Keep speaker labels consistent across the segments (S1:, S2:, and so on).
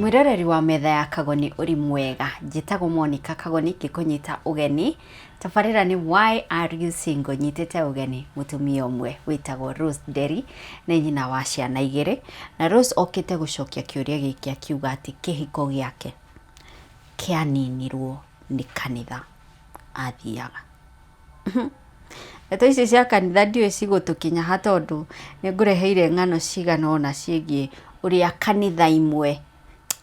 S1: Mwĩroreri wa metha ya Kagoni, ũrĩ mwega? Njĩtagwo Monica Kagoni, ngĩkũnyita ũgeni. Tabarĩra nĩ "Why Are You Single?" Nyitĩte ũgeni mũtumia ũmwe wĩtagwo Rose Nderi, nĩ nyina wa ciana igĩrĩ, na Rose okĩte gũcokia kĩũria gĩkĩ akiuga atĩ kĩhiko gĩake kĩaninirwo nĩ kanitha athiaga. Ndeto icio cia kanitha ndiũĩ cigũtũkinya ha, tondũ nĩ ngũreheire ng'ano cigana ũna ciĩgiĩ ũrĩa kanitha imwe,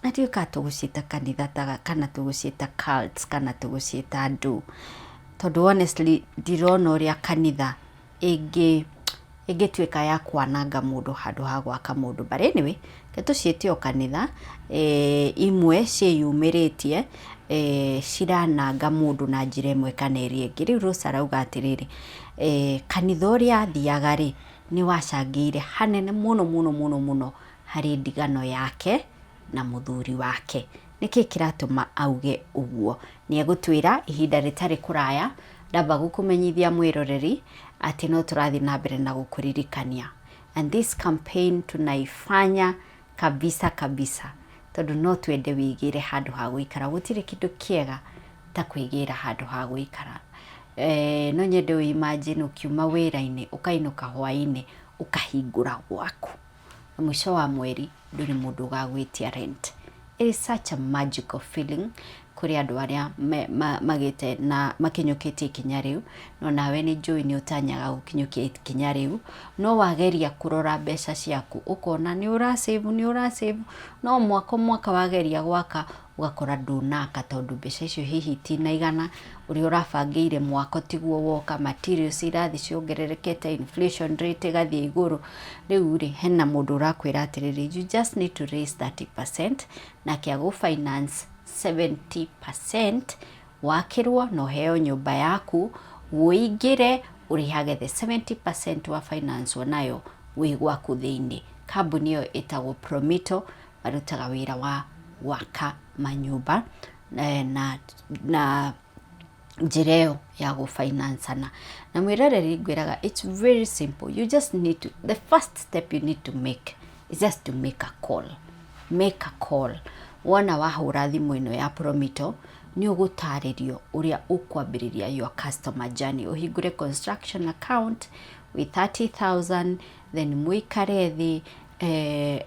S1: na ndiũĩ kana tũgũciĩta kanitha kana tũgũciĩta cults kana tũgũciĩta ndũ, tondũ honestly ndirona ũrĩa kanitha ĩngĩtuĩka ya kwananga mũndũ handũ ha gwaka mũndũ. But anyway, reke tũciĩte o kanitha imwe ciĩyumĩrĩtie cirananga mũndũ na njĩra ĩmwe kana ĩrĩa ĩngĩ. Rĩu Rose arauga atĩrĩrĩ, kanitha ũrĩa athiaga rĩ, nĩ wacangĩire hanene mũno mũno mũno mũno harĩ ndigano yake na mũthuri wake. Nĩkĩ kĩratũma auge ũguo? Nĩ egũtwĩra ihinda rĩtarĩ kũraya. Ndamba gũkũmenyithia, mwĩroreri, atĩ no tũrathiĩ na mbere na gũkũririkania, and this campaign tunaifanya kabisa kabisa, tondũ no twende wĩigĩre handũ ha gũikara. Gũtirĩ kĩndũ kĩega ta kwĩgĩra handũ ha gũikara. No nyende ũ imagine ũkiuma wĩra-inĩ, ũkainũka hwaĩ-inĩ, ũkahingũra gwaku, na mũico wa mweri ndũrĩ mũndũ ũgagwĩtia rent. It is such a magical feeling kũrĩ andũ arĩa magĩte na makinyũkĩtie ikinya rĩu. No nawe nĩ njũĩ nĩ ũtanyaga gũkinyũkia ikinya rĩu, no wageria kũrora mbeca ciaku ũkona nĩ ũra save, nĩ ũra save, no mwaka o mwaka wageria gwaka ũgakora ndũnaka, tondũ mbeca icio hihi itinaigana. Ũrĩa ũrabangĩire mwako tiguo woka, materials irathiĩ ciongererekete, inflation rate ĩgathiĩ igũrũ. Rĩu rĩ, hena mũndũ ũrakwĩra atĩrĩrĩ, you just need to raise 30% nake agũ finance 70%, wakĩrwo na ũheo nyũmba yaku, ũingĩre ũrĩhage the 70% wa finance nayo wĩ gwaku thĩinĩ. Kambuni ĩyo ĩtagwo Promito, marutaga wĩra wa gwaka manyũmba na njĩra ĩyo ya gũfinanceana. Na mwĩroreri, ngwĩraga it's very simple. You just need to the first step you need to make is just to make a call. Make a call. Wona wahũra thimũ ĩno ya Promito, nĩ ũgũtarĩrio ũrĩa ũkwambĩrĩria your customer journey. Ũhingũre construction account with 30,000, then mũikare thĩ,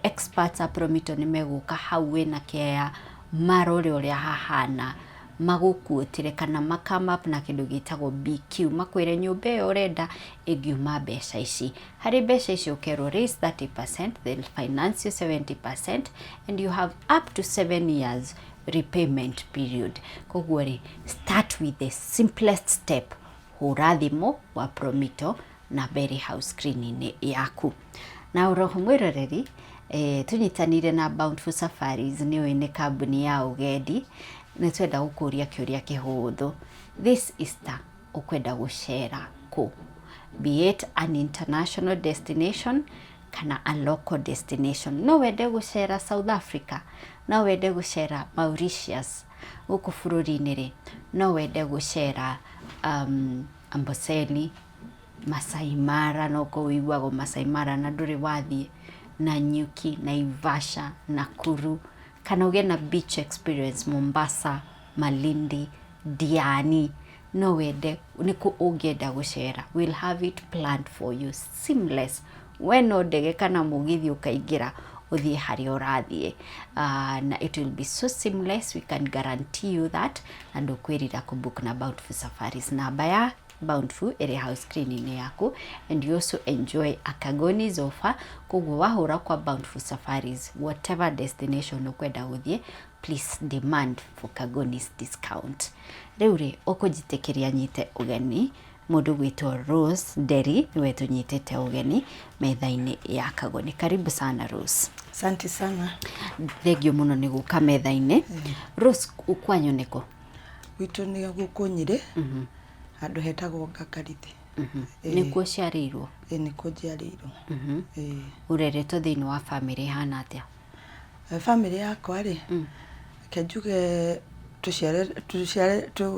S1: experts a Promito nĩ megũka hau wĩna kĩaya, marore ũrĩa hahana, magũkuotĩre kana ma come up na kĩndũ gĩtagwo BQ, makwĩre nyũmba ĩyo ũrenda ĩngiuma mbeca ici. Harĩ mbeca icio ũkerwo raise 30%, they'll finance you 70% and you have up to 7 years repayment period. Koguo rĩ, start with the simplest step. Hũra thimũ wa Promito, namba ĩrĩ hau screen-inĩ yaku. Na oroho, mwĩroreri, tũnyitanĩire na Bountiful Safaris, nĩũĩ nĩ kambuni ya ũgendi. Nĩ twenda gũkũria kĩũria kĩhũthũ. This Easter ũkwenda gũcera kũ? Be it an international destination kana a local destination. No wende gũcera South Africa, no wende gũcera Mauritius, gũkũ bũrũri-inĩ rĩ, no wende gũcera Amboseli, Masai Mara, no kũu ũiguagwo Masai Mara na ndũrĩ wathiĩ, Nanyuki, Naivasha, Nakuru, kana ũgĩe na beach experience Mombasa, Malindi, Diani. No wende nĩkũ ũngĩenda gũcera? We'll have it planned for you, seamless. We no ndege kana mũgithi ũkaingĩra ũthiĩ harĩa ũrathiĩ, na it will be so seamless, we can guarantee you that, na ndũkwĩrira kũbook na Bountiful Safaris. Namba ya Bountiful ĩrĩ hau screen-inĩ yaku, and you also enjoy a Kagoni's offer. Koguo wahũra kwa Bountiful Safaris, whatever destination ũkwenda gũthiĩ, please demand for Kagoni's discount. Rĩu rĩ, ũkũnjĩtĩkĩria nyite ũgeni mũndũ gwĩtwo Rose Nderi, nĩwe tũnyitĩte ũgeni metha-inĩ ya Kagoni. Karibu sana, Rose.
S2: Asante sana.
S1: Thengio mũno nĩ gũka metha-inĩ. Rose, kwanyu nĩkũ?
S2: Gwitũ nĩ gũkũ Nyĩrĩ, handũ hetagwo Ngakarithi.
S1: Nĩkuo ũciarĩirwo?
S2: Ĩĩ, nĩkuo njiarĩirwo. Ĩĩ.
S1: Ũreretwo thĩinĩ wa bamĩrĩ ĩhana atĩa?
S2: Bamĩrĩ yakwa rĩ, reke njuge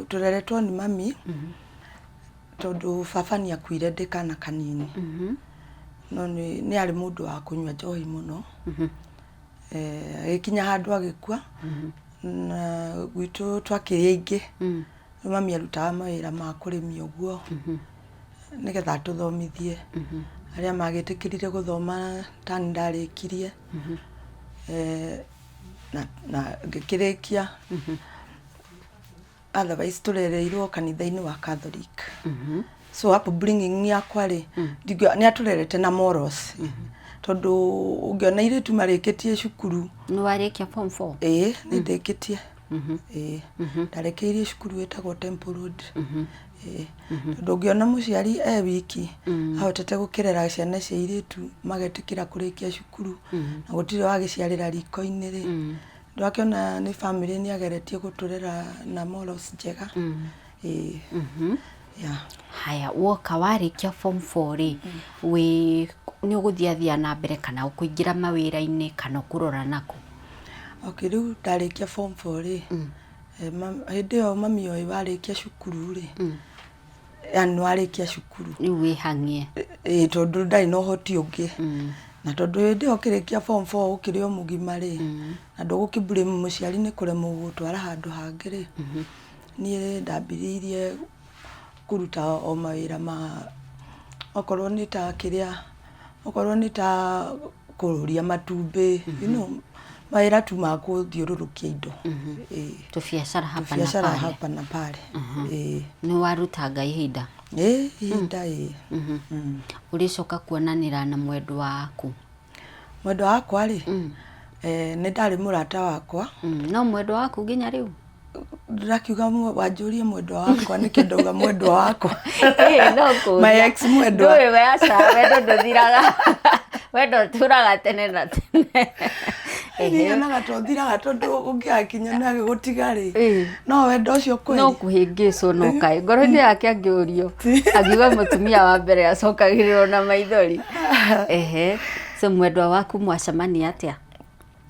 S2: tũreretwo nĩ mami, tondũ baba nĩ akuire ndĩ kana kanini. No nĩ arĩ mũndũ wa kũnyua njohi mũno. Agĩkinya handũ agĩkua, na gwitũ twakĩrĩ aingĩ. Rĩu mami arutaga mawĩra ma kũrĩmia ũguo, nĩgetha atũthomithie. Arĩa magĩtĩkĩrire gũthoma ta niĩ ndarĩkirie, na ngĩkĩrĩkia. Otherwise tũrereirwo kanitha-inĩ wa Catholic. So upbringing yakwa rĩ, ndingĩuga nĩ atũrerete na morals. Tondũ ũngĩona airĩtu marĩkĩtie cukuru.
S1: Nĩ warĩkia form 4?
S2: Ĩĩ nĩ ndĩkĩtie. Ĩĩ ndarĩkĩirie cukuru ĩtagwo Temple Road. Ĩĩ tondũ ũngĩona mũciari e wiki ahotete gũkĩrera ciana cia airĩtu magetĩkĩra kũrĩkia cukuru na gũtirĩ wagĩciarĩra riko-inĩ rĩ, Ndwakĩona nĩ family nĩ ageretie gũtũrera na morals njega. Ĩĩ. Yeah.
S1: Haya, woka warĩkia form 4 rĩ, wĩ nĩ ũgũthiathia na mbere kana ũkũingĩra mawĩra-inĩ kana ũkũrora nakũ?
S2: Okay, rĩu ndarĩkia form 4 rĩ, hĩndĩ ĩyo mami oĩ warĩkia cukuru rĩ, yani nĩwarĩkia cukuru.
S1: Rĩu wĩhang'ie.
S2: Ĩĩ tondũ ndarĩ na ũhoti ũngĩ. Na tondũ hĩndĩ ĩyo ũkĩrĩkia form four ũkĩrĩ o mũgima rĩ, na ndũgũkĩ blame mũciari nĩ kũremwo gũgũtwara handũ hangĩ rĩ, niĩ ndambĩrĩirie kũruta o mawĩra ma okorwo nĩ ta kĩrĩa, okorwo nĩ ta kũrũria matumbĩ, you know, mawĩra tu ma kũthiũrũrũkia indo. Ĩĩ.
S1: Tũbiacara hapa na
S2: Biacara
S1: pale.
S2: hapa na pale. Ĩĩ.
S1: Nĩ warutanga ihinda?
S2: Ĩĩ, ihinda ĩĩ.
S1: Ũrĩcoka kuonanĩra na mwendwa waku?
S2: Mwendwa wakwa rĩ, nĩ ndarĩ mũrata wakwa.
S1: No mwendwa waku nginya rĩu?
S2: Ndĩrakiuga wanjũrie mwendwa wakwa nĩkĩ ndauga mwendwa wakwa.
S1: Ĩĩ, no kũũria.
S2: My ex mwendwa.
S1: Ndũĩ we aca, wendo ndũthiraga. Wendo ũtũraga tene na tene.
S2: Niĩ nyonaga ta ũthiraga tondũ ũngĩgakinya nĩ agĩgũtiga rĩ.
S1: Ĩĩ.
S2: No wendo ũcio kweli.
S1: No kũhĩngĩcwo no kaĩ. Ngoro-inĩ yake angĩũrio, angiuga mũtumia wa mbere acokagĩrĩrwo na maithori. Ehe. So mwendwa waku mwacemania atĩa?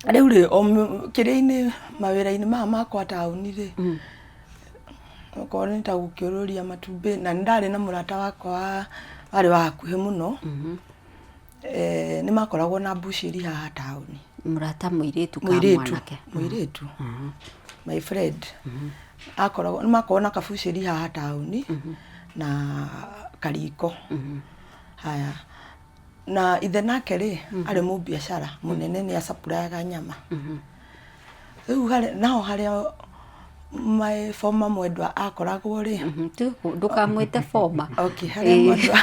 S2: Rĩu rĩ, o kĩrĩa-inĩ mawĩra-inĩ maya makwa taũni rĩ, okorwo nĩ ta gũkĩũrũria matumbĩ, na nĩ ndarĩ na mũrata wakwa warĩ wa hakuhĩ mũno, nĩ makoragwo na mbucĩri haha taũni.
S1: Mũrata mũirĩtu kana
S2: Mũirĩtu,
S1: mwanake?
S2: mũirĩtu, my friend. Akoragwo, nĩ makoragwo na kabucĩri haha taũni, na kariko. Haya, na ithe nake rĩ, arĩ mũbiacara mũnene nĩ acapurayaga nyama. Rĩu harĩa, naho harĩa my former mwendwa akoragwo rĩ,
S1: Ndũkamwĩte former.
S2: Okay, harĩa mwendwa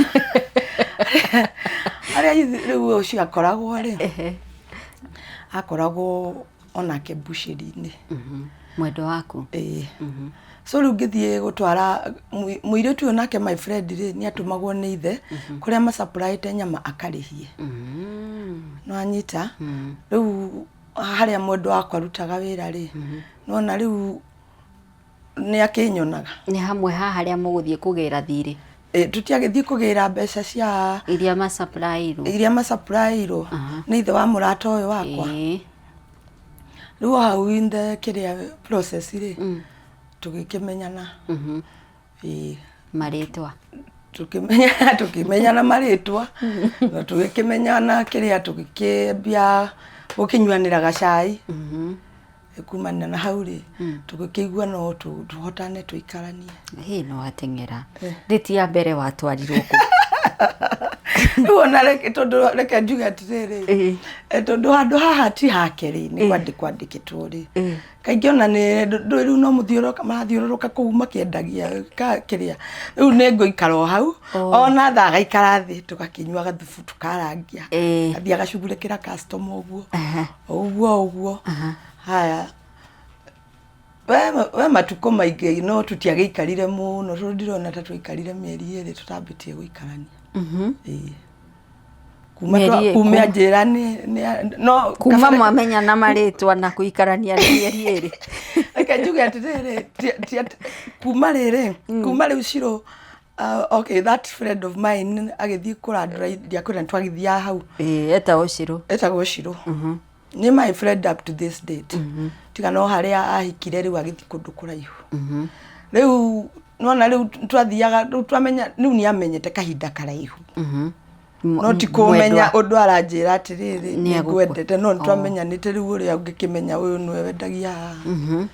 S2: harĩa rĩu ũcio akoragwo rĩ, akoragwo onake mbucĩri-inĩ.
S1: Mwendwa waku?
S2: Ĩĩ. So rĩu ngĩthiĩ gũtwara mũirĩtu ũyũ nake my friend rĩ, nĩ atũmagwo nĩ ithe kũrĩa macapuraĩte nyama akarĩhie. Nĩ wanyita? Rĩu harĩa mwendwa wakwa arutaga wĩra rĩ, nĩwona rĩu nĩ akĩnyonaga.
S1: Nĩ hamwe ha harĩa mũgũthiĩ kũgĩra thirĩ?
S2: Ĩ, tũtiagĩthiĩ kũgĩra mbeca cia
S1: iria macapuraĩirwo,
S2: iria macapuraĩirwo nĩ ithe wa mũrata ũyũ wakwa. Rĩu o hau in the kĩrĩa process rĩ, tũgĩkĩmenyana. Ĩĩ.
S1: Marĩtwa.
S2: Tũkĩmenyana, tũkĩmenyana marĩtwa, na tũgĩkĩmenyana kĩrĩa, tũgĩkĩambia gũkĩnyuanĩra gacai. Kumania na hau rĩ, tũgĩkĩigua no tũhotane tũikaranie.
S1: Hĩ, no wateng'era. Ndĩti ya mbere watwarirwo kũ?
S2: Rĩu ona reke, tondũ reke njuge atĩrĩrĩ, tondũ handũ haha ti hake rĩ, nĩ kwandĩkwo andĩkĩtwo rĩ, kaingĩ ona nĩ ndũĩ rĩu no mũthiũrũrũka marathiũrũrũka kũu makĩendagia kĩrĩa, rĩu nĩ ngũikara o hau, ona thaa agaikara thĩ tũgakĩnyua gathubu tũkarangia, athiĩ agacugurĩkĩra customer ũguo, ũguo ũguo, haya we matukũ maingĩ no tũtiagĩikarire mũno tondũ ndirona ta twaikarire mĩeri 2 tũtambĩtie gũikarania. Ĩĩ. Kuma
S1: Mĩeri
S2: kuma anjĩra nĩ no
S1: kuma
S2: kabere-
S1: mwamenyana marĩtwa na gũikarania nĩ mĩeri 2.
S2: Reke njuge atĩrĩrĩ, kuma rĩrĩ, kuma rĩu Shiro, okay, that friend of mine agĩthiĩ kũrandũra, ndiakwĩra nĩtwagĩthiaga hau.
S1: Ĩĩ, etagwo Shiro.
S2: Etagwo Shiro. Nĩ my friend up to this date. Tiga no harĩa ahikire rĩu agĩthiĩ kũndũ kũraihu. Rĩu nĩwona rĩu twathiaga, rĩu twamenya, rĩu nĩ amenyete kahinda karaihu. No ti kũmenya
S1: Mwendwa.
S2: Ũndũ aranjĩra atĩrĩrĩ,
S1: Nĩ
S2: nĩ ngwendete, no nĩ
S1: Oh.
S2: twamenyanĩte rĩu ũrĩa ũngĩkĩmenya ũyũ nĩwe wendagia haha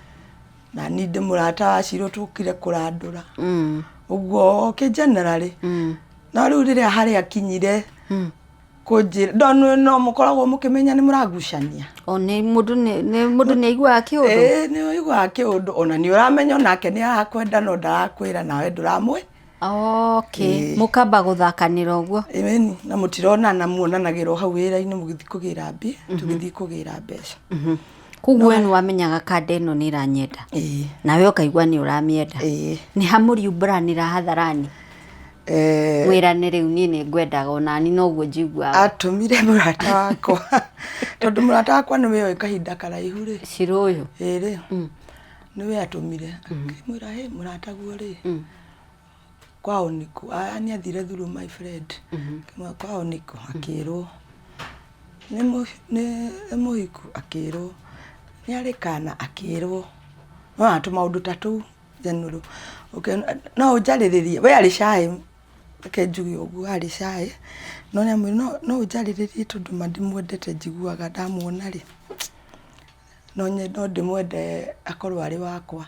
S2: na ni ndĩ mũrata wa Ciro tũkire kũrandũra ũguo kĩ generally. No rĩu rĩrĩa harĩa akinyire kũnjĩra no no mũkoragwo mũkĩmenya nĩ mũragucania.
S1: O nĩ mũndũ nĩ mũndũ nĩ aiguaga kĩũndũ.
S2: Ĩĩ, nĩ ũiguaga kĩũndũ, ona nĩ ũramenya onake nĩ arakwenda no ndarakwĩra nawe ndũramwĩ.
S1: Okay, mũkamba gũthakanĩra ũguo.
S2: Ĩni, na mũtironana, muonanagĩra o hau wĩra-inĩ mũgĩthiĩ kũgĩra mbia, tũgĩthiĩ kũgĩra mbeca.
S1: Koguo we nĩ wamenyaga kanda ĩno nĩ ĩranyenda.
S2: Ĩĩ.
S1: Nawe ũkaigua nĩ ũramĩenda.
S2: Ĩĩ.
S1: Nĩ ha mũriumbũranĩra hadharani? Mwĩrane rĩu niĩ nĩ ngwendaga onani noguo njiguaga.
S2: Atũmire mũrata wakwa, tondũ mũrata wakwa nĩwe oĩ kahinda karaihu rĩ.
S1: Cira ũyũ.
S2: Ĩĩ rĩ, nĩwe atũmire akĩmwĩra, "Hĩ, mũrataguo rĩ, kwao nĩkũ?" Nĩ athire through my friend. Akĩmwĩra kwao nĩkũ, akĩrwo. Nĩ mũhiku, akĩrwo. Nĩ arĩ kana, akĩrwo. Nĩwona tũmaũndũ ta tũu general. No ũnjarĩrĩrie, we arĩ shy, reke njuge ũguo, arĩ shy, no nĩ amwĩrire no ũnjarĩrĩrie tondũ ma ndimwendete, njiguaga ndamuona rĩ, no ndĩmwende akorwo arĩ wakwa.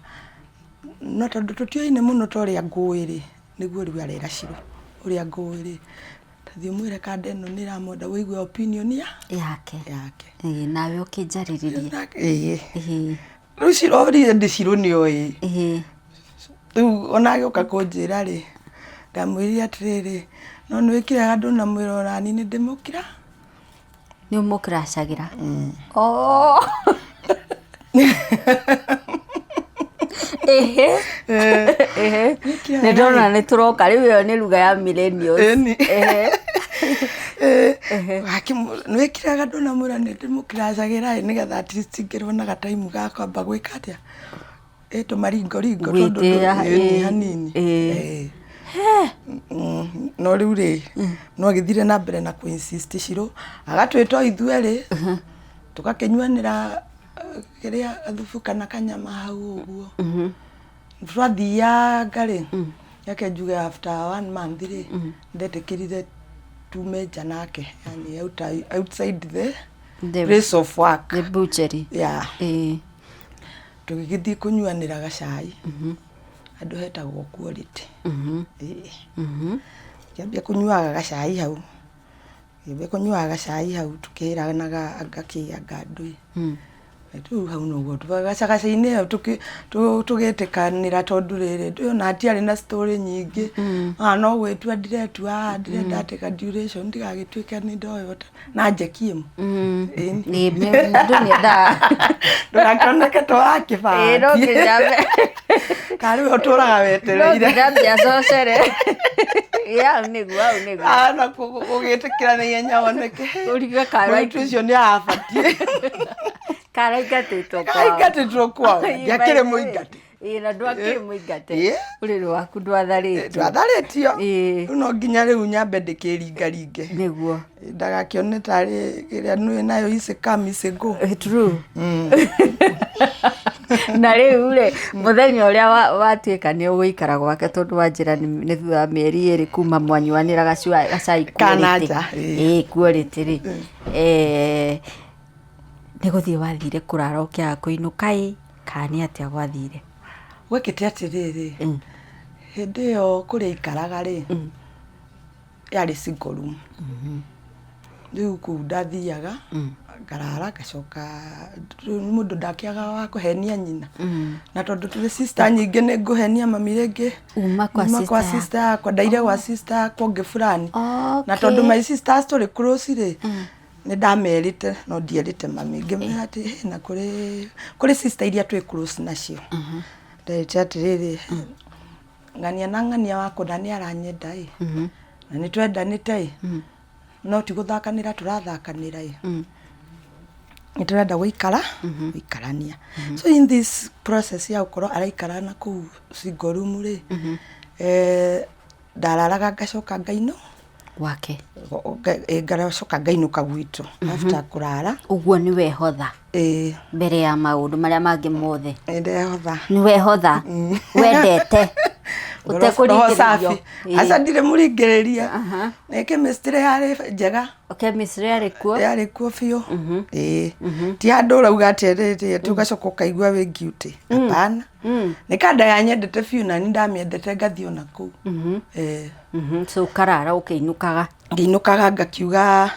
S2: No tondũ tũtiũaine mũno ta ũrĩa ngũĩ rĩ, nĩguo rĩu arera Shiro, ũrĩa ngũĩ rĩ, ta thiĩ ũmwĩre kanda ĩno nĩ ĩramwenda ũigue opinion
S1: yake.
S2: Yake.
S1: Ĩĩ, nawe ũkĩnjarĩrĩrie.
S2: Ĩĩ.
S1: Ĩĩ.
S2: Rĩu Shiro already Shiro nĩ oĩ.
S1: Ĩĩ.
S2: Rĩu ona agĩũka kũnjĩra rĩ, ndamwĩrire atĩrĩrĩ, no nĩ wĩkire handũ na mwĩra onani nĩ ndĩmũkira.
S1: Nĩ ũmũkiracagĩra? Oh. Ĩhĩ. Ĩhĩ. Nĩ ndona nĩ tũroka rĩu, ĩyo nĩ ruga ya millennials.
S2: Ĩni.
S1: Ĩhĩ.
S2: Nĩ wĩkiraga ndũnamwĩra nĩ ndĩmũkiracagĩra ĩ, nĩgetha at least ngĩrwo na gataimu ga kwamba gwĩka atĩa, ĩ tũmaringoringo tondũ
S1: Gwĩtĩa,
S2: ĩni
S1: ĩ,
S2: hanini.
S1: Ĩ.
S2: Ĩ. No rĩu rĩ, no agĩthire na mbere na kũ insist Shiro agatwĩta o ithuerĩ tũgakĩnyuanĩra kĩrĩa, gathubu kana kanyama hau ũguo. Twathianga rĩ, reke njuge after one month rĩ, ndetĩkĩrire tume nja nake, yani outside the place of work.
S1: The butchery.
S2: Yeah.
S1: Ĩĩ.
S2: Tũgĩgĩthiĩ kũnyuanĩra gacai handũ hetagwo Quality. Ĩĩ. Ngĩambia kũnyuaga gacai hau, ngĩambia kũnyuaga gacai hau tũkĩranaga anga kĩ anga ndũĩ. Rĩu hau noguo gacagaca-inĩ ĩyo tũgĩtĩkanĩra, tondũ rĩrĩ ndũĩ ona hatiarĩ na story nyingĩ. Ona no gwĩtua ndiretua haha, ndĩrenda atĩ ka duration ndigagĩtuĩke nĩ ndoywo na njeki ĩmwe. Ĩni.
S1: Ĩĩ, mũndũ nĩ endaga.
S2: Ndũgakĩoneke ta wa
S1: Ĩĩ, no
S2: kĩbati.
S1: nginya
S2: Karĩ we ũtũraga
S1: no
S2: wetereire.
S1: nginya ambie acocere. Ĩĩ, hau nĩguo, hau nĩguo.
S2: Ana gũgĩtĩkĩra na ihenya oneke.
S1: Ũrige kara
S2: Mũirĩtu ũcio nĩ arabatiĩ.
S1: Karaingatĩtwo kwao.
S2: Aingatĩtwo kwao. Ndiakĩrĩ mũingate.
S1: Ĩĩ, na ndwakĩrĩ mũingate.
S2: Ĩĩ.
S1: Ũrĩrĩ waku ndwatharĩtio.
S2: Ndwatharĩtio.
S1: Ĩĩ.
S2: Rĩu no nginya rĩu nyambe ndĩkĩringaringe.
S1: Nĩguo.
S2: Ndagakĩone tarĩ ĩrĩa nĩ nayo easy come easy go.
S1: True. Na rĩu rĩ, mũthenya ũrĩa watuĩka nĩ ũgũikara gwake, tondũ wanjĩra nĩ thutha wa mĩeri 2 kuma mwanyuanĩra gacai
S2: Kana
S1: quality.
S2: nja, ĩĩ.
S1: Ĩĩ, quality rĩ, nĩ gũthiĩ wathire kũrara ũkĩaga kũinũka ĩ, kana nĩ atĩa gwathire?
S2: Gwekĩte atĩrĩrĩ, hĩndĩ ĩyo kũrĩa aikaraga rĩ, yarĩ single room. Rĩu kũu ndathiaga ngarara ngacoka, rĩu mũndũ ndakĩagaga wa kũhenia nyina. Na tondũ tũrĩ sister nyingĩ nĩ ngũhenia mami rĩngĩ.
S1: Uma kwa
S2: Uma kwa
S1: sister.
S2: Sister yakwa, ndaire gwa sister yakwa ũngĩ fulani. Na tondũ my sisters tũrĩ close rĩ, nĩ ndamerĩte no ndierĩte mami. Ngĩmera atĩ "Hĩ, na kũrĩ sister iria twĩ close nacio." Nderĩte atĩrĩrĩ, ng'ania na ng'ania wakwa na nĩ aranyenda ĩ, na nĩ twendanĩte ĩ, no ti gũthakanĩra tũrathakanĩra ĩ, nĩ tũrenda gũikara gũikarania. So in this process ya gũkorwo araikara na kũu single room rĩ, ndararaga ngacoka ngainũ
S1: Gwake.
S2: Ngacoka ngainũka gwitũ after kũrara.
S1: Ũguo nĩ wehotha
S2: Ĩĩ.
S1: mbere ya maũndũ marĩa mangĩ mothe.
S2: Nĩ ndehotha.
S1: Nĩ wehotha wendete.
S2: Roho safi.
S1: Ũtekũringĩrĩrio. Ĩĩ.
S2: Aca ndirĩ mũringĩrĩrie.
S1: Aha.
S2: Nĩ chemistry yarĩ njega.
S1: Chemistry yarĩ kuo.
S2: Yarĩ kuo biũ. Ĩĩ. Ti handũ ũrauga atĩ rĩrĩ atĩ ũgacoka ũkaigua wĩ guilty. Hapana. Nĩ kanda yanyendete biũ na niĩ ndamĩendete ngathiĩ ona kũu. Ĩĩ.
S1: So ũkarara ũkĩinũkaga.
S2: Ngĩinũkaga ngakiuga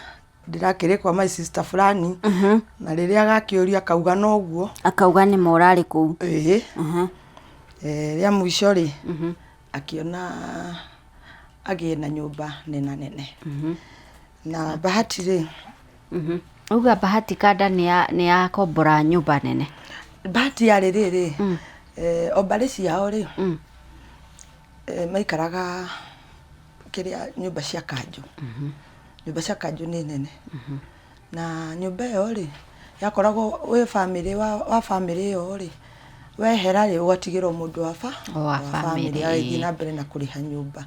S2: ndĩrakĩrĩ kwa my sister fulani na rĩrĩa agakĩũria akauga noguo.
S1: Akauga nĩ ma ũrarĩ kũu.
S2: Ĩĩ. Rĩa mũico rĩ, akĩona agĩe na nyũmba nena nene. Na Bahati rĩ,
S1: Auga Bahati kanda nĩ yakombora nyũmba nene.
S2: Bahati yarĩ rĩrĩ, o mbarĩ ciao rĩ, maikaraga kĩrĩa nyũmba cia kanjũ. Nyũmba cia kanjũ nĩ nene. Na nyũmba ĩyo rĩ, yakoragwo wĩ bamĩrĩ wa bamĩrĩ ĩyo rĩ, wehera rĩ, ũgatigĩrwo mũndũ wa
S1: Wa
S2: bamĩrĩ
S1: bamĩrĩ,
S2: agagĩthiĩ na mbere na kũrĩha nyũmba.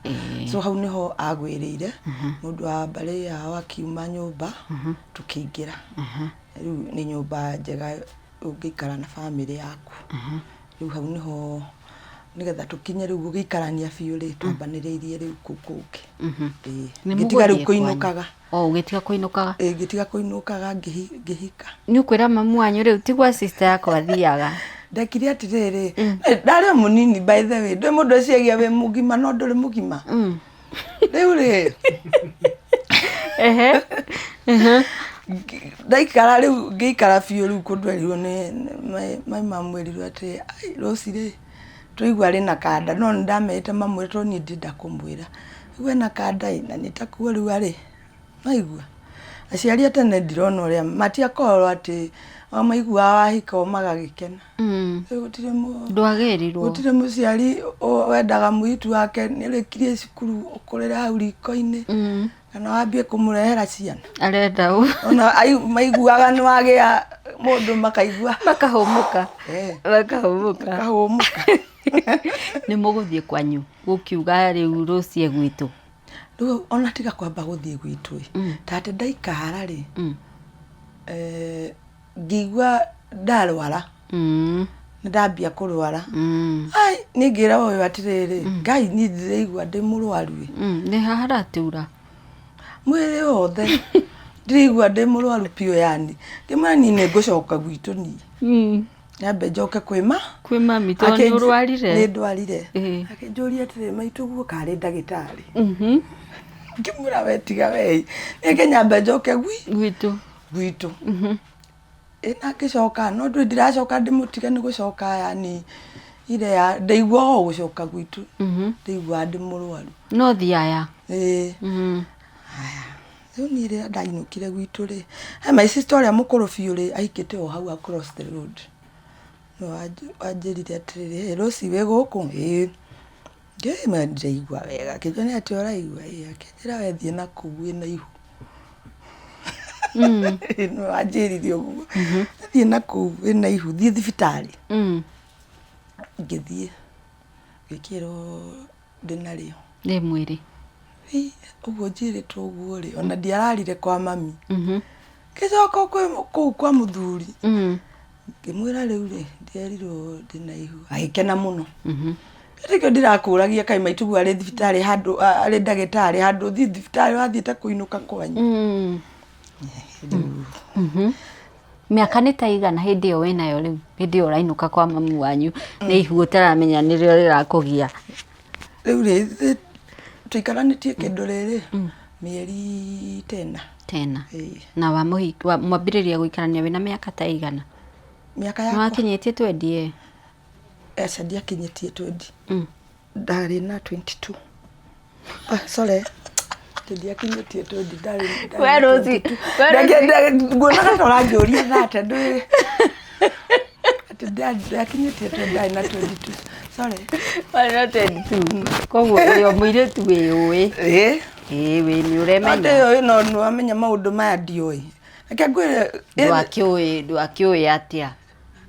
S2: So hau nĩho agwĩrĩire, mũndũ wa mbarĩ yao akiuma nyũmba, tũkĩingĩra. Rĩu nĩ nyũmba njega ũngĩikara na bamĩrĩ yaku. Rĩu hau nĩho nĩgetha tũkinye rĩu gũgĩikarania biũ rĩ, twambanĩrĩirie rĩu kũu kũngĩ. Ĩĩ.
S1: Nĩ
S2: Ngĩtiga rĩu
S1: mũgũthiĩ kwanyu?
S2: kũinũkaga.
S1: O ũgĩtiga kũinũkaga?
S2: Ĩĩ ngĩtiga kũinũkaga ngĩhika.
S1: Nĩ ũkwĩra mamu wanyu rĩu ti gwa sister yakwa thiaga.
S2: Ndekire atĩrĩrĩ, ndarĩ o mũnini by the way, ndũĩ mũndũ eciagia wĩ mũgima no ndũrĩ mũgima. Rĩu rĩ, ndaikara rĩu ngĩikara biũ rĩu kũndũ erirwo nĩ my mum erirwo atĩ ai Rose rĩ, twaigua arĩ na kanda no nĩ ndamerĩte mamwĩre tondũ niĩ ndienda kũmwĩra. Rĩu ena kanda ĩ na nĩ takuo rĩu arĩ, nĩwaigua? Aciari a tene ndirona ũrĩa matiakorwo atĩ o maiguaga wahika o magagĩkena. Rĩu gũtirĩ
S1: Ndwagĩrĩirwo.
S2: Gũtirĩ mũciari wendaga mũirĩtu wake nĩ ũrĩkirie cukuru ũkũrĩre hau riko-inĩ kana wambie kũmũrehera ciana.
S1: Arenda ũ.
S2: Ona maiguaga nĩ wagĩa mũndũ makaigua.
S1: Makahũmũka. Makahũmũka.
S2: Makahũmũka.
S1: Nĩ mũgũthiĩ kwanyu gũkiuga rĩu rũciĩ gwitũ.
S2: Rĩu ona tiga kwamba gũthiĩ gwitũ ĩ, ta atĩ ndaikara rĩ, ngĩigua ndarwara. Nĩ ndambia kũrwara. Ai, niĩ ngĩra ũyũ atĩrĩrĩ, Ngai niĩ ndĩraigua ndĩ mũrwaru ĩ.
S1: Nĩ ha haratura?
S2: Mwĩrĩ wothe ndĩraigua ndĩ mũrwaru biũ yani. Ngĩmwĩra niĩ nĩ ngũcoka gwitũ niĩ. Nyambe njoke kwĩ ma.
S1: Kwĩ mami tondũ nĩ ũrwarire.
S2: Nĩ ndwarire. Akĩnjũria atĩrĩ, maitũ guo karĩ ndagĩtarĩ. Ngĩmwĩra we tiga we ĩ. Niĩ nyambe njoke
S1: gwitũ.
S2: Gwitũ. Ĩ na ngĩcoka no ndũĩ ndiracoka ndĩmũtige nĩ gũcoka yani ile ya ndaiguaga o gũcoka gwitũ. Ndaiguaga ndĩ mũrwaru.
S1: No thiaya.
S2: Ĩĩ. Haya. Rĩu niĩ rĩrĩa ndainũkire gwitũ rĩ, he my sister ũrĩa mũkũrũ biũ rĩ, ahikĩte o hau across the road. Nĩwe wanjĩrire atĩrĩrĩ, hĩ Rose wĩ gũkũ? Ĩĩ. Ngĩmwĩra ndiraigua wega. Akĩnjĩra nĩ atĩa ũraigua? Ĩĩ akĩnjĩra we thiĩ nakũu wĩna ihu. Nĩwe wanjĩrire ũguo. Thiĩ nakũu wĩna ihu, thiĩ thibitarĩ. Ngĩthiĩ, ngĩkĩrwo ndĩnarĩo.
S1: Rĩ mwĩrĩ.
S2: Hĩ, ũguo njĩrĩtwo ũguo rĩ, ona ndiararire kwa mami. Ngĩcoka kũu kwa mũthuri, ngĩmwĩra rĩu rĩ, ndĩrerirwo ndĩna ihu. Agĩkena mũno. Nĩkĩo ndĩrakũragia kaĩ maitũguo arĩ thibitarĩ handũ arĩ ndagĩtarĩ handũ ũthiĩ thibitarĩ wathiĩte kũinũka kwanyu.
S1: Rĩu Mĩaka nĩ ta igana hĩndĩ ĩyo wĩnayo rĩu hĩndĩ ĩyo ũrainũka kwa mami wanyu nĩ ihu ũtaramenya nĩrĩo rĩrakũgia.
S2: Rĩu rĩ tũikaranĩtie kĩndũ rĩrĩ mĩeri tena.
S1: Tena. Na mwambĩrĩria gũikarania wĩna mĩaka ta ĩigana?
S2: Mĩaka yakwa.
S1: Nĩwakinyĩtie twendi ĩ?
S2: Aca ndiakinyĩtie twendi. Ndarĩ na 22. Ah, sorry. Ndiakinyĩtie twendi ndarĩ
S1: We Rosie, we Rosie.
S2: Nguonaga ta ũranjũria thate ndũĩ. Atĩ ndiakinyĩtie twendi ndarĩ na 22. Sorry.
S1: Warĩ na 22. Koguo ũrĩ o mũirĩtu wĩyũĩ.
S2: Ĩĩ.
S1: Ĩĩ wĩ nĩ ũremenya.
S2: Ndĩyũĩ no nĩwamenya maũndũ maya ndiũĩ. Reke ngwĩre.
S1: Ndwakĩũĩ, ndwakĩũĩ atĩa?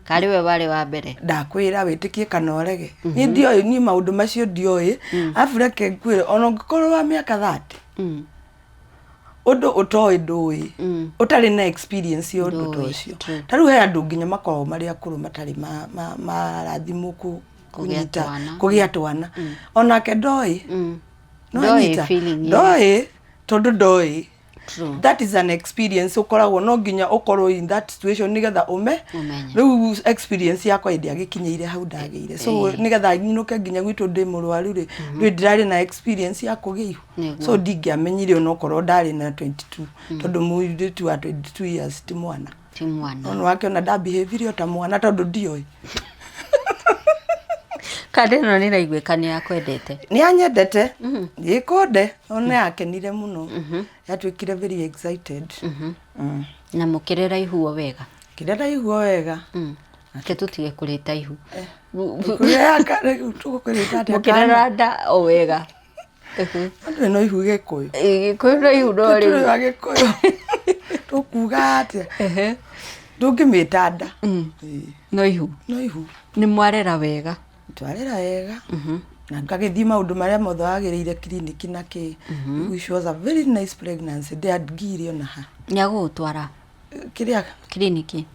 S1: Karĩ we warĩ wa mbere?
S2: Ndakwĩra wĩtĩkie kana ũrege. Niĩ ndioĩ, niĩ maũndũ macio ndioĩ. Arabu reke ngwĩre ona ũngĩkorwo wa mĩaka 30, ũndũ ũtoĩ ndũĩ, ũtarĩ na experience ya ũndũ ta
S1: Ndũĩ,
S2: ũcio.
S1: true.
S2: Ta rĩu he andũ nginya makoragwo marĩ akũrũ matarĩ marathimwo
S1: Kũgĩa
S2: kũnyita
S1: twana.
S2: Kũgĩa twana onake ndoĩ.
S1: Ndoĩ
S2: Nĩwanyita?
S1: Feeling ĩyo.
S2: Ndoĩ tondũ ndoĩ.
S1: True.
S2: That is an experience ũkoragwo no nginya ũkorwo in that situation nĩgetha ũme
S1: Ũmenye.
S2: Rĩu experience yakwa ndĩagĩkinyĩire hau ndagĩire, so nĩgetha nyinũke nginya gwitũ ndĩ mũrwaru rĩ, rĩu ndirarĩ na experience ya kũgĩa ihu. So ndingĩamenyire onokorwo ndarĩ na 22, tondũ mũirĩtu wa 22 years ti mwana.
S1: Ti mwana.
S2: No nĩwakĩona ndabehavire o ta mwana tondũ ndioĩ.
S1: Kanda ĩno nĩ ĩraiguĩka nĩ yakwendete.
S2: Nĩ anyendete gĩkonde, ona yakenire mũno, yatuĩkire very excited.
S1: Na mũkĩrera ihu o wega?
S2: Kĩrera ihu o wega.
S1: Reke tũtige kũrĩta ihu.
S2: Kũrĩa rĩu tũgũkĩrĩta atĩa?
S1: Mũkĩrera nda o wega.
S2: Andũ no ihu Gĩkũyũ.
S1: Ĩ, Gĩkũyũ no ihu no
S2: Tũrĩ
S1: rĩu.
S2: a Gĩkũyũ tũkuga atĩa? Ndũngĩmĩta nda. Ĩĩ.
S1: No ihu.
S2: No ihu.
S1: Nĩ mwarera wega?
S2: Twarera wega na ngagĩthiĩ maũndũ marĩa mothe wagĩrĩire kiriniki na kĩ. Which was a very nice pregnancy, ndĩangire ona ha.
S1: Nĩ agũgũtwara
S2: Kĩrĩa?
S1: Kiriniki.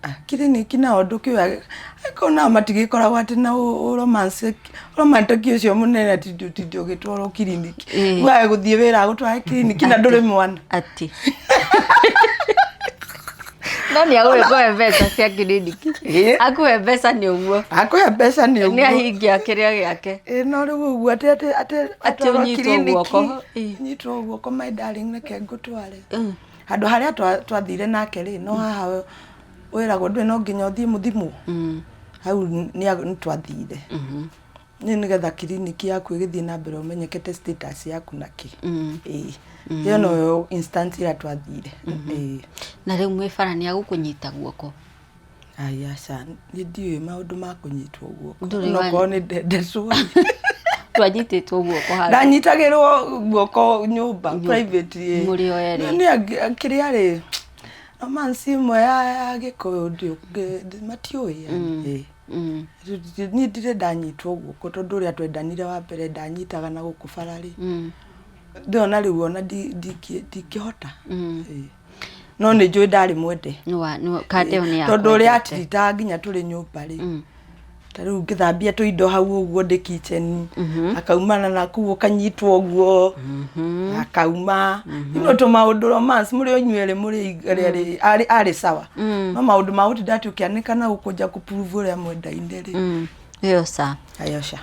S2: Ah, kiriniki nao ndũkĩũĩ angĩkorwo nao matigĩkoragwo atĩ na romance romantic ũcio mũnene atĩ ndũtinde ũgĩtwarwo kiriniki. Wae gũthiĩ wĩra agũtware kiriniki na ndũrĩ mwana.
S1: Atĩ no nĩ agũgĩkũhe mbeca cia kiriniki?
S2: Ĩĩ.
S1: Akũhe mbeca nĩ ũguo.
S2: Akũhe mbeca nĩ
S1: Nĩ
S2: ũguo.
S1: ahingia kĩrĩa gĩake.
S2: Ĩ, no rĩu ũguo atĩ atĩ atĩ
S1: Atĩ
S2: atwarwo
S1: ũnyitwo
S2: kiriniki,
S1: guoko. Ĩ.
S2: Nyitwo guoko, my darling, reke ngũtware handũ harĩa twathire nake rĩ, no haha wĩragwo ndũĩ no nginya ũthiĩ mũthimwo hau nĩ twathire nĩ nĩgetha kiriniki yaku ĩgĩthiĩ na mbere ũmenyekete status yaku na kĩ. Ĩĩ, ĩyo noyo instance ĩrĩa twathire. Ĩĩ.
S1: Na rĩu mwĩ bara nĩ agũkũnyita guoko?
S2: Ai, aca, niĩ ndiũĩ maũndũ ma kũnyitwo guoko.
S1: Ndũrĩ
S2: Onokorwo nĩ ndendetwo.
S1: Ndwanyitĩtwo guoko handũ?
S2: Ndanyitagĩrwo guoko nyũmba private, ĩĩ.
S1: Mũrĩ o erĩ?
S2: Nĩ kĩrĩa rĩ, romance ĩmwe ya Gĩkũyũ matiũĩ yani. Ĩĩ. Niĩ ndirĩ ndanyitwo guoko tondũ ũrĩa twendanire wa mbere ndanyitaga na gũkũ bara rĩ, ndĩrona rĩu ona ndingĩhota. Ĩĩ. No nĩ njũĩ ndarĩ mwende.
S1: Kanda ĩyo nĩ
S2: Tondũ ũrĩa
S1: yakwendete.
S2: atiritaga nginya tũrĩ nyũmba rĩ, ta rĩu ngĩthambia tũindo hau ũguo ndĩ kitchen, akaumana na kũu ũkanyitwo ũguo, akauma tũmaũndũ romance mũrĩ o inyuĩ erĩ mũrĩ erĩ arĩ sawa, no maũndũ ma gũtinda atĩ ũkĩanĩka na gũkũ nja kũ-prove ũrĩa mwendaine rĩ.
S1: Ĩyo ca.
S2: Ayo ca.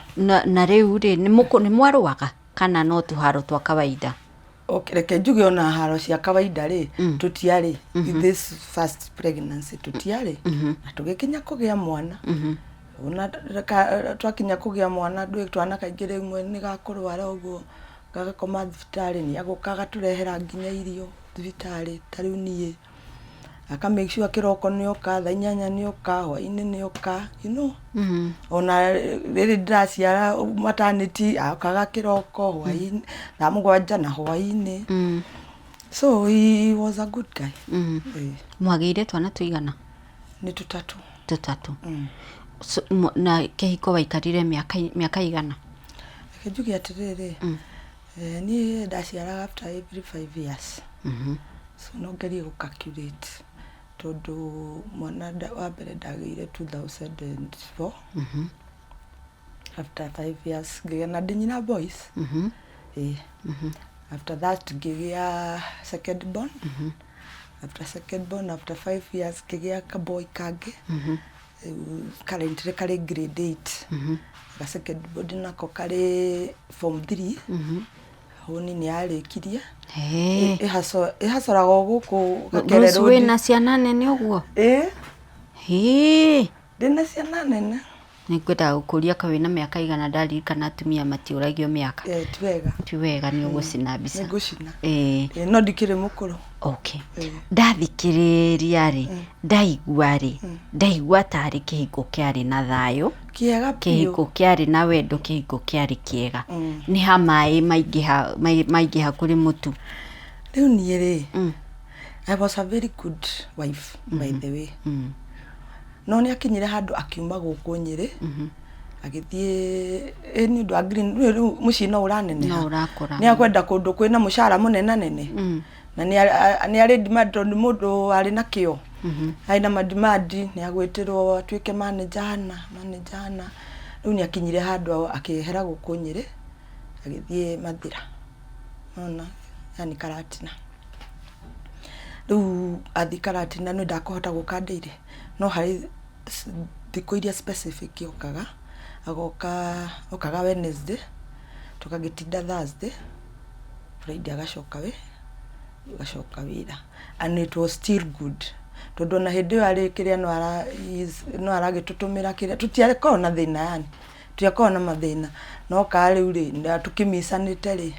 S1: Na rĩu rĩ, nĩ mwarũaga kana no tũharo twa kawaida?
S2: Okay, reke njuge ona haro cia kawaida rĩ, tũtiarĩ. This first pregnancy tũtiarĩ na tũgĩkinya kũgĩa mwana. Ona twakinya kũgĩa mwana, ndũĩ twana kaingĩ rĩmwe nĩ gakũrwara ũguo gagakoma thibitarĩ, nĩ agũka agatũrehera nginya irio thibitarĩ. Ta rĩu niĩ aka make sure kĩroko nĩ oka, thaa 8 nĩ oka, hwaĩ-inĩ nĩ oka. Ona rĩrĩ ndĩraciara maternity okaga kĩroko, hwaĩ-inĩ, thaa 7 na hwaĩ-inĩ. So he was a good guy. Ĩĩ.
S1: Mwagĩire twana tũigana?
S2: Nĩ tũtatũ.
S1: Tũtatũ. So, na kĩhiko waikarire mĩaka igana?
S2: Reke njuge atĩrĩrĩ, niĩ ndaciaraga after every 5 years, so no ngerie gũ calculate tondũ mwana wa mbere ndagĩire 2004, after 5 years ngĩgĩa na ndĩ nyina boys. Ĩĩ. After that ngĩgĩa second born. After second born, after 5 years ngĩgĩa kaboy kangĩ. Rĩu currently karĩ grade 8. Ga second born nako karĩ form 3. Hũni nĩ yarĩkirie.
S1: Hey.
S2: Ĩhacoraga o gũkũ Gakere
S1: Bruce
S2: Road.
S1: wĩna ciana nene ũguo?
S2: Ĩĩ.
S1: Hĩ.
S2: Ndĩna ciana nene.
S1: Nĩ ngwendaga gũkũria ka wĩna mĩaka igana, ndaririkana atumia matiũragio mĩaka.
S2: Eh, ti wega.
S1: Ti wega, nĩ ũgũcina mbica.
S2: Nĩ ngũcina.
S1: Ĩĩ.
S2: Ĩĩ, no ndikĩrĩ mũkũrũ.
S1: Okay.
S2: Ĩĩ.
S1: Ndathikĩrĩria rĩ, ndaigua rĩ, ndaigua tarĩ kĩhiko kĩarĩ na thayũ.
S2: Kĩega biũ.
S1: Kĩhiko kĩarĩ na wendo, kĩhiko kĩarĩ kĩega. Nĩ ha maĩ maingĩha maingĩha kũrĩ mũtu?
S2: Rĩu niĩ rĩ, I was a very good wife, by the way. No nĩ akinyire handũ akiuma gũkũ Nyĩrĩ agĩthiĩ ĩ nĩ ũndũ wa green rĩu mũciĩ no ũraneneha.
S1: No ũrakũra.
S2: Nĩ akwenda kũndũ kwĩna mũcara mũnenanene na nĩ arĩ demand tondũ nĩ mũndũ arĩ na kĩo, arĩ na mademand, nĩ agwĩtĩrwo atuĩke manager hana, manager hana. Rĩu nĩ akinyire handũ akĩehera gũkũ Nyĩrĩ agĩthiĩ Mathĩra, nĩwona yani Karatina. Rĩu athiĩ Karatina nĩ ndakũhota gũka daily, no harĩ thikũ iria specific okaga, agoka okaga Wednesday, tũgagĩtinda Thursday, Friday agacoka wĩ agacoka wĩra and it was still good tondũ ona hĩndĩ ĩyo arĩ kĩrĩa no ara no aragĩtũtũmĩra kĩrĩa tũtiakoragwo na thĩna yani tũtiakoragwo na mathĩna no ka rĩu rĩ tũkĩmicanĩte rĩ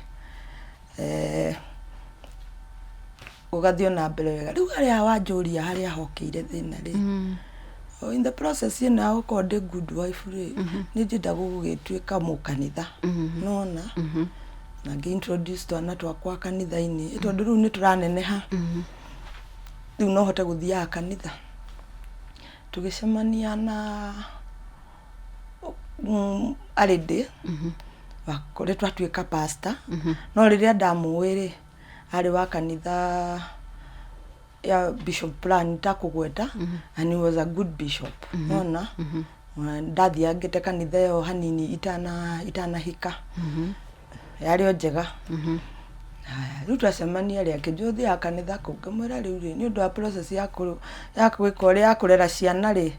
S2: eh, gũgathiĩ o na mbere wega rĩu harĩa wanjũria harĩa hokeire thĩna rĩ mm. in the process ĩno ya gũkorwo ndĩ good wife rĩ mm -hmm. nĩ ndĩenda gũgĩtuĩka mũkanitha mm -hmm. nona mm -hmm. na ngĩ introduce twana twakwa kanitha-inĩ mm. tondũ rĩu nĩ tũraneneha mm -hmm. rĩu no hote gũthiaga kanitha tũgĩcemania na mm, arĩ mm -hmm. wakoretwo atuĩka pastor mm -hmm. no rĩrĩa ndamũĩ rĩ arĩ wa kanitha ya bishop plan ndakũgweta mm -hmm. and he was a good bishop mm -hmm. nona mm -hmm. ndathiangĩte kanitha ĩyo hanini itana itanahika mm -hmm. yarĩ o njega mm -hmm. Haya, rĩu twacemania rĩ akĩnjũria ũthiaga kanitha kũ ngĩmwĩra rĩu rĩ nĩ ũndũ wa process ya kũ ya gwĩka ũrĩa ya kũrera ciana rĩ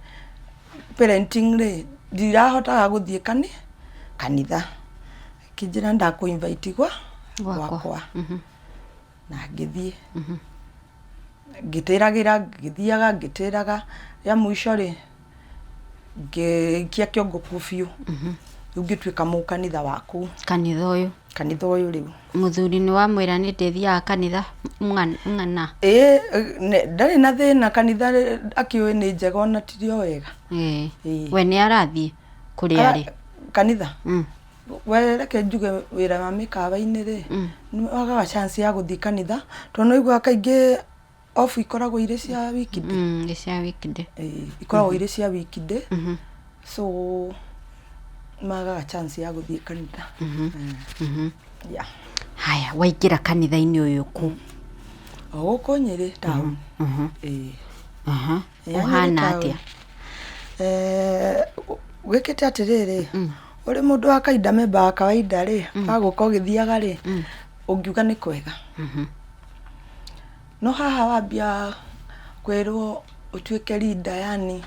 S2: parenting rĩ ndirahotaga gũthiĩ kani kanitha akĩnjĩra ndakũ invite gwa
S1: Gwakwa.
S2: gwakwa na ngĩthiĩ ngĩtĩragĩra ngĩthiaga ngĩtĩraga rĩa mũico rĩ ngĩikia kĩongo kuo biũ rĩu ngĩtuĩka mũkanitha wa kũu
S1: Kanitha ũyũ.
S2: kanitha ũyũ rĩu
S1: Mũthuri nĩ wamwĩra nĩ ndĩthiaga kanitha ng'ana.
S2: Ĩĩ ndarĩ na thĩna kanitha akĩũĩ nĩ njega ona tiri o wega.
S1: Ĩĩ. We nĩ arathiĩ kũrĩa arĩ?
S2: Kanitha? We reke njuge wĩra wa mĩkawa-inĩ rĩ, nĩ wagaga chance ya gũthiĩ kanitha tondũ nĩ ũiguaga kaingĩ off ikoragwo irĩ cia weekday.
S1: Nĩ cia weekday.
S2: Ĩĩ ikoragwo irĩ cia weekday. So magaga chance ya gũthiĩ kanitha. Yeah.
S1: Haya, waingĩra kanitha-inĩ ũyũ kũ?
S2: O gũkũ Nyĩrĩ town. Ĩĩ.
S1: Ũhana atĩa?
S2: Eh, gwĩkĩte atĩrĩrĩ ũrĩ mũndũ wa kawaida memba wa kawaida rĩ wa gũka ũgĩthiaga rĩ ũngiuga nĩ kwega no haha wambia kwĩrwo ũtuĩke leader yani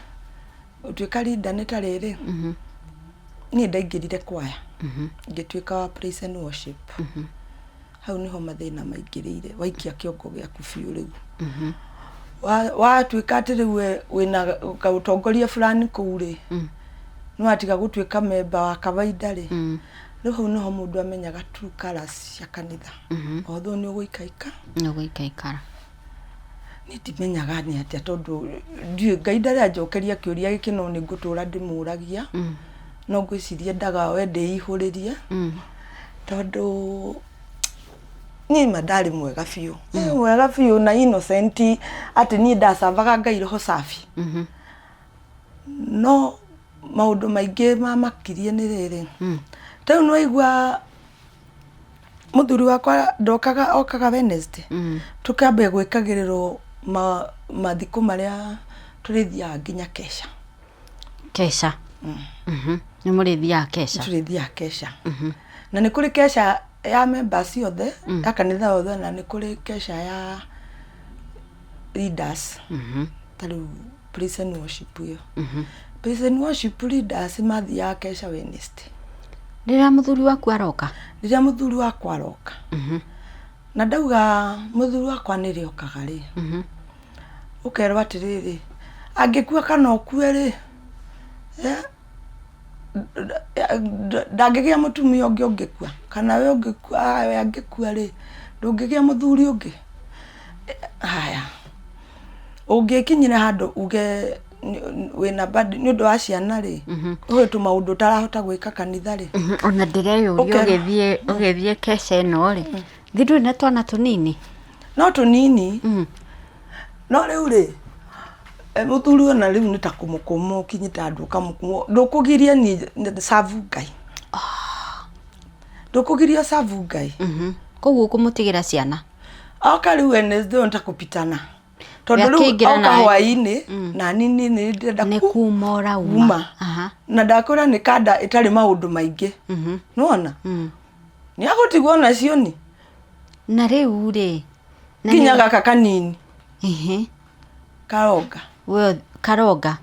S2: ũtuĩka leader nĩ ta rĩrĩ niĩ ndaingĩrire kwaya ngĩtuĩka wa praise and worship hau nĩho mathĩna maingĩrĩire waikia kĩongo gĩaku biũ rĩu watuĩka atĩ rĩu we wĩna kaũtongoria fulani kũu rĩ nĩ watiga gũtuĩka memba wa kawaida rĩ rĩu hau nĩho mũndũ amenyaga true colours cia kanitha although nĩ ũgũikaika
S1: Nĩ ũgũikaikara.
S2: Niĩ ndimenyaga nĩ atĩa tondũ ndiũĩ Ngai ndarĩ anjokeria kĩũria gĩkĩ no nĩ ngũtũra ndĩmũragia. No ngwĩciria endaga we ndĩihũrĩrie tondũ niĩ ma ndarĩ mwega biũ. Mwega biũ na innocent atĩ niĩ ndacavaga Ngai roho safi. No maũndũ maingĩ mamakirie nĩ rĩrĩ, ta rĩu nĩ waigua Mũthuri wakwa ndokaga okaga Wednesday mm. Tũkambia gwĩkagĩrĩrwo ma, mathikũ marĩa tũrĩthiaga nginya kesha
S1: kesha mm. mm -hmm. Nĩ mũrĩthiaga kesha
S2: tũrĩthiaga kesha mm -hmm. Na nĩ kũrĩ kesha ya members othe mm. Ya kanitha othe na nĩ kũrĩ kesha ya leaders mm -hmm. Ta rĩu praise and worship ĩyo mm -hmm. Praise and worship leaders mathiaga kesha Wednesday
S1: Rĩrĩa mũthuri waku aroka?
S2: Rĩrĩa mũthuri wakwa aroka. Mm -hmm. Na ndauga mũthuri wakwa nĩ rĩokaga rĩ. Mm -hmm. Ũkerwo atĩrĩrĩ, angĩkua kana ũkue rĩ, ndangĩgĩa mũtumia ũngĩ ũngĩkua, kana we ũngĩkua, we angĩkua rĩ, ndũngĩgĩa mũthuri ũngĩ. Haya, ũngĩkinyire handũ uge wĩna burden nĩ ũndũ wa ciana rĩ, gwĩ tũmaũndũ ũtarahota gwĩka kanitha rĩ.
S1: Ona ndĩreyũria ũgĩthiĩ ũgĩthiĩ keca ĩno rĩ, githĩ ndũrĩ na twana tũnini?
S2: No tũnini. No rĩu rĩ, mũthuri ona rĩu nĩ ta kũmũkũma ũkinyĩte handũ ũkamũkũma, ndũkũgiria niĩ serve Ngai. Ndũkũgiria serve Ngai.
S1: Koguo ũkũmũtigĩra ciana?
S2: Oka rĩu Wednesday ũyũ nĩ ta kũpitana. Tondũ rĩu
S1: Akĩingĩra
S2: oka
S1: nawe.
S2: hwaĩ-inĩ na nini nĩ ndĩrenda
S1: Nĩ kuma ũrauma.
S2: kuma.
S1: Aha.
S2: Na ndakwĩra nĩ kanda ĩtarĩ maũndũ maingĩ. Nĩwona? Nĩ agũtigwo nacio ni.
S1: Na rĩu rĩ. Na
S2: Nginya
S1: nĩ-
S2: gaka kanini
S1: Ehe.
S2: karonga.
S1: We karonga.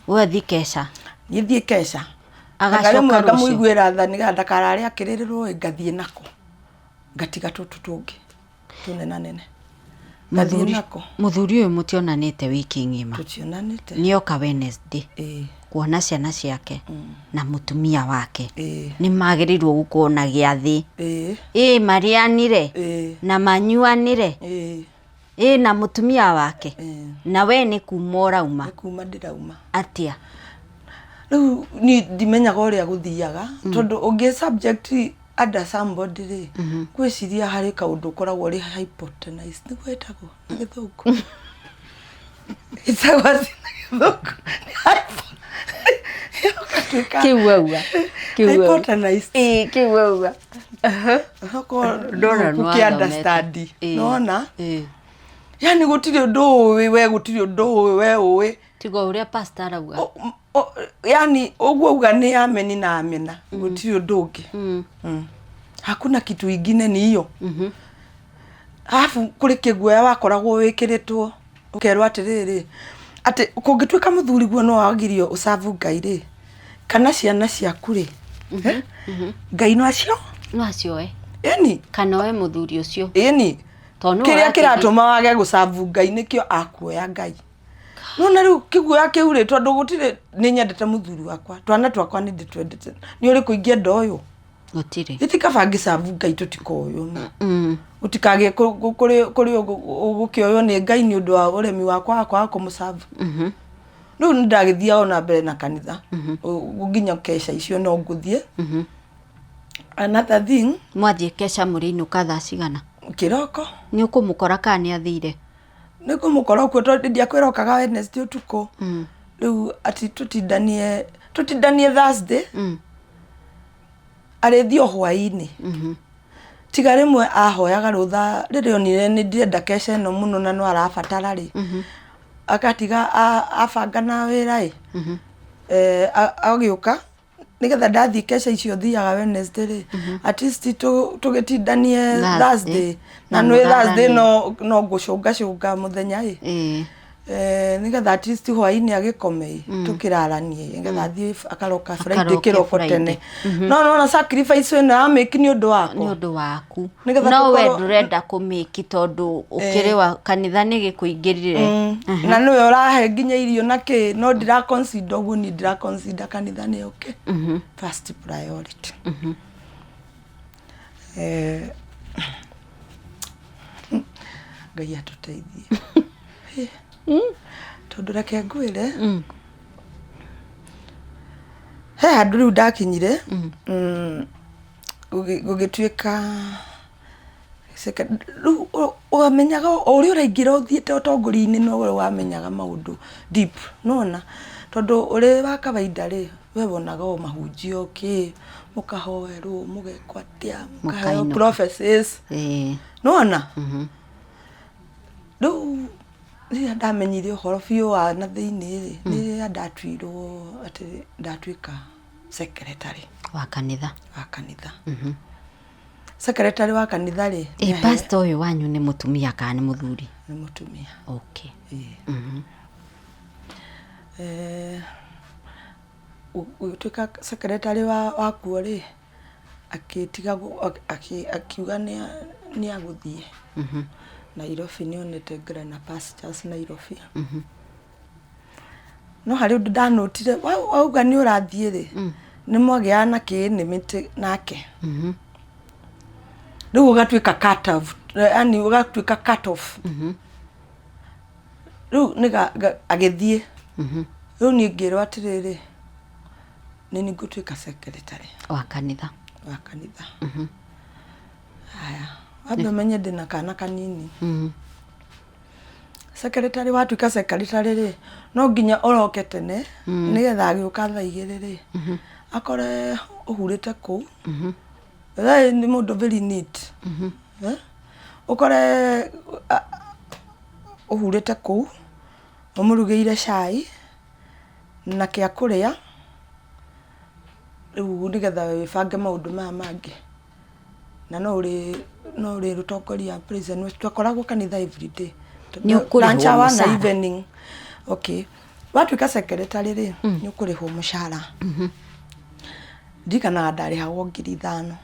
S1: We ũthiĩ keca.
S2: Niĩ thiĩ keca.
S1: Agacoka
S2: Rĩmwe
S1: rũciũ.
S2: ngamũiguĩra tha nĩgetha ndakarare akĩrĩrĩrwo ĩ ngathiĩ nako. Ngatiga tũtũ tũngĩ tũnenanene. Ngathiĩ nako.
S1: Mũthuri ũyũ mũtionanĩte wiki ng'ima.
S2: Tũtionanĩte.
S1: Nĩoka Wednesday.
S2: Ĩĩ.
S1: Kuona ciana ciake na mũtumia wake.
S2: Ĩĩ.
S1: Nĩ magĩrĩirwo gũkorwo na gĩathĩ.
S2: Ĩĩ.
S1: Ĩĩ marĩanĩre.
S2: Ĩĩ.
S1: Na manyuanĩre.
S2: Ĩĩ.
S1: Ĩĩ na mũtumia wake.
S2: Ĩĩ.
S1: Na we nĩ kuma ũrauma.
S2: Nĩ kuma ndĩrauma.
S1: Atĩa?
S2: Rĩu niĩ ndimenyaga ũrĩa gũthiaga tondũ ũngĩ subject under somebody rĩ ngwĩciria harĩ kaũndũ ũkoragwo ũrĩ hypotenized nĩguo ĩtagwo na gĩthũngũ ĩtagwo atĩa na gĩthũngũ Nĩ ũgatuĩka
S1: Kĩu wauga. Kĩu wauga.
S2: hypotenized
S1: Ĩĩ kĩu wauga.
S2: okorwo
S1: Ndona
S2: ndũgũkĩ
S1: nĩwathomete.
S2: understand
S1: Ĩĩ.
S2: nona
S1: Ĩĩ.
S2: yani gũtirĩ ũndũ ũĩ we gũtirĩ ũndũ ũĩ we ũĩ
S1: Tiga ũrĩa pastor arauga.
S2: Yani ũguo uga nĩ ameni na amena gũtirĩ ũndũ ũngĩ. Hakuna kitu ingine ni hiyo. Alafu kũrĩ kĩguoya wakoragwo wĩkĩrĩtwo ũkerwo atĩrĩrĩ atĩ kũngĩtuĩka mũthuri guo no wagirio ũcabu Ngai rĩ kana ciana ciaku rĩ eh? Ngai no acio
S1: No acioe.
S2: ĩni
S1: Kana oe mũthuri ũcio.
S2: Ĩni
S1: Tondũ nĩwe
S2: kĩrĩa
S1: ũrateithia-
S2: kĩratũma wage gũcabu Ngai nĩkĩo akuoya Ngai. Nona rĩu kĩguoya kĩu rĩ tondũ gũtirĩ nĩ nyendete mũthuri wakwa twana twakwa nĩ ndĩtwendete nĩ ũrĩkũ ingĩenda ũyũ
S1: Gũtirĩ.
S2: ĩti kaba ngĩcabu Ngai tũtikoywo gũtikagĩe kũrĩ kũrĩ ũgũkĩoywo nĩ Ngai nĩ ũndũ wa ũremi wakwa wa kwaga kũmũcabu. Rĩu nĩ ndagĩthiaga ona mbere na kanitha nginya keca icio no ngũthiĩ. Another thing
S1: Mwathiĩ keca mũrĩinũka thaa cigana?
S2: Kĩroko.
S1: Nĩ ũkũmũkora kana nĩ athire?
S2: Nĩ ngũmũkora kuo tondũ ndiakwĩra okaga Wednesday ũtukũ. Rĩu ati tũtindanie tũtindanie Thursday. Arĩthiĩ o hwaĩ-inĩ. Tiga rĩmwe ahoyaga rũtha rĩrĩa onire nĩ ndĩrenda keca ĩno mũno na no arabatara rĩ, agatiga abanga na wĩra ĩ, agĩũka nĩgetha ndathiĩ keca icio thiaga Wednesday rĩ, at least tũgĩtindanie
S1: Thursday.
S2: Thursday na
S1: Na
S2: nĩ Thursday
S1: mũraranie.
S2: no ngũcũngacũnga mũthenya ĩ.
S1: Ĩĩ.
S2: Nĩgetha at least hwaĩ-inĩ agĩkome ĩ tũkĩraranie nĩgetha athiĩ akaroka Friday
S1: Akaroke
S2: kĩroko
S1: Friday.
S2: tene no nona sacrifice ĩno ya make nĩ ũndũ
S1: Nĩ
S2: wakwa
S1: ũndũ waku.
S2: Nĩgetha
S1: No we
S2: tũkorwo-
S1: ndũrenda kũmĩki tondũ ũkĩrĩ wa kanitha nĩ gĩkũingĩrire.
S2: Na nĩwe ũrahe nginya irio na kĩ no ndĩra consider ũguo niĩ ndĩra consider kanitha nĩyo kĩ first priority. Ngai atũteithie tondũ reke ngwĩre he handũ rĩu ndakinyire gũgĩtuĩka rĩu wamenyaga o ũrĩa ũraingĩra ũthiĩte ũtongoria-inĩ noguo wamenyaga maũndũ deep nĩwona tondũ ũrĩ wa kawaida rĩ we wonaga o mahunjio kĩ mũkahoerwo mũgekwo atĩa mũkaheo
S1: Mũkainũka.
S2: prophecies
S1: Ĩĩ.
S2: nĩwona rĩu rĩrĩa ndamenyire ũhoro biũ wa na thĩinĩ rĩ nĩ rĩrĩa ndatuirwo atĩ ndatuĩka secretary
S1: Wa kanitha.
S2: Wa kanitha. Secretary wa kanitha rĩ
S1: Ĩ pastor ũyũ wanyu nĩ mũtumia kana nĩ mũthuri?
S2: Nĩ mũtumia.
S1: Okay.
S2: Ĩĩ. Gũtuĩka secretary wakuo rĩ akĩtiga akiuga nĩ agũthiĩ Nairobi nĩ onete Greener Pastures Nairobi. No harĩ ũndũ ndanotire wauga nĩ ũrathiĩ rĩ nĩ mwagĩaga na kĩ enmity nake rĩu ũgatuĩka cut off yani ũgatuĩka cut off. Rĩu agĩthiĩ rĩu niĩ ngĩrwo atĩrĩrĩ nĩ niĩ ngũtuĩka secretary
S1: Wa kanitha.
S2: Wa kanitha. Haya wambe ũmenye ndĩna kana kanini. Secretary watuĩka secretary rĩ no nginya ũroke tene nĩgetha agĩũka thaa 2 rĩ akore ũhurĩte kũu. We nĩ mũndũ very neat. Ũkore Ũhurĩte kũu, ũmũrugĩire cai na kĩa kũrĩa, rĩu nĩgetha wĩbange maũndũ maya mangĩ. Na no ũrĩ no ũrĩtongoria praise and worship. Twakoragwo kanitha everyday.
S1: Nĩ ũkũrĩhwo
S2: Lunch hour na
S1: mũcara?
S2: evening. Okay. Watuĩka secretary rĩ, nĩ ũkũrĩhwo mũcara. Ndirikanaga ndarĩhagwo 5,000.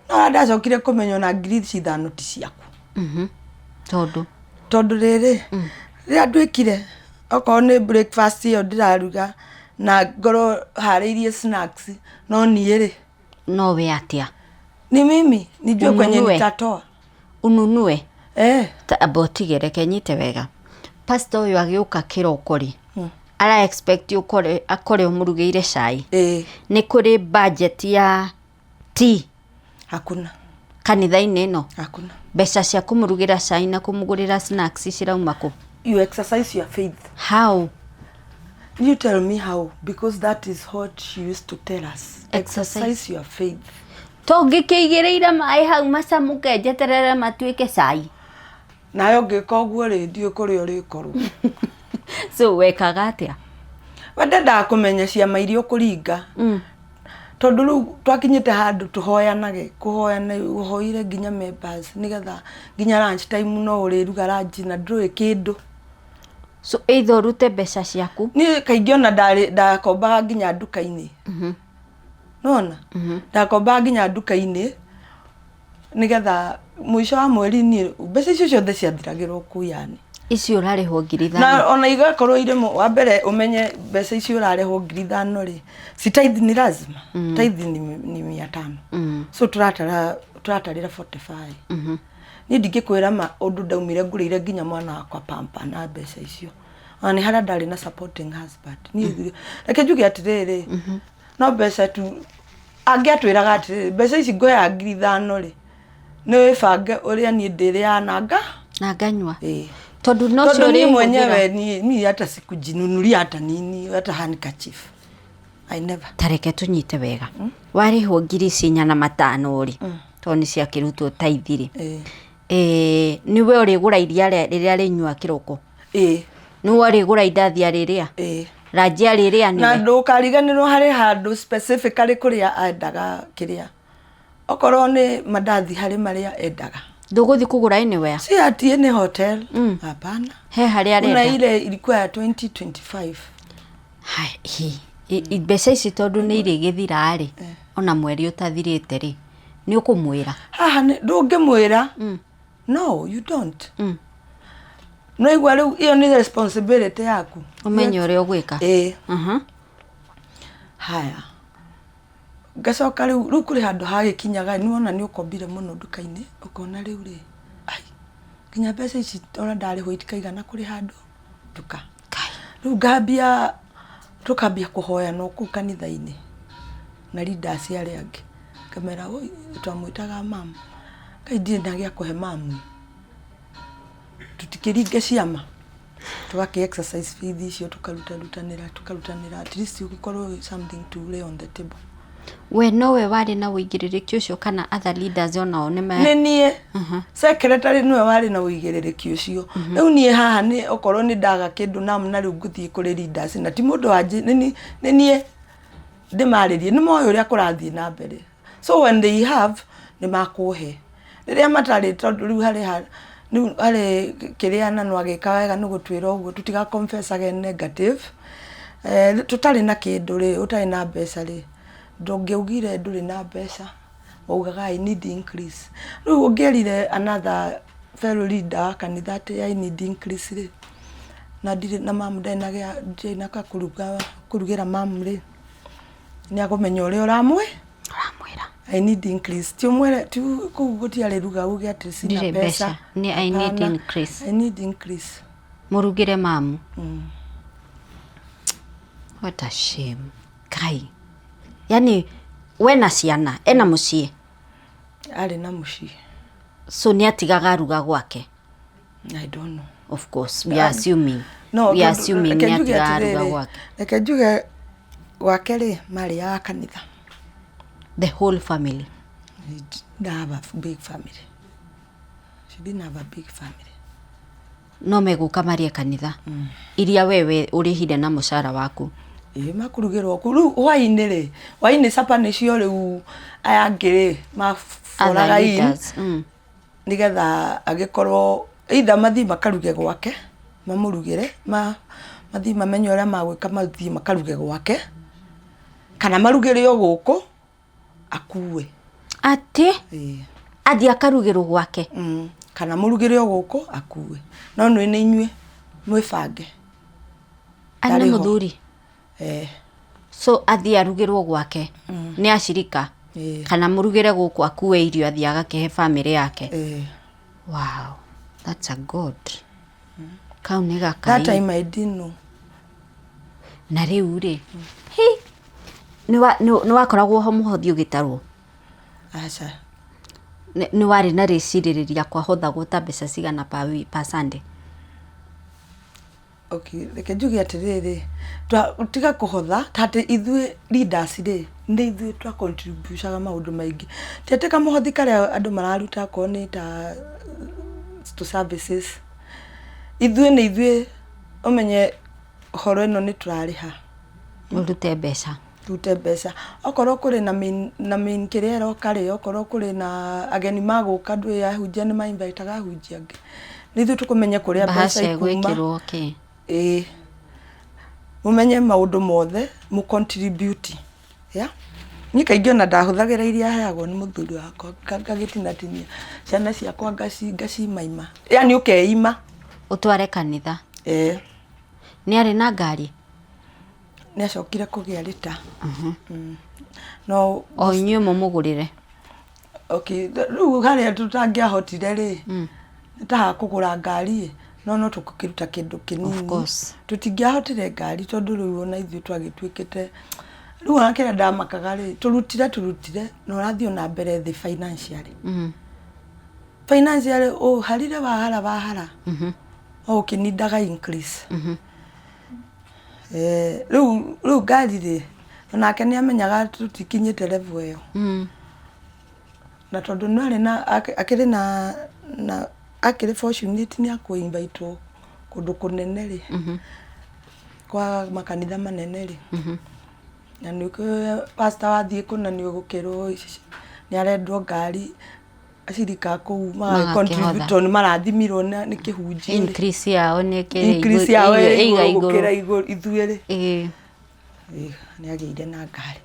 S2: No ũrĩa ndacokire kũmenya ona ngiri ici ithano ti ciaku.
S1: Tondũ?
S2: Tondũ rĩrĩ, rĩrĩa nduĩkire okorwo nĩ breakfast ĩyo ndĩraruga na ngorwo harĩirie snacks, no niĩ rĩ.
S1: No we atĩa?
S2: Ni mimi nijue kwenye
S1: Ununue.
S2: nitatoa.
S1: Ununue?
S2: Eh.
S1: Ta amba ũtige reke nyite wega. Pastor ũyũ agĩũka kĩroko rĩ, ara expect ũkore akore ũmũrugĩire cai.
S2: Eh.
S1: Nĩ kũrĩ budget ya tea?
S2: Hakuna.
S1: Kanitha-inĩ ĩno?
S2: Hakuna.
S1: Mbeca cia kũmũrugĩra cai na kũmũgũrĩra snacks cirauma kũ?
S2: You exercise your faith.
S1: How?
S2: You tell me how, because that is what she used to tell us.
S1: Exercise,
S2: Exercise your faith.
S1: Tũngĩkĩigĩrĩire maĩ hau macamũke njeterere matuĩke cai.
S2: Nawe ũngĩka ũguo rĩ, ndiũĩ kũrĩa ũrĩkorwo.
S1: So wekaga atĩa?
S2: We ndendaga kũmenya ciama iria ũkũringa. Tondũ rĩu twakinyĩte handũ tũhoyanage, kũhoyana ũhoire nginya members nĩgetha nginya lunch time no ũrĩruga lunch na ndũĩ kĩndũ.
S1: So either ũrute mbeca ciaku.
S2: Niĩ kaingĩ ona ndarĩ ndakombaga nginya nduka-inĩ. Nĩwona? Ndakombaga nginya nduka-inĩ nĩgetha mũico wa mweri niĩ mbeca icio ciothe ciathiragĩra o kũu yani.
S1: Icio ũrarĩhwo 5,000.
S2: Na ona igakorwo irĩ wa mbere ũmenye mbeca icio ũrarĩhwo 5,000 rĩ, si tithe ni lazima. Tithe ni 500. So tũratara tũratarĩra 45. Niĩ ndingĩkwĩra ma ũndũ ndaumire ngũrĩire nginya mwana wakwa pamper na mbeca icio. Ona nĩ harĩa ndarĩ na supporting husband. Niĩ reke njuge atĩrĩrĩ, no mbeca tu angĩatwĩraga atĩrĩrĩ, mbeca ici ngũheaga 5,000 rĩ, nĩ wĩbange ũrĩa niĩ ndĩrĩaga na nga
S1: na nganyua.
S2: Ĩĩ.
S1: Tondũ no
S2: Tondũ niĩ
S1: ũrĩhũthĩra.
S2: mwenyewe niĩ hata sikujinunulia hata nini hata handkerchief. I never.
S1: Ta reke tũnyite wega. Warĩhwo ngiri ici 400 rĩ, tondũ nĩ ciakĩrutwo tithe rĩ.
S2: Ĩĩ.
S1: Nĩwe ũrĩgũra iria rĩrĩa rĩnyua kĩroko?
S2: Ĩĩ.
S1: Nĩwe ũrĩgũra indathi arĩrĩa?
S2: Ĩĩ.
S1: Ranji arĩrĩa
S2: Na
S1: nĩwe?
S2: ndũkariganĩrwo harĩ handũ specifically kũrĩa endaga kĩrĩa. Okorwo nĩ mandathi harĩ marĩa endaga.
S1: Ndũgũthiĩ kũgũra anywhere?
S2: Si ati any hotel. Hapana.
S1: He harĩa
S2: Kuna
S1: arenda?
S2: ile ilikuwa ya 2025.
S1: Hai, hi. Mbeca ici tondũ nĩ irĩgĩthira rĩ, ona mweri ũtathirĩte rĩ, nĩ ũkũmwĩra?
S2: Haha ndũngĩmwĩra. No, you don't. No igua rĩu ĩyo nĩ responsibility yaku.
S1: Ũmenye ũrĩa ũgwĩka.
S2: Ĩĩ. Haya. Ngacoka rĩu rĩu kũrĩ handũ hagĩkinyaga nĩ wona nĩ ũkombire mũno nduka-inĩ, ũkona rĩu rĩ, ai, nginya mbeca ici ona ndarĩhwo itikaigana kũrĩha nduka. Rĩu ngambia tũkambia kũhoyana o kũu kanitha-inĩ na leaders arĩa angĩ. Ngamera woi, twamwĩtaga mum, Ngai ndirĩ na gĩa kũhe mum, tũtikĩringe ciama. Tũgakĩ exercise faith icio tũkarutarutanĩra tũkarutanĩra at least ũgĩkorwo something to lay on the table.
S1: We nowe warĩ na ũigĩrĩrĩki ũcio kana other leaders onao nĩ
S2: Nĩ niĩ secretary nĩwe warĩ na ũigĩrĩrĩki ũcio. Rĩu niĩ haha nĩ okorwo nĩ ndaga kĩndũ namna rĩu ngũthiĩ kũrĩ leaders na ti mũndũ wanjĩ nĩ niĩ ndĩmarĩrie nĩ moĩ ũrĩa kũrathiĩ na mbere. So when they have nĩ makũhe. Rĩrĩa matarĩ tondũ rĩu harĩ rĩu harĩ kĩrĩa na no agĩka wega nĩ gũtwĩra ũguo tũtiga confess age negative. Tũtarĩ na kĩndũ rĩ, ũtarĩ na mbeca rĩ, ndũngĩaugire ndũrĩ na mbeca, waugaga I need increase. Rĩu ũngĩerire another fellow leader wa kanitha atĩ I need increase rĩ, na ndirĩ na mamu ndarĩ na gĩa ndirĩ na gakũruga kũrugĩra mamu rĩ, nĩ akũmenya ũrĩa ũramwĩ
S1: Ũramwĩra.
S2: I need increase. Ti ũmwĩre ti kũu gũtiarĩ ruga uge atĩ sina
S1: Ndirĩ
S2: mbeca.
S1: mbeca, nĩ I need
S2: Hapana.
S1: increase.
S2: I need increase.
S1: Mũrugĩre mamu. What a shame. Kai. Yani we na ciana, ena mũciĩ.
S2: Arĩ na mũciĩ.
S1: So nĩ atigaga aruga gwake.
S2: I don't know.
S1: Of course, we are assuming.
S2: No,
S1: we are
S2: tondũ-
S1: assuming
S2: reke
S1: nĩ
S2: njuge
S1: atigaga aruga
S2: atĩrĩrĩ,
S1: gwake.
S2: Reke njuge gwake rĩ marĩaga kanitha.
S1: The whole family.
S2: He didn't have a big family. She didn't have a big family.
S1: No megũka marĩe kanitha iria wewe ũrĩhire na mũcara waku.
S2: Ĩĩ, makũrugĩrwo kũu. Rĩu hwainĩ rĩ, hwainĩ capa nĩcio rĩu aya angĩ rĩ
S1: Other
S2: maboraga in
S1: leaders.
S2: Nĩgetha agĩkorwo either mathiĩ makaruge gwake mamũrugĩre, mathiĩ mamenye ũrĩa magwĩka mathiĩ makaruge gwake, kana marugĩre o gũkũ akue.
S1: Atĩ?
S2: Ĩĩ.
S1: Athiĩ akarugĩrwo gwake?
S2: Kana mũrugĩre o gũkũ akue. No nĩ inyuĩ mwĩbange.
S1: Arĩ na mũthuri?
S2: Eh.
S1: So athiĩ arugĩrwo gwake nĩ acirika kana mũrugĩre gũkũ akue irio athiĩ agakĩhe bamĩrĩ yake. Wow, that's a god. Kau nĩ
S2: That
S1: gakai.
S2: time I didn't know.
S1: Na rĩu rĩ, hi, nĩ wakoragwo ho mũhothi ũgĩtarwo?
S2: Aca.
S1: Nĩ warĩ na rĩcirĩrĩria kwahothagwo ta mbeca cigana per Sunday?
S2: Okay, reke njuge atĩrĩrĩ, tiga kũhotha, ta atĩ ithuĩ leaders rĩ, nĩ ithuĩ twa contribution aga maũndũ maingĩ. Ti atĩ kamũhothi karĩa andũ mararuta akorwo nĩ ta tũ services, ithuĩ nĩ ithuĩ ũmenye horo ĩno nĩ tũrarĩha.
S1: Ũrute mbeca.
S2: Tũrute mbeca. Okorwo kũrĩ na main, na main kĩrĩa ĩroka rĩ, okorwo kũrĩ na ageni magũka ndũĩ ahunjia nĩ ma invite aga ahunjia angĩ. Nĩ ithuĩ tũkũmenya kũrĩa mbeca
S1: Bahasha
S2: ikuma.
S1: ĩgwĩkĩrwo kĩ?
S2: Ĩĩ. Mũmenye maũndũ mothe, mũ contribute. Yeah. Niĩ kaingĩ ona ndahũthagĩra iria heagwo nĩ mũthuri wakwa, ngagĩtinatinia ciana ciakwa ngacimaima. Yaani ũkeima.
S1: Ũtware kanitha.
S2: Ĩĩ.
S1: Nĩ arĩ na ngari?
S2: Nĩ acokire kũgĩa rĩta. No
S1: O inyuĩ mũmũgũrĩre?
S2: Okay, rĩu harĩa tũtangĩahotire rĩ, nĩ ta ha kũgũra ngari ĩ, no no tũgũkĩruta kĩndũ
S1: Of
S2: kĩnini.
S1: course.
S2: Tũtingĩahotire ngari tondũ rĩu ona ithuĩ twagĩtuĩkĩte, rĩu ona kĩrĩa ndamakaga rĩ, tũrutire tũrutire na ũrathiĩ o na mbere thĩ financially. Financially ũharire wahara wahara, o ũkĩnindaga increase. Rĩu rĩu ngari rĩ, onake nĩ amenyaga tũtikinyĩte level ĩyo. Na tondũ nĩ arĩ na akĩrĩ na na akĩrĩ fortunate nĩ akũ invite wo kũndũ kũnene rĩ, kwa makanitha manene rĩ, na nĩ ũkĩũĩ pastor wathiĩ kũna nĩ ũgũkĩrwo nĩ arendwo ngari. Acirika a kũu
S1: Magakĩhotha.
S2: contribute tondũ nĩ marathimirwo nĩ kĩhunjio rĩ.
S1: Increase yao nĩ ĩkĩrĩ
S2: Increase yao ĩ
S1: ĩiga
S2: igũrũ gũkĩra
S1: igũrũ.
S2: igũrũ ithuĩ rĩ.
S1: Ĩĩ.
S2: Ĩĩ, nĩ agĩire na ngari.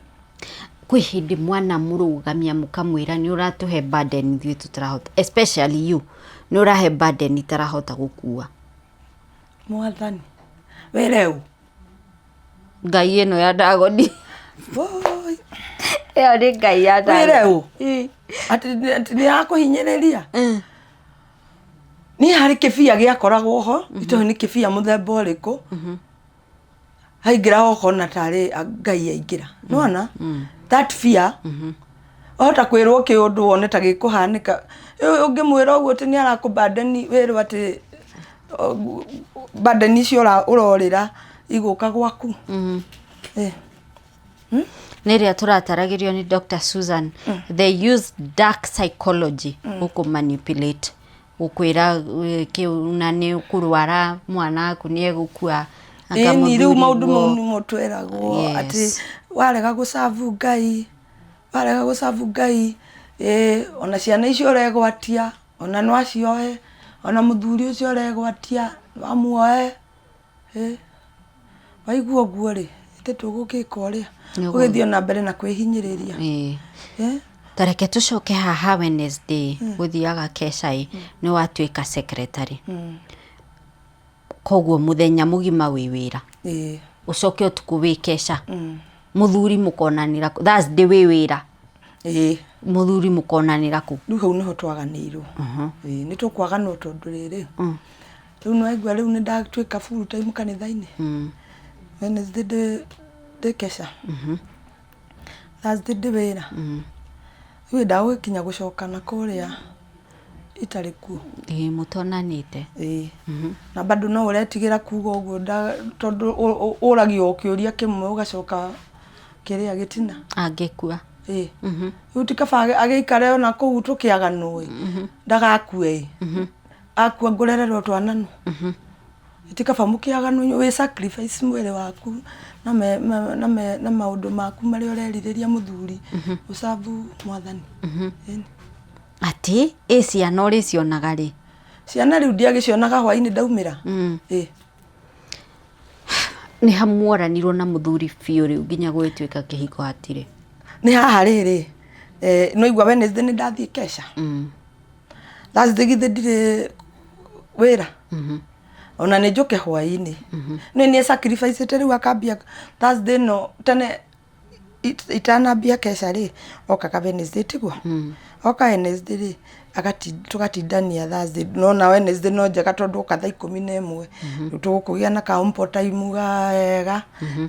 S1: Kwĩ hĩndĩ mwana mũrũgamia mũkamwĩra nĩ ũratũhe burden ithuĩ tũtarahota, especially you, nĩ ũrahe burden itarahota gũkua.
S2: Mwathani, wĩre ũ?
S1: Ngai ĩno ya Ndagoni.
S2: Woi.
S1: Ĩyo nĩ Ngai ya Ndagoni.
S2: Wĩre ũ? Atĩ atĩ nĩ yakũhinyĩrĩria? Niĩ harĩ kĩbia gĩakoragwo ho, itoĩ nĩ kĩbia mũthemba ũrĩkũ. Haingĩra ũkona tarĩ Ngai aingĩra. Nĩwona? That fear, wahota kwĩrwo kĩũndũ wone ta gĩkũhanĩka. Ũngĩmwĩra ũguo atĩ nĩ arakũ burden wĩrwo atĩ burden icio ũrorĩra igũka gwaku.
S1: Nĩ ĩrĩa tũrataragĩrio nĩ Dr. Susan. They use dark psychology gũkũ manipulate. Gũkwĩra kĩu na nĩ ũkũrwara mwana waku nĩ egũkua. Anga
S2: Ĩni rĩu
S1: mũthuri
S2: maũndũ mau
S1: guo.
S2: nĩmo tweragwo atĩ
S1: Yes.
S2: warega gũ serve Ngai, warega gũ serve Ngai, ona ciana icio ũregwatia, ona no acioe, ona mũthuri ũcio ũregwatia no amuoe. Waigua ũguo rĩ, ithe tũgũgĩka ũrĩa? Ũgĩthiĩ ona mbere na kwĩhinyĩrĩria.
S1: Ta reke tũcoke haha Wednesday gũthiaga kesha ĩ, nĩ watuĩka secretary. Koguo mũthenya mũgima wĩ wĩra. Ũcoke ũtukũ wĩ kesha. Mũthuri mũkonanĩra kũ? Thursday wĩ wĩra. Mũthuri mũkonanĩra kũ?
S2: Rĩu hau nĩho twaganĩirwo. Ĩĩ nĩ tũkwaganwo tondũ rĩrĩ, rĩu nĩ waigua rĩu nĩ ndatuĩka full time kanitha-inĩ. Wednesday ndĩ kesha. Thursday ndĩ wĩra. Rĩu ndagũgĩkinya gũcoka na kũrĩa itarĩ kuo.
S1: Ĩĩ mũtonanĩte.
S2: Ĩĩ. Na bado no ũretigĩra kuga ũguo tondũ ũragio o kĩũria kĩmwe ũgacoka kĩrĩa gĩtina.
S1: Angĩkua.
S2: Ĩĩ. Rĩu ti kaba agĩikare ona kũu tũkĩaganwo ĩ, ndagakue ĩ. Akua ngũrererwo twana nũ? Ti kaba mũkĩaganu wĩ sacrifice mwĩrĩ waku na me, na, na, me, na maũndũ maku marĩa ũrerirĩria mũthuri ũcabu mwathani. Ĩni.
S1: Atĩ ĩ ciana ũrĩcionaga rĩ?
S2: Ciana rĩu ndiagĩcionaga hwainĩ ndaumĩra. Ĩ.
S1: Nĩ ha mworanirwo na mũthuri biũ rĩu nginya gũgĩtuĩka kĩhiko hatirĩ?
S2: Nĩ haha rĩrĩ, eh, nĩwaigua Wednesday nĩ ndathiĩ kesha. Thursday githĩ ndirĩ wĩra. Ona nĩ njũke hwainĩ. Nĩ nĩ sacrifice rĩu akambia Thursday no tene itanambia kesha rĩ, okaga Wednesday tiguo? Oka Wednesday rĩ, tũgatindania Thursday, nona Wednesday no njega tondũ oka thaa 11, rĩu tũgũkũgĩa na ka ample time wega,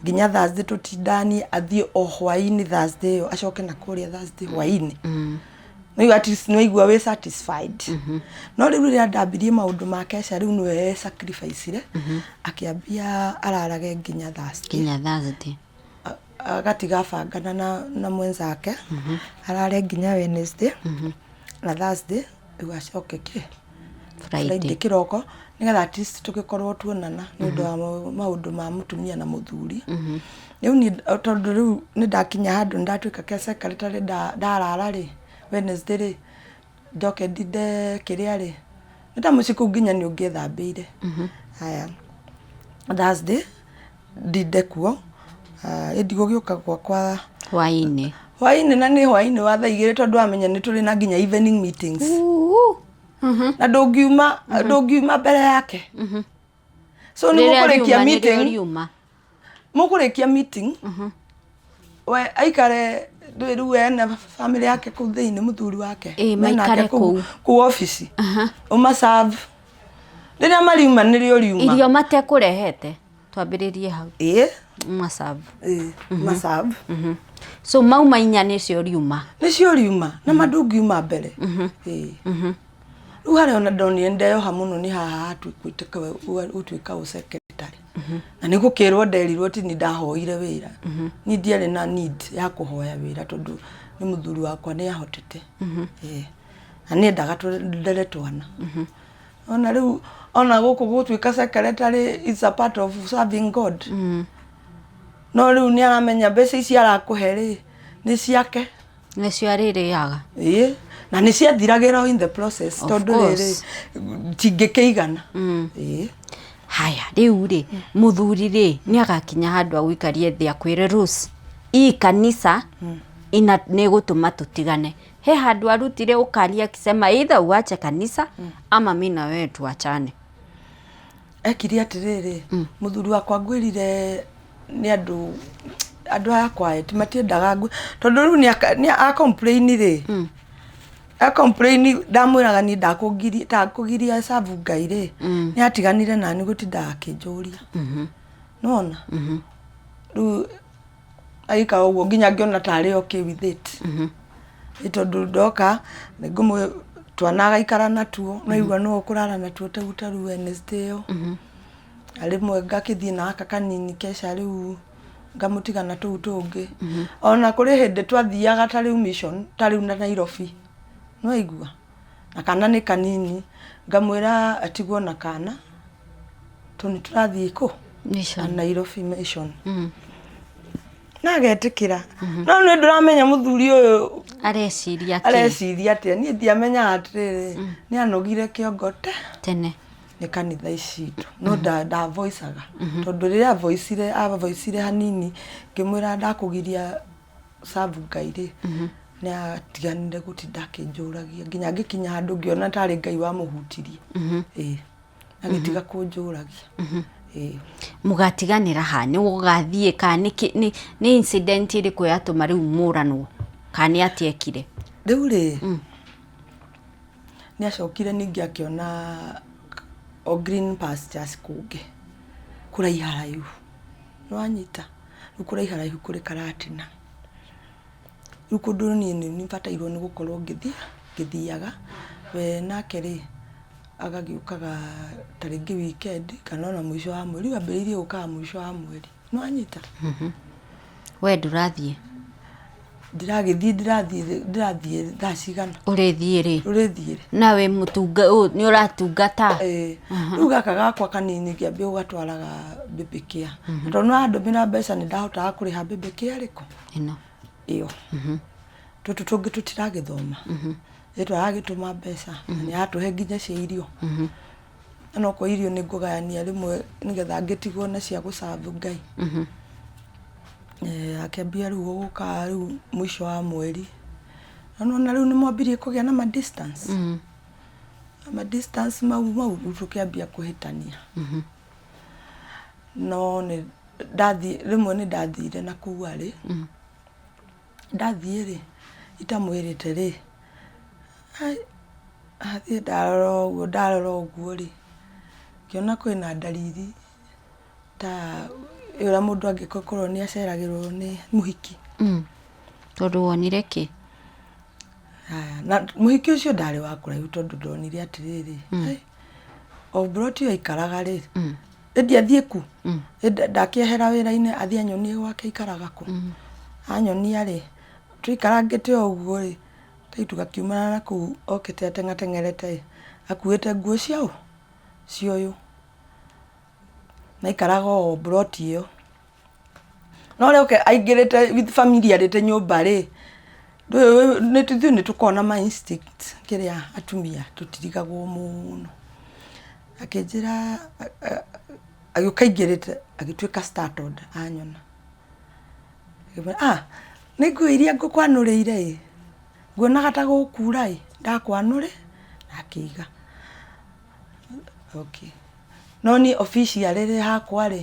S2: nginya Thursday tũtindanie, athiĩ o hwainĩ Thursday ĩyo, acoke na kũrĩa Thursday hwainĩ. Nĩwaigua at least nĩwaigua wĩ satisfied. No rĩu rĩrĩa ndambirie maũndũ ma kesha rĩu nĩwe e sacrifice ire, akĩambia ararage nginya Thursday.
S1: Nginya Thursday.
S2: Agatiga abangana na, na mwenzake arare nginya Wednesday na Thursday rĩu acoke kĩ
S1: Friday
S2: kĩroko nĩgetha at least tũgĩkorwo tuonana nĩ ũndũ wa maũndũ ma mũtumia na mũthuri. Rĩu niĩ tondũ rĩu nĩ ndakinya handũ nĩ ndatuĩka ke secretary ndarara rĩ Wednesday rĩ njoke ndinde kĩrĩa rĩ nĩ ta mũciĩ kũu nginya nĩ ũngĩethambĩire. Haya Thursday ndinde kuo ĩ ndigũgĩũka gwakwa
S1: Hwainĩ.
S2: Hwainĩ na nĩ hwainĩ wa thaa 2 tondũ wamenya nĩ tũrĩ na nginya evening meetings. Na ndũngiuma ndũngiuma mbere yake. So nĩ
S1: Rĩrĩa
S2: mũkũrĩkia
S1: riuma nĩrĩo
S2: meeting
S1: riuma.
S2: Mũkũrĩkia meeting we aikare ndũĩ rĩu ena family yake kũu thĩinĩ mũthuri wake.
S1: Ĩ,
S2: Menake
S1: maikare kũu.
S2: Kũu obici. Ũma serve. Rĩrĩa mariuma nĩrĩo riuma.
S1: Irio matekũrehete twambĩrĩrie hau.
S2: Ĩ.
S1: Maserve.
S2: Ĩ, maserve.
S1: So mauma 4 nĩcio riuma.
S2: Nĩcio riuma na ma ndũngiuma mbere. Ĩ. Rĩu harĩa ona ndonire ndeyoha mũno nĩ haha hatuĩkĩte gũtuĩka ũ secretary. Na nĩ gũkĩrwo nderirwo ti ni ndahoire wĩra. Niĩ ndiarĩ na need ya kũhoya wĩra tondũ nĩ mũthuri wakwa nĩ ahotete. Ĩ. Na nĩ endaga tũrere twana. Ona rĩu ona gũkũ gũtuĩka secretary is a part of serving God. No rĩu nĩ aramenya mbeca ici arakũhe rĩ nĩ ciake.
S1: Nĩcio arĩrĩaga.
S2: Ĩĩ na nĩ ciathiragĩra in the process
S1: Of
S2: tondũ rĩrĩ
S1: course.
S2: cingĩkĩigana. Ĩĩ.
S1: Haya rĩu rĩ mũthuri rĩ nĩ agakinya handũ agũikarie thĩ akwĩre Rose hii kanisa ina nĩ ĩgũtũma tũtigane. He handũ arutire ũkaria akisema either uache kanisa ama mi na wewe tuachane.
S2: Ekire atĩrĩrĩ, mũthuri wakwa ngwĩrire nĩ andũ andũ aya quiet matiendaga ngũ tondũ rĩu nĩ a complain rĩ a complain ndamwĩraga niĩ ndakũgiria ndakũgiria serve Ngai rĩ nĩ atiganire nani gũtinda akĩnjũria. Nĩwona? Rĩu agĩka ũguo nginya ngĩona tarĩ okay with it. Nĩ tondũ ndoka nĩngũmũ twana agaikara natuo naigua nĩwe ũkũrara natuo ta rĩu Wednesday ĩyo. Na rĩmwe ngakĩthiĩ na gaka kanini kesha rĩu ngamũtiga na tũu tũngĩ. Ona kũrĩ hĩndĩ twathiaga ta rĩu mission ta rĩu na Nairobi nĩwaigua? Na kana nĩ kanini ngamwĩra atigwo na kana tondũ nĩ tũrathiĩ kũ?
S1: Mission.
S2: Na Nairobi mission. Na agetĩkĩra. No nĩ ndũramenya mũthuri ũyũ
S1: Areciria kĩ?
S2: Areciria atĩa. Niĩ ndiamenyaga atĩrĩrĩ nĩ anogire kĩongo te
S1: Tene.
S2: Nĩ kanitha ici citũ no nda voice-aga tondũ rĩrĩa avoicire avoicire hanini ngĩmwĩra ndakũgiria serve Ngai rĩ nĩ atiganire gũtinda akĩnjũragia nginya ngĩkinya handũ ngĩona tarĩ Ngai wamũhutirie. Ĩĩ agĩtiga kũnjũragia. Ĩĩ.
S1: Mũgatiganĩra ha? Nĩ ũgathiĩ kana nĩ nĩ incident ĩrĩkũ yatũma rĩu mũranwo? Kana nĩ atĩa ekire?
S2: Rĩu rĩ nĩ acokire ningĩ akĩona o green pastures kũngĩ kũraiharaihu, nĩ wanyita? Rĩu kũraiharaihu kũrĩ Karatina. Rĩu kũndũ niĩ nĩ batairwo nĩ gũkorwo ngĩthiĩ ngĩthiaga, we nake rĩ agagĩũkaga ta rĩngĩ weekend kana ona mũico wa mweri, rĩu ambĩrĩirie gũkaga mũico wa mweri, nĩ wanyita?
S1: We ndũrathiĩ?
S2: Ndĩragĩthiĩ ndĩrathiĩ ndĩrathiĩ thaa cigana?
S1: Ũrĩthiĩ rĩ?
S2: Ũrĩthiĩ rĩ?
S1: Nawe mũtunga nĩ ũratungata?
S2: Ĩĩ. Rĩu gaka gakwa kanini ngĩambia gũgatwaraga baby care. Na tondũ nĩ arandũmĩra mbeca nĩ ndahotaga kũrĩha baby care ĩrĩkũ?
S1: Ĩno.
S2: Ĩyo. Tũtũ tũngĩ tũtiragĩthoma. Ĩtũ aragĩtũma mbeca na nĩ aratũhe nginya cia irio. Na okorwo irio nĩ ngũgayania rĩmwe nĩgetha ngĩtigwo na cia gũ serve Ngai. Akĩambia rĩu gũka rĩu mũico wa mweri. Na nĩwona rĩu nĩ mwambirie kũgĩa na ma distance. Ma distance mau mau rĩu tũkĩambia kũhĩtania. No nĩ ndathiĩ rĩmwe nĩ ndathire na kũu arĩ. Ndathiĩ rĩ, itamwĩrĩte rĩ, athiĩ ndarora ũguo ndarora ũguo rĩ, ngĩona kwĩna ndariri ta ũrĩa mũndũ angĩkorwo nĩ aceragĩrwo nĩ mũhiki.
S1: Tondũ wonire kĩ?
S2: Haya, na mũhiki ũcio ndarĩ wa kũraihu tondũ ndonire atĩrĩrĩ, o mburoti ĩyo aikaraga rĩ, ĩndĩ athiĩ ku? Ndakĩehera wĩra-inĩ athiĩ anyonie gwake aikaraga kũ? Anyonia rĩ, tũikarangĩte o ũguo rĩ, kairĩtu gakiumana na kũu okĩte ateng'ateng'erete ĩ, akuĩte nguo cia ũ? Cia ũyũ. Na aikaraga o mburoti ĩyo. No ũrĩa oke aingĩrĩte with familiarity nyũmba rĩ, ndũĩ ithuĩ nĩ tũkoragwo na ma instinct kĩrĩa atumia tũtirigagwo mũno. Akĩnjĩra agĩũka aingĩrĩte agĩtuĩka startled anyona. Akĩnjĩra ah nĩ nguo iria ngũkwanũrĩire ĩ, nguonaga ta gũkura ĩ, ndakwanũrĩra na akĩiga. Okay. No niĩ officially rĩ hakwa rĩ,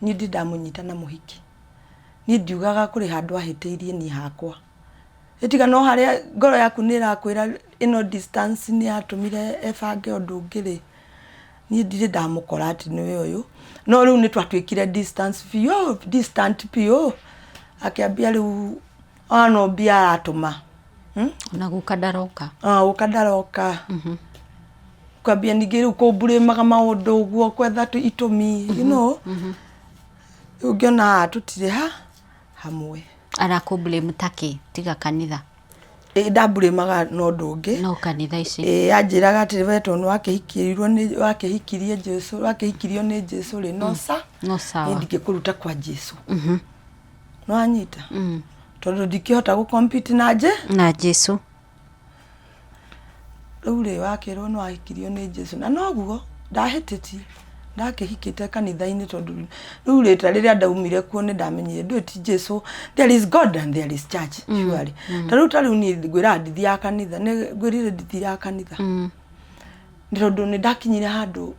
S2: niĩ ndirĩ ndamũnyita na mũhiki. Niĩ ndiugaga kũrĩ handũ ahĩtĩirie niĩ hakwa. Ĩ tiga no harĩa ngoro yaku nĩ ĩrakwĩra ĩno distance nĩ yatũmire ebange ũndũ ũngĩ rĩ, niĩ ndirĩ ndamũkora atĩ nĩwe ũyũ. No rĩu nĩ twatuĩkire distance biũ, distant biũ, akĩambia rĩu ona no mbia aratũma.
S1: Ona gũka ndaroka.
S2: Ona gũka ndaroka. Kwambia ningĩ rĩu kũmburĩmaga maũndũ ũguo gwetha itũmi you know. Rĩu ngĩona haha tũtirĩ ha hamwe.
S1: Arakũ blame ta kĩ tiga kanitha?
S2: Ĩĩ ndamburĩmaga na ũndũ ũngĩ.
S1: No kanitha ici.
S2: Ĩĩ anjĩraga atĩ we tondũ nĩ wakĩhikĩirwo nĩ wakĩhikirie Jesũ wakĩhikirio nĩ Jesũ rĩ no sa
S1: No sawa.
S2: Niĩ ndingĩkũruta kwa Jesũ. Nĩ wanyita? Tondũ ndingĩhota gũ compete na Jesũ.
S1: Na Jesũ.
S2: Rĩu rĩ wakĩrwo nĩ wahikirio nĩ Jesũ na noguo ndahĩtĩtie ndakĩhikĩte kanitha-inĩ tondũ rĩu rĩ ta rĩrĩa ndaumire kuo nĩ ndamenyire ndũĩ ti Jesũ there is God and there is church surely. Ta rĩu ta rĩu niĩ ngwĩraga ndithiaga kanitha nĩ ngwĩrire ndithiaga kanitha nĩ tondũ nĩ ndakinyire handũ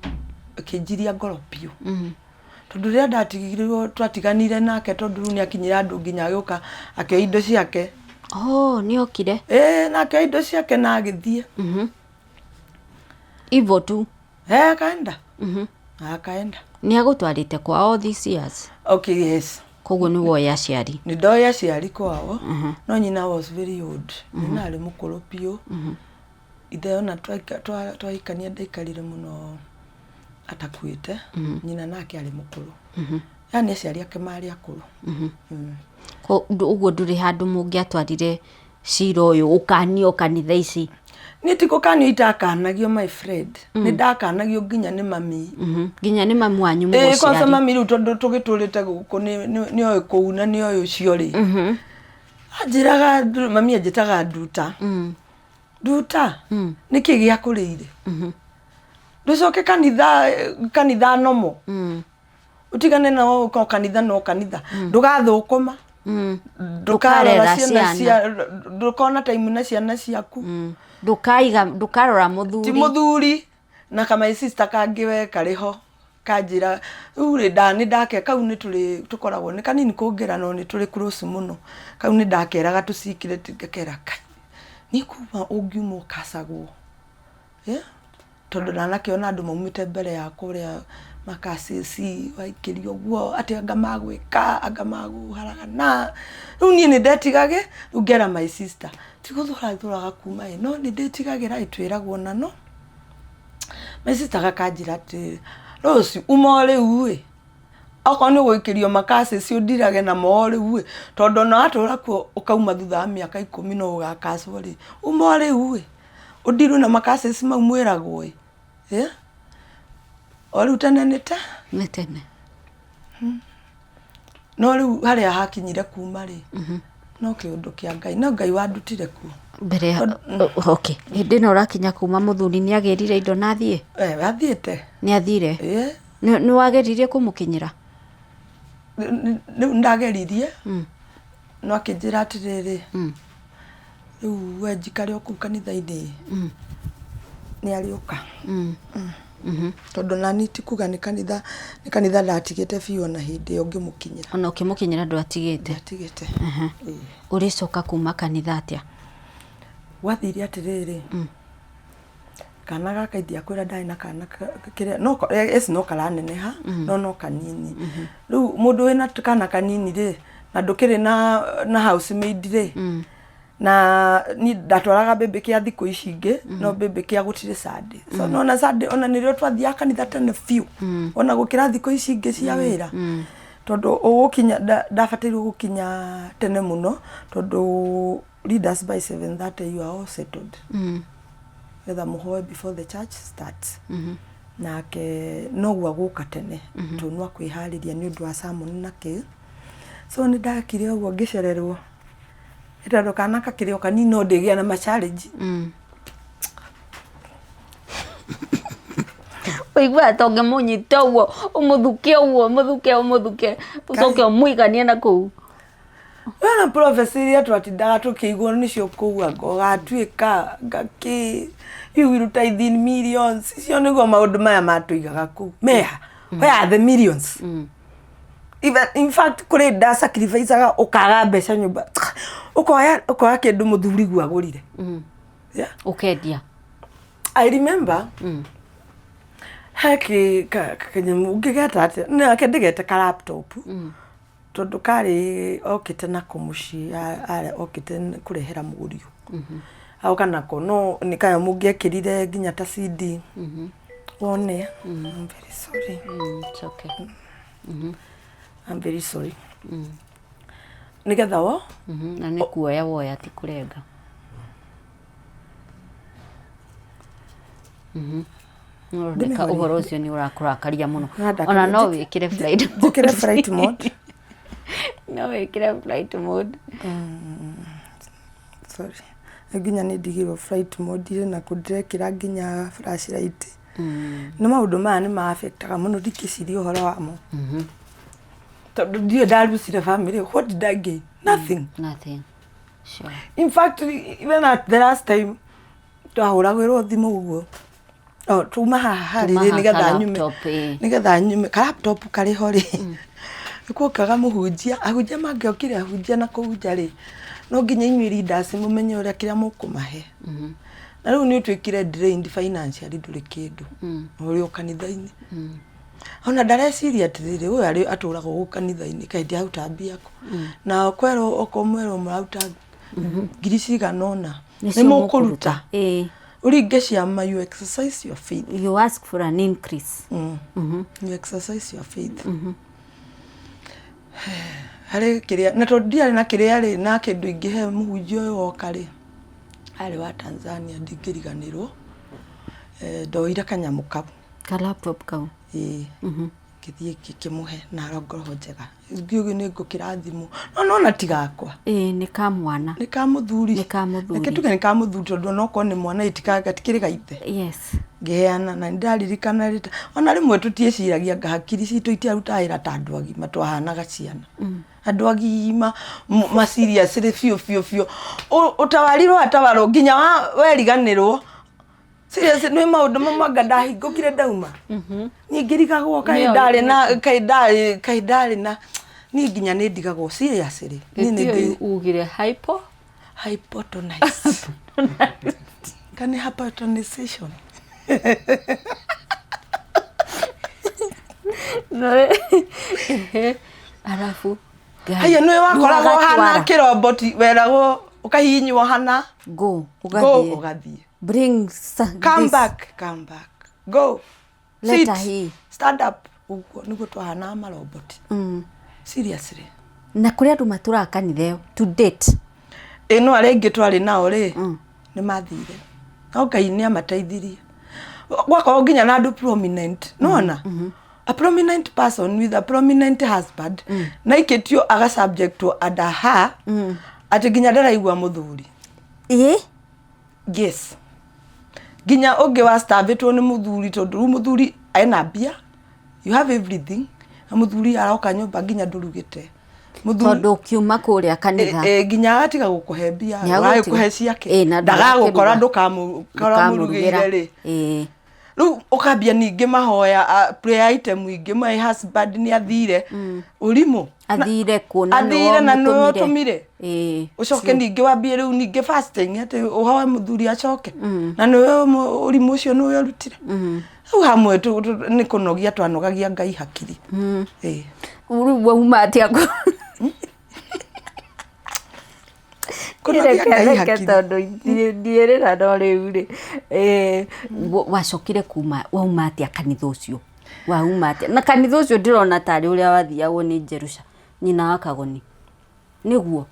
S2: ĩkĩnjiria ngoro biũ. Tondũ rĩrĩa ndatigirwo twatiganire nake tondũ rĩu nĩ akinyire handũ nginya agĩũka akĩoya indo ciake.
S1: Oh, nĩ okire?
S2: Ĩĩ na akĩoya indo ciake na agĩthiĩ.
S1: Hivyo tu?
S2: Eh, akaenda. Akaenda.
S1: Nĩ agũtwarĩte kwao all these years?
S2: Okay, yes.
S1: Koguo nĩ woĩ aciari?
S2: Nĩ ndoĩ aciari kwao, no nyina was very old. Nyina arĩ mũkũrũ biũ. Ithe ona twahikania ndaikarire mũno atakuĩte, nyina nake arĩ mũkũrũ. Yani aciari ake marĩ akũrũ.
S1: Ũguo ndũrĩ handũ mũngĩatwarire cira ũyũ ũkanio kanitha ici?
S2: Niĩ ti gũkanio itakanagio my friend. Nĩ ndakanagio nginya nĩ mami.
S1: Nginya nĩ mamu wanyu mũgũciari?
S2: Ĩĩ kwanza mami rĩu tondũ tũgĩtũrĩte gũkũ nĩ oĩ kũu na nĩ oĩ ũcio rĩ. Anjĩraga, mami anjĩtaga nduta. Nduta, nĩkĩ gĩakũrĩire? Ndũcoke kanitha kanitha nomo. Ũtigane na o kanitha no kanitha. Ndũgathũkũma. Ndũkarora ciana cia ndũkona time na ciana ciaku.
S1: Ndũkaiga ndũkarora mũthuri.
S2: Ti mũthuri na ka my sister kangĩ we karĩ ho kanjĩra rĩu rĩ nda nĩ ndake kau nĩ tũrĩ tũkoragwo nĩ kanini kũngĩra no nĩ tũrĩ close mũno. Kau nĩ ndakeraga tũ secret ngakera kai niĩ kuma ũngiuma ũkacagwo. Tondũ ndanakĩona andũ maumĩte mbere yakwa ũrĩa makacĩci waikĩrio ũguo atĩ anga magwĩka anga magũharagana. Rĩu niĩ nĩ ndetigagĩ rĩu ngera my sister ti gũthũra thũraga kuma ĩ no nĩ ndĩtigagĩra ĩ twĩragwo na no. My sister gakanjĩra atĩrĩrĩ Rose uma o rĩu ĩ. Okorwo nĩ gũikĩrio makacĩci ũndirage namo o rĩu ĩ, tondũ ona watũra kuo ũkauma thutha wa mĩaka ikũmi no ũgakacwo rĩ, uma o rĩu ĩ, ũndirwo na makacĩci mau mwĩragwo ĩ, ĩ, o rĩu tene nĩ te.
S1: Nĩ tene.
S2: No rĩu harĩa hakinyire kuma rĩ, no kĩũndũ kĩa Ngai, no Ngai wandutire kuo.
S1: Mbere ya okay, hĩndĩ ĩno ũrakinya kuma mũthuri nĩ agĩrire indo na athiĩ?
S2: Eh, athiĩte.
S1: Nĩ athire?
S2: Ĩĩ.
S1: Nĩ wageririe kũmũkinyĩra?
S2: Rĩu ndageririe, no akĩnjĩra atĩrĩrĩ, rĩu we njikare o kũu kanitha-inĩ, nĩ arĩũka. Tondũ nani ti kuga nĩ kanitha, nĩ kanitha ndatigĩte biũ ona hĩndĩ ĩyo ngĩmũkinyĩra.
S1: Ona ũkĩmũkinyĩra ndwatigĩte?
S2: Ndiatigĩte. Ĩĩ.
S1: Ũrĩcoka kuma kanitha atĩa?
S2: Gwathire atĩrĩrĩ, kana gaka ingĩakwĩra ndarĩ na kana kĩrĩa no yes no karaneneha no no kanini. Rĩu mũndũ wĩna kana kanini rĩ, na ndũkĩrĩ na na house maid rĩ, na niĩ ndatwaraga baby kĩa thikũ ici ingĩ, no baby kĩa gũtirĩ Sunday. So nĩwona Sunday ona nĩrĩo twathiaga kanitha tene biũ, ona gũkĩra thikũ ici ingĩ cia wĩra. Tondũ ũgũkinya ndabatairwo gũkinya tene mũno, tondũ leaders by 7:30 you are all settled. Getha mũhoe before the church starts. Nake noguo agũka tene, tondũ no akwĩharĩria nĩ ũndũ wa sermon na kĩ. So nĩ ndakire ũguo ngĩcererwo, nĩ tondũ kana kakĩrĩ o kanini no ndĩgĩa na ma challenge.
S1: Ũiguaga ta ũngĩmũnyita ũguo ũmũthuke ũguo ũmũthuke ũmũthuke ũcoke ũmũiganie na kũu.
S2: Wena prophecy iria twatindaga tũkĩigwo nĩcio kũu anga ũgatuĩka anga kĩ you will tithe in millions icio nĩguo maũndũ maya matũigaga kũu meha where are the millions Even, in fact kũrĩ nda sacrificeaga ũkaga mbeca nyũmba ũkoya ũkoya kĩndũ mũthuri guo agũrire yeah.
S1: Ũkendia.
S2: I remember he kĩ kanyamũ ngĩgeta atĩa nake ndĩgete ka laptop Tondũ karĩ okĩte nako mũciĩ okĩte kũrehera mũriũ. Agoka nako no nĩ kanyamũ ũngĩekĩrire nginya ta CD wone. I'm very sorry.
S1: It's okay.
S2: I'm very sorry. Nĩgetha wo
S1: Na nĩ kuoya woya ti kũrenga. Nĩũroneka ũhoro ũcio nĩ ũrakũrakaria mũno. Ona no wĩkĩre flight
S2: mode. Njĩkĩre flight mode.
S1: No wĩkĩre flight mode.
S2: Sorry. Nginya nĩ ndigirwo flight mode irĩ nakuo ndĩrekĩra nginya flashlight. Nĩ maũndũ maya nĩ ma affect aga mũno ndingĩciria ũhoro wamo. Tondũ ndiũĩ ndarucire family what did I gain? Nothing.
S1: Nothing. Sure.
S2: In fact, even at the last time twahũragĩrwo thimũ ũguo oh, tuma haha
S1: Tuma
S2: harĩ
S1: haha
S2: nĩgetha
S1: ka
S2: nyume
S1: laptop, ĩĩ.
S2: nĩgetha nyume ka laptop karĩ ho rĩ nĩkuokaga mũhunjia ahunjia mangĩokire ahunjia na kũu nja rĩ no nginya inyuĩ leaders mũmenye ũrĩa kĩrĩa mũkũmahe na rĩu nĩ ũtuĩkire drained financially ndũrĩ kĩndũ ũrĩ o kanitha-inĩ ona ndareciria atĩrĩrĩ ũyũ arĩ atũraga gũkũ kanitha-inĩ kaĩ ndiraruta mbia kũ na kwerwo okorwo mwerwo mũraruta ngiri cigana ũna nĩ mũkũruta
S1: Ĩĩ.
S2: ũringe ciama you exercise your faith
S1: You ask for an increase.
S2: You exercise your faith harĩ kĩrĩa na tondũ ndiarĩ na kĩrĩa rĩ na kĩndũ ingĩhe mũhunjia ũyũ woka rĩ arĩ wa Tanzania ndingĩriganĩrwo Eh, ndoire kanyamũ kau
S1: Ka laptop kau.
S2: Ĩĩ. Ngĩthiĩ ngĩkĩmũhe na ngoro njega. Ngiuga nĩ ngũkĩrathimwo. No nona ti gakwa.
S1: Ĩĩ nĩ ka mwana.
S2: Nĩ ka mũthuri.
S1: Nĩ ka mũthuri.
S2: Reke tuge nĩ ka mũthuri tondũ ona okorwo nĩ mwana gatikĩrĩ ga ithe.
S1: Yes.
S2: Ngĩheana na nĩ ndaririkana rĩ, ona rĩmwe tũtiĩciragia anga hakiri citũ itiarutaga wĩra ta andũ agima twahanaga ciana. Andũ agima ma serious biũ biũ biũ. Ũtawarirwo watawarwo nginya weriganĩrwo Seriously nĩ maũndũ mamwe anga ndahingũkire ndauma niĩ ngĩrigagwo kaĩ
S1: Nĩyo-
S2: ndarĩ na kaĩ ndarĩ kaĩ ndarĩ na niĩ nginya nĩ ndigagwo seriously niĩ nĩ
S1: Gĩtĩo
S2: ndĩ
S1: ugire hypo
S2: hypotonized kana hypotonization
S1: No, ehe, arabu Ngai,
S2: haya nĩ wakoragwo
S1: nĩwagatwara.
S2: hana kĩromboti weragwo ũkahihinywo hana
S1: go
S2: go
S1: ũgathiĩ
S2: ũgathiĩ
S1: bring
S2: come
S1: this.
S2: back come back go
S1: Leta
S2: sit
S1: hii.
S2: stand up Ũguo nĩguo twahanaga maroboti. Seriously.
S1: Na kũrĩ andũ matũraga kanitha ĩyo to date.
S2: Ĩ no arĩa aingĩ twarĩ nao rĩ, nĩ mathire. No Ngai nĩ amateithirie. Gwakorwo nginya na andũ prominent, nĩwona? A prominent person with a prominent husband na aikĩtio aga subject under her atĩ nginya ndaraigua mũthuri.
S1: Ĩ?
S2: Yes. Nginya ũngĩ wa starvĩtwo nĩ mũthuri tondũ rĩu mũthuri ena mbia, you have everything, na mũthuri aroka nyũmba nginya ndũrugĩte. Mũthuri
S1: Tondũ ũkiuma kũrĩa kanitha.
S2: Ĩ, nginya agatiga gũkũhe mbia
S1: Nĩ agũtiga.
S2: ũragĩkũhe ciake
S1: Ĩ, na
S2: ndagagũkora
S1: ndũgakĩruga.
S2: ndũkamũkora mũrugĩire rĩ
S1: Ĩ.
S2: rĩu ũkambia ningĩ mahoya prayer item ingĩ my husband nĩ athire ũrimũ
S1: Athire kũ na nĩwe
S2: athire na nĩwe
S1: ũmũtũmire.
S2: ũtũmire
S1: Ĩ.
S2: ũcoke ningĩ wambie rĩu ningĩ fasting atĩ ũhoe mũthuri acoke na nĩwe ũrimũ ũcio nĩwe ũrutire Hau hamwe nĩ kũnogia twanogagia Ngai hakiri. Ĩĩ.
S1: Rĩu wauma atĩa kũ?
S2: Kũnogia
S1: Reke
S2: Ngai
S1: reke
S2: hakiri.
S1: tondũ ndiĩrĩra no rĩu rĩ. Eh, wacokire kuma wauma atĩa kanitha ũcio? Wauma atĩa? Na kanitha ũcio ndĩrona tarĩ ũrĩa wathiagwo nĩ Jerusha, nyina wa Kagoni. Nĩguo?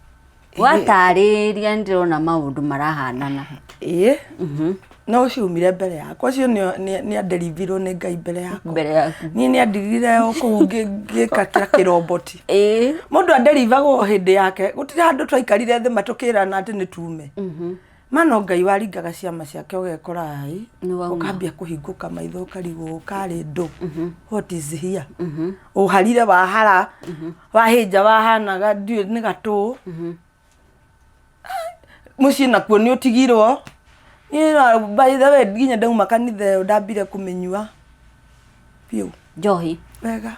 S1: Watarĩria nĩndĩrona maũndũ marahanana.
S2: Ĩĩ. No ũcio umire mbere yakwa ũcio nĩ anderivirwo nĩ Ngai mbere yakwa.
S1: Mbere yaku.
S2: Niĩ nĩ andigire o kũu ngĩka ta kĩromboti.
S1: Ĩĩ.
S2: Mũndũ anderivagwo hĩndĩ yake gũtirĩ handũ twaikarire thĩ ma tũkĩrana atĩ nĩ tume. Ma no Ngai waringaga ciama ciake ũgekora ai
S1: Nĩ wauma.
S2: ũkambia kũhingũka maitho ũkarigwo karĩ ndũ. What is here? Ũharire wahara wahĩnja wahanaga ndiũĩ nĩ gatũ. Mũciĩ nakuo nĩ ũtigirwo. Niĩ by the way nginya ndauma kanitha ĩyo ndambire kũmĩnyua biũ
S1: Njohi.
S2: wega.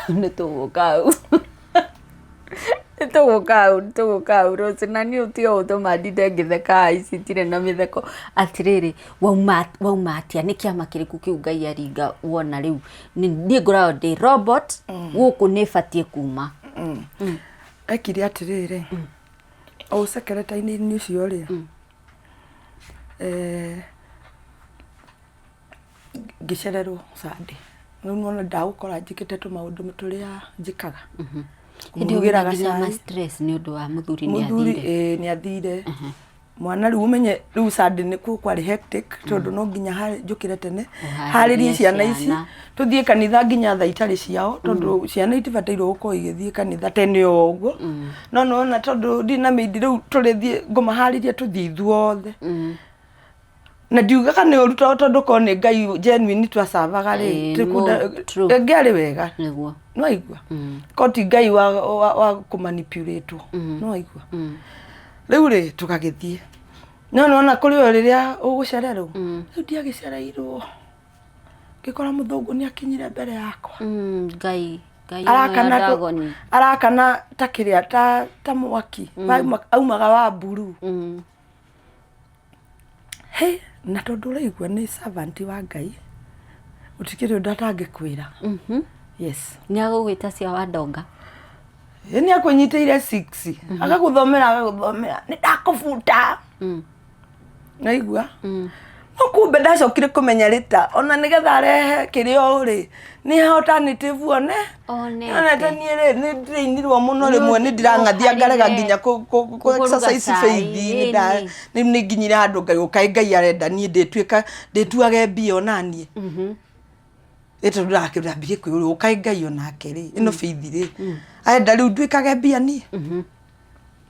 S1: Nĩ tũgũka hau. Nĩ tũgũka hau, nĩ tũgũka hau Rose, na niĩ tiga gũtũma ndinde ngĩtheka haha ici itirĩ na mĩtheko. Atĩrĩrĩ, wauma wauma atĩa? Nĩ kĩama kĩrĩkũ kĩu Ngai aringa wona rĩu niĩ ngoragwo ndĩ robot, gũkũ nĩ batiĩ kuma.
S2: Ekire atĩrĩrĩ, o ũcekereta-inĩ ũcio rĩ, ngĩcererwo Sunday. Rĩu nĩwona ndagũkora njĩkĩte tũmaũndũ tũrĩa njĩkaga.
S1: Hĩndĩ ĩyo
S2: Kũmũrugĩra
S1: wĩna nginya
S2: gacai.
S1: ma stress nĩ ũndũ wa mũthuri nĩ
S2: Mũthuri
S1: athire.
S2: ĩĩ nĩ athire. Mwana rĩu ũmenye rĩu Sunday nĩkuo kwarĩ hectic tondũ no nginya njũkĩre tene
S1: Ũharĩrie
S2: harĩrie ciana ici
S1: ciana.
S2: tũthiĩ kanitha nginya thaa itarĩ ciao tondũ ciana itibatairwo gũkorwo igĩthiĩ kanitha tene o ũguo. No nĩwona tondũ ndirĩ na maid rĩu tũrĩthiĩ ngũmaharĩria tũthiĩ ithuothe. Na ndiugaga nĩ ũru tondũ korwo nĩ Ngai genuine twacavaga rĩ,
S1: Ĩĩ, true.
S2: ĩngĩarĩ wega.
S1: Nĩguo.
S2: Nĩwaigua? Korwo ti Ngai wa kũmanipulatwo. Nĩwaigua? Rĩu rĩ tũgagĩthiĩ. No nĩwona kũrĩ o rĩrĩa ũgũcererwo, rĩu ndiagĩcereirwo. Ngĩkora mũthũngũ nĩ akinyire mbere yakwa.
S1: Ngai, Ngai ĩno ya
S2: Arakana
S1: Ndagoni.
S2: arakana ta kĩrĩa ta mwaki. Aumaga wa mburuu. Hĩ, na tondũ ũraigua nĩ servant wa Ngai, gũtikĩrĩ ũndũ atangĩkwĩra. Yes.
S1: Nĩ agũgwĩta cia wandonga.
S2: Ĩ nĩ akũnyitĩire six, agagũthomera agagũthomera, nĩ ndakũbuta. Naigua? No kumbe ndacokire kũmenya rĩta, ona nĩgetha arehe kĩrĩa ũũ rĩ, nĩ alternative one.
S1: Onete.
S2: Onete niĩ rĩ, nĩ ndĩrainirwo mũno rĩmwe nĩ ndĩrang'athia ngarega nginya kũ
S1: Kũruga
S2: exercise
S1: cai,
S2: faith nĩ nda
S1: ĩni.
S2: rĩu nĩ nginyire handũ ngarigwo kaĩ Ngai arenda niĩ ndĩtuĩka ndĩtuage mbia onaniĩ. Ĩ tondũ ndambirie kwĩyũria kaĩ Ngai onake rĩ, ĩno faith rĩ, arenda rĩu nduĩkage mbia niĩ?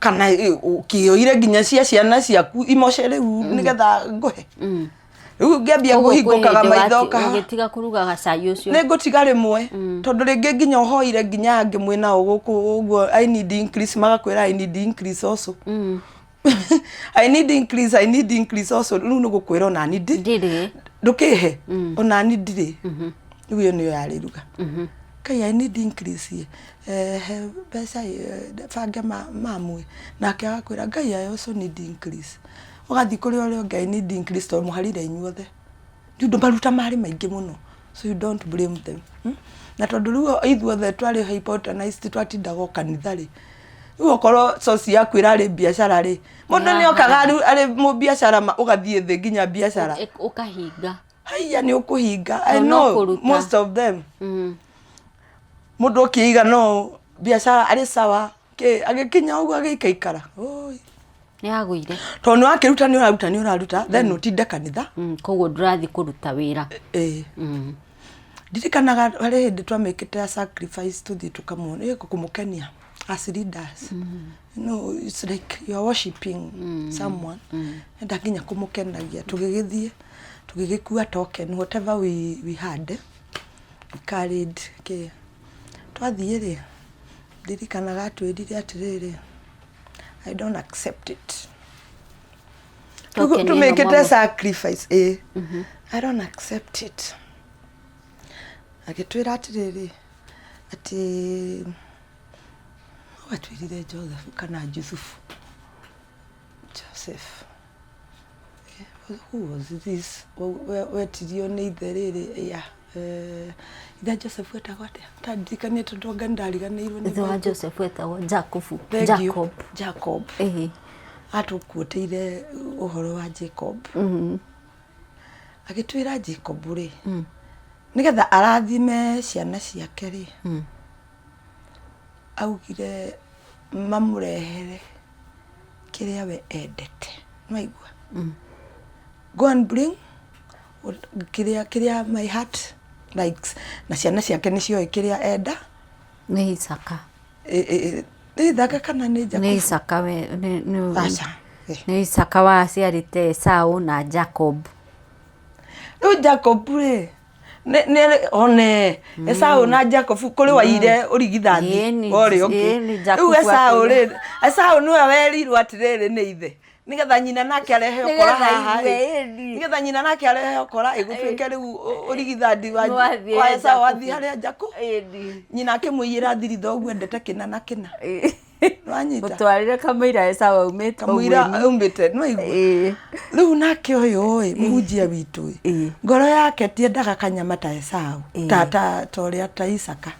S2: Kana ũkĩoire nginya cia ciana ciaku imoce rĩu nĩgetha ngũhe? Rĩu ngĩambia
S1: Koguo kwĩ
S2: kũhingũkaga
S1: hĩndĩ
S2: maitho kaha.
S1: ũgĩtiga kũrugaga cai ũcio.
S2: Nĩ ngũtiga rĩmwe tondũ rĩngĩ nginya ũhoire nginya angĩ mwĩ nao gũkũ ũguo I need increase magakwĩra I need increase also. I need increase, I need increase also. Rĩu nĩ gũkwĩra onani ndi
S1: Ndirĩ.
S2: ndũkĩhe onani ndirĩ. Rĩu ĩyo nĩyo yarĩ ruga. Kai I need increase he mbeca bange mamwe nake agakwĩra Ngai I also need increase. Ũgathiĩ kũrĩ ũrĩa ũngĩ I need increase tondũ mũharire inyuothe. Nĩ ũndũ maruta marĩ maingĩ mũno so you don't blame them. Na tondũ rĩu ithuothe twarĩ hypotenized twatindaga o kanitha rĩ, rĩu okorwo source yaku ĩrarĩ biacara rĩ, mũndũ nĩ okaga rĩu arĩ mũbiacara ũgathiĩ thĩ nginya biacara.
S1: Ũkahinga.
S2: Haiya nĩ ũkũhinga. I
S1: Tondũ no
S2: know
S1: kũruta.
S2: most of them. Mũndũ ũkĩiga no biacara arĩ sawa kĩ agĩkinya ũguo agĩikaikara. Oi.
S1: Nĩ agũire.
S2: Tondũ nĩ wakĩruta nĩ ũraruta nĩ ũraruta then ũtinde kanitha.
S1: Koguo ndũrathiĩ kũruta wĩra.
S2: Ĩĩ. Ndirikanaga harĩ hĩndĩ twamĩkĩte ya sacrifice tũthiĩ tũkamuona ĩ kũmũkenia as leaders. You know, it's like you are worshiping someone. Enda nginya kũmũkenagia. Tũgĩgĩthiĩ tũgĩgĩkua token whatever we had we carried kĩ. Twathiĩ rĩ, ndirikanaga atwĩrire atĩrĩrĩ, I don't accept it.
S1: Token ĩno
S2: Tũmĩkĩte
S1: mwamũ-
S2: sacrifice ĩ. I don't accept it. Agĩtwĩra atĩrĩrĩ, atĩ atwĩrire Joseph kana Jusufu. Joseph. Who was this? Wetirio nĩ ithe rĩrĩ ya ithe Joseph etagwo atĩa? Tandirikanie tondũ anga nĩndariganĩirwo nĩ
S1: Ithe wa
S2: Bible.
S1: Joseph etagwo Jakubu.
S2: Thank you.
S1: Jacob.
S2: Jacob.
S1: Ĩhĩ.
S2: Atũkuotĩire ũhoro wa Jacob. Agĩtwĩra Jacob rĩ, nĩgetha arathime ciana ciake rĩ, augire mamũrehere kĩrĩa we endete. Nĩwaigua? Go and bring kĩrĩa kĩrĩa my heart likes. Na ciana ciake nĩcioĩ kĩrĩa enda.
S1: Nĩ Isaka.
S2: Nĩ Ithaka kana nĩ
S1: Nĩ
S2: Jakubu?
S1: Isaka we nĩ nĩ
S2: Aca.
S1: nĩ Isaka waciarĩte Esau na Jacob.
S2: Rĩu Jacob rĩ, nĩ one Esau na Jacob kũrĩ waire ũrigithathi
S1: Ĩni,
S2: wa ũrĩa ũngĩ.
S1: ĩni,
S2: Rĩu
S1: Jakubu
S2: Esau
S1: akĩgĩa-
S2: rĩ, Esau nĩwe werirwo atĩrĩrĩ nĩ ithe nĩgetha nyina nake arehe ũkora
S1: Nĩgetha
S2: haha
S1: aigue,
S2: ĩ.
S1: ĩni.
S2: Nĩgetha nyina nake arehe ũkora ĩgũtuĩke rĩu ũrigithathi wa
S1: Nĩwathiĩ
S2: wa
S1: he
S2: Esau
S1: Jakubu.
S2: athiĩ harĩa Jacob.
S1: Ĩni.
S2: Nyina akĩmũiyĩra thiri thoguo endete kĩna na kĩna. Nĩwanyita?
S1: Mũtwarĩre kamũira Esau aumĩte
S2: Kamũira
S1: ũguĩmi.
S2: aumĩte nĩwaigua?
S1: Ĩĩ.
S2: Rĩu nake ũyũ ĩ mũhunjia witũ ĩ ngoro yake tiendaga kanyama ta Esau ta ta ta ũrĩa ta Isaka.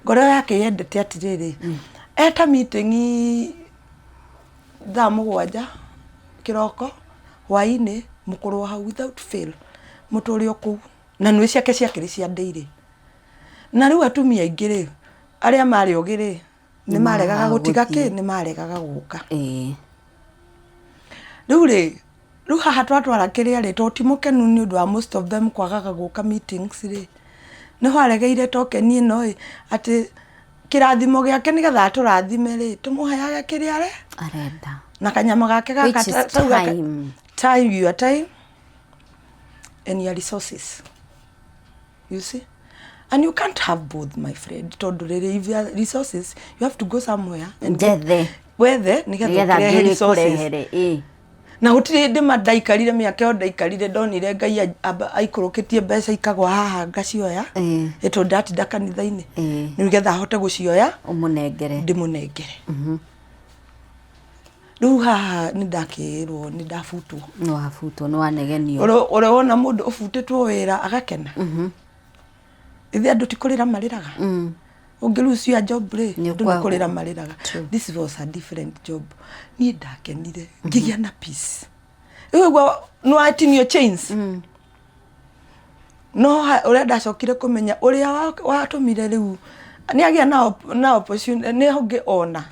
S2: Ngoro yake yendete atĩrĩrĩ eta meeting thaa 7 kĩroko hwainĩ mũkũrwo hau without fail mũtũre o kũu na nĩ ciake ciakĩrĩ cia daily. Na rĩu atumia aingĩ rĩ arĩa marĩ ogĩ rĩ nĩ maregaga gũtiga kĩ nĩ maregaga gũka. Rĩu rĩ rĩu haha twatwara kĩrĩa rĩ tondũ ti mũkenu nĩ ũndũ wa most of them kwagaga gũka meetings rĩ nĩho aregeire token ĩno ĩ atĩ kĩrathimo gĩake nĩgetha atũrathime rĩ tũmũheage kĩrĩa
S1: arenda
S2: na kanyama gake gaka
S1: Which is time.
S2: Time, your time and your resources, you see, and you can't have both, my friend, tondũ rĩrĩ if you are resources you have to go somewhere and get-
S1: Njethe.
S2: wethe nĩgetha
S1: Nĩgetha
S2: ũkĩrehe resources.
S1: ngĩkũrehere ĩ.
S2: Na gũtirĩ hĩndĩ ma ndaikarire mĩaka ĩyo ndaikarire ndonire Ngai aikũrũkĩtie mbeca ikagwa haha ngacioya. Ĩ tondũ ndatinda kanitha-inĩ. Nĩgetha hote gũcioya
S1: Ũmũnengere.
S2: Ndĩmũnengere. Rĩu haha nĩ ndakĩrwo nĩ ndabutwo.
S1: Nĩ wabutwo, nĩ wanegenio.
S2: Ũrĩ wona mũndũ ũbutĩtwo wĩra agakena? Ithe andũ ti kũrĩra marĩraga? Ũngĩ lose your job rĩ,
S1: Nĩ
S2: andũ nĩ kũrĩra marĩraga. This was a different job. Niĩ ndakenire, ngĩgĩa na peace. Rĩu ũguo nĩ watinio chains. No ũrĩa ndacokire kũmenya ũrĩa watũmire rĩu nĩ agĩa na opportunity nĩ ũngĩ ona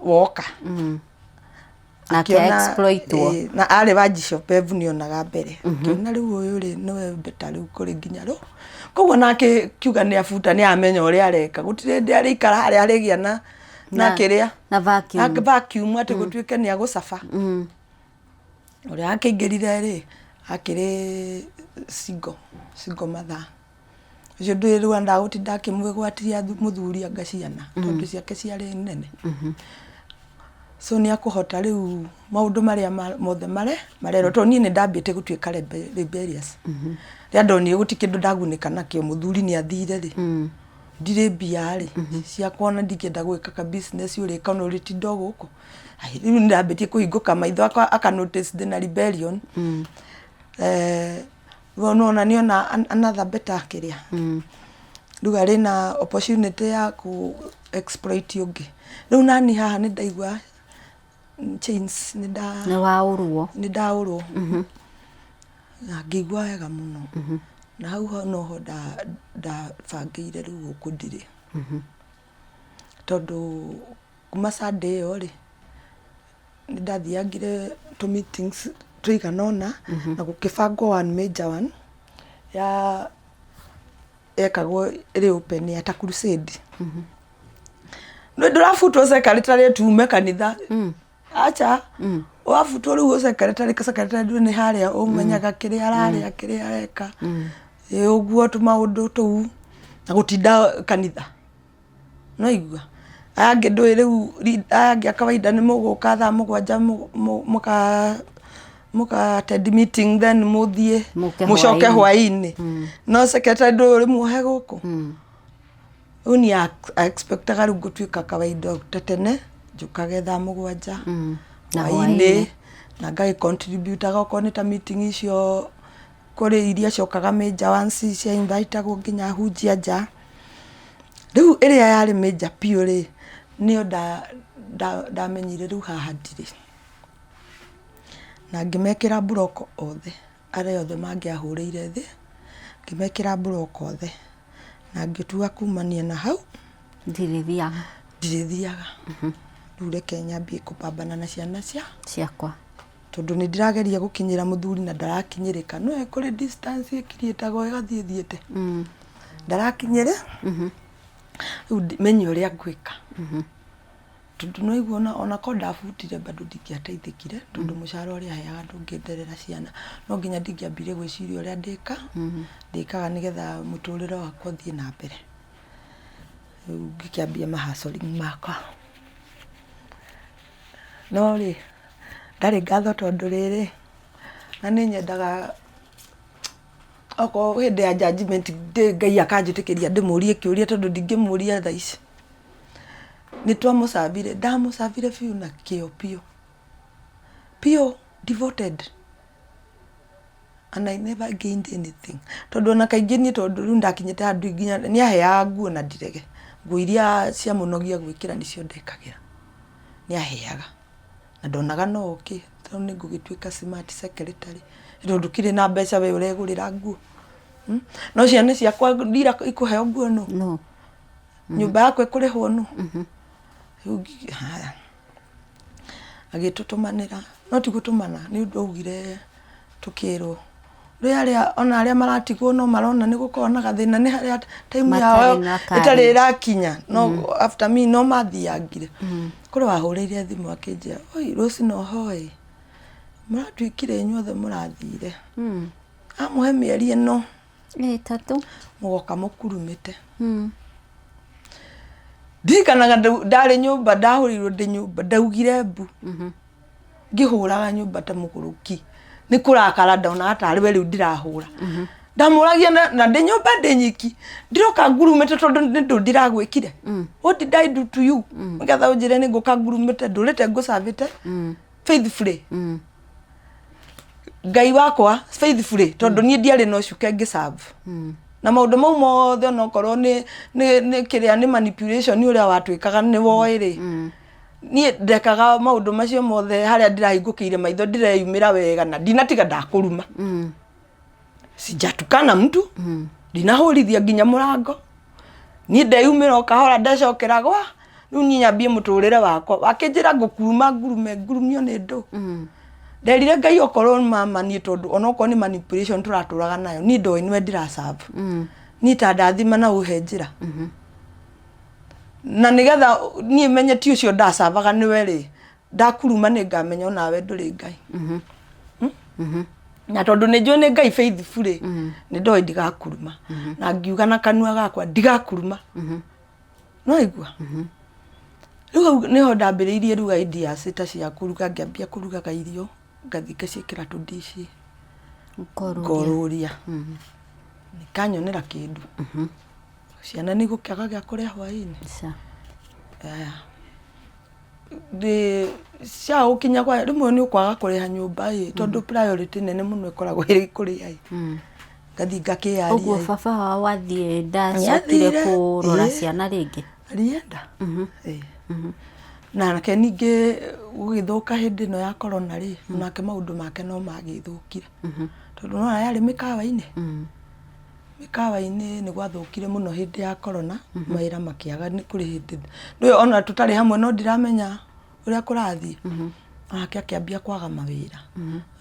S2: woka.
S1: Nake
S2: Akĩona,
S1: exploitwo.
S2: Na arĩ wa Bishop Evu nĩonaga mbere. Akĩona rĩu ũyũ rĩ nĩwe better rĩu kũrĩ nginya rũ. Koguo nake kiuga nĩ abuta nĩ amenya ũrĩa areka. Gũtirĩ hĩndĩ arĩikara harĩa arĩgĩa na na kĩrĩa
S1: na vacuum.
S2: Na vacuum atĩ gũtuĩke nĩ agũcaba. Ũrĩa akĩingĩrire rĩ akĩrĩ single, single mother. Ũcio ndũĩ rĩu ndagũtinda akĩmwĩgwatiria mũthuri anga ciana tondũ ciake ciarĩ nene. So nĩ akũhota rĩu maũndũ marĩa mothe marerwo tondũ niĩ nĩ ndambĩte gũtuĩka rebellious. Rĩrĩa ndonire gũtirĩ kĩndũ ndagunĩka nakĩo mũthuri nĩ athire rĩ, ndirĩ mbia rĩ ciakwa ona ndingĩenda gwĩka ka business ũrĩka ona ũrĩtinda o gũkũ. Rĩu nĩ ndambĩtie kũhingũka maitho aka notice ndĩna rebellion. Rĩu nĩwona nĩona another better kĩrĩa. Rĩu arĩ na opportunity ya kũ exploit ũngĩ. Rĩu nani haha nĩ ndaigua chains nĩ nda
S1: Nĩ waũrwo.
S2: Nĩ ndaũrwo. Na ngĩigua wega mũno. Na hau ho noho ndabangĩire rĩu gũkũ ndirĩ. Tondũ kuma Sunday ĩyo rĩ, nĩ ndathiangire tũ meetings tũigana ũna na gũkĩbangwo one major one ya yekagwo ĩrĩ open ya ta crusade. Nĩ ndũrabutwo secretary tume kanitha. Acha. Wabutwo rĩu secretary, secretary ndũĩ nĩ harĩa ũmenyaga kĩrĩa ararĩa, kĩrĩa areka. Ĩ ũguo tũmaũndũ tũu na gũtinda kanitha. Nĩwaigua? Aya angĩ ndũĩ rĩu aya angĩ a kawaida nĩ mũgũka thaa 7 mũka attend meeting then mũthiĩ mũcoke hwainĩ. No secretary ndũĩ ũrĩ muohe gũkũ. Rĩu niĩ I expect aga rĩu ngũtuĩka kawaida ta tene njũkage thaa 7 hwainĩ na ngagĩ contribute aga okorwo nĩ ta meeting icio kũrĩ iria ciokaga major ones cia invite agwo nginya ahunjia nja. Rĩu ĩrĩa yarĩ major biũ rĩ, nĩyo ndamenyire rĩu haha ndirĩ. Na ngĩmekĩra block othe, arĩa othe mangĩahũrĩire thĩ, ngĩmekĩra block othe. Na ngĩtua kumania na hau,
S1: Ndirĩthiaga.
S2: Ndirĩthiaga. Rĩu reke nyambie kũpambana na ciana
S1: ciakwa.
S2: Tondũ nĩ ndĩrageria gũkinyĩra mũthuri na ndarakinyĩrĩka. Nĩ ũĩ kũrĩ distance ĩkiriĩtagwo ĩgathiĩ ĩthiĩte. Ndarakinyĩrĩ, rĩu menye ũrĩa ngwĩka. Tondũ nĩ waigua ona korwo ndabutire bado ndingĩateithĩkire tondũ mũcara ũrĩa aheaga ndũngĩnderera ciana. No nginya ndingĩambirie gwĩciria ũrĩa ndĩka, ndĩkaga nĩgetha mũtũrĩre wakwa ũthiĩ na mbere. Rĩu ngĩkĩambia ma hustling makwa. No rĩ, ndarĩ ngatho tondũ rĩrĩ, na nĩ nyendaga okorwo hĩndĩ ya judgement Ngai akanjĩtĩkĩria ndĩmũrie kĩũria tondũ ndingĩmũria thaa ici. Nĩ twamũcabire, ndamũcabire biũ na kĩo biũ, biũ devoted and I never gained anything. Tondũ ona kaingĩ niĩ tondũ rĩu nĩndakinyĩte handũ nginya nĩ aheaga nguo na ndirege, nguo iria ciamũnogia gwĩkĩra nĩcio ndekagĩra. Nĩ aheaga na ndonaga no okay tondũ nĩ ngũgĩtuĩka smart secretary tondũ ndũkĩrĩ na mbeca we ũregũrĩra nguo. No ciana ciakwa ndira ikũheo nguo nũ?
S1: Nũ?
S2: Nyũmba yakwa ĩkũrĩhwo nũ? Rĩu haya, agĩtũtũmanĩra, no ti gũtũmana nĩ ũndũ augire tũkĩrwo. Rĩu arĩa ona arĩa maratigwo no marona nĩ gũkoragwo na gathĩna nĩ harĩa time yao ĩtarĩ ĩrakinya no after me no mathiangire. Kũrĩ wahũrĩire thimũ akĩnjĩra oi rũciũ no hoe, mũratuĩkire inyuothe mũrathire. Amũhe mĩeri ĩno.
S1: 3.
S2: Mũgoka mũkurumĩte. Ndirikanaga ndarĩ nyũmba ndahũrĩirwo ndĩ nyũmba ndaugire mbu. Ngĩhũraga nyũmba ta mũgũrũki nĩ kũrakara ndonaga tarĩ we rĩu ndĩrahũra. Ndamũragia na ndĩ nyũmba ndĩ nyiki ndiroka ngurumĩte tondũ nĩ ndũ ndiragwĩkire. What did I do to you? Nĩgetha ũnjĩre nĩ ngũka ngurumĩte ndũrĩte ngũcabĩte faithfully. Ngai wakwa faithfully tondũ niĩ ndiarĩ na ũcuke ngĩ serve. Na maũndũ mau mothe onokorwo nĩ kĩrĩa nĩ manipulation ũrĩa watwĩkaga nĩ woĩ rĩ, niĩ ndekaga maũndũ macio mothe harĩa ndĩrahingũkĩire maitho ndĩreyumĩra wega na ndinatiga ndakũruma. Sijatukana mtu, ndinahũrithia nginya mũrango. Niĩ ndeyumĩra o kahora ndecokera gwa, rĩu niĩ nyambie mũtũrĩre wakwa. Wakĩnjĩra ngũkuruma ngurume ngurumio nĩ ndũ. Nderire Ngai okorwo mama niĩ tondũ onokorwo nĩ manipulation tũratũraga nayo, niĩ ndoĩ nĩwe ndĩra serve. Niĩ ta ndathima na ũhe njĩra. Na nĩgetha niĩ menye ti ũcio ndacavaga nĩwe rĩ, ndakuruma nĩ ngamenya onawe ndũrĩ Ngai. Na tondũ nĩ njũĩ nĩ Ngai faithful rĩ, nĩ ndoĩ ndigakuruma. Na ngiuga na kanua gakwa ndigakuruma. Nĩwaigua? Rĩu hau nĩho ndambĩrĩirie rĩu ideas ta cia kũruga, ngĩambia kũrugaga irio, ngathiĩ ngaciĩkĩra tũndici, ngorũria. Ikanyonera kĩndũ. Ciana nĩ igũkĩaga gĩa kũrĩa hwainĩ. Aya. Ndĩ cia gũkinya kwa rĩmwe nĩ ũkwaga kũrĩha nyũmba ĩ, tondũ priority nene mũno ĩkoragwo ĩrĩ kũrĩa ĩ. Ngathiĩ ngakĩyaria.
S1: Ũguo baba wao athiĩ ndacokire kũrora ciana rĩngĩ?
S2: Arienda. Ĩĩ. Nake ningĩ gũgĩthũka hĩndĩ ĩno ya corona rĩ, onake maũndũ make no magĩthũkire. Tondũ nĩwona yarĩ mĩkawa-inĩ. Mĩkawa-inĩ nĩ gwathũkire mũno hĩndĩ ya corona, mawĩra makĩaga nĩ kũrĩ hĩndĩ, ndũĩ ona tũtarĩ hamwe no ndiramenya ũrĩa kũrathiĩ, onake akĩambia kwaga mawĩra.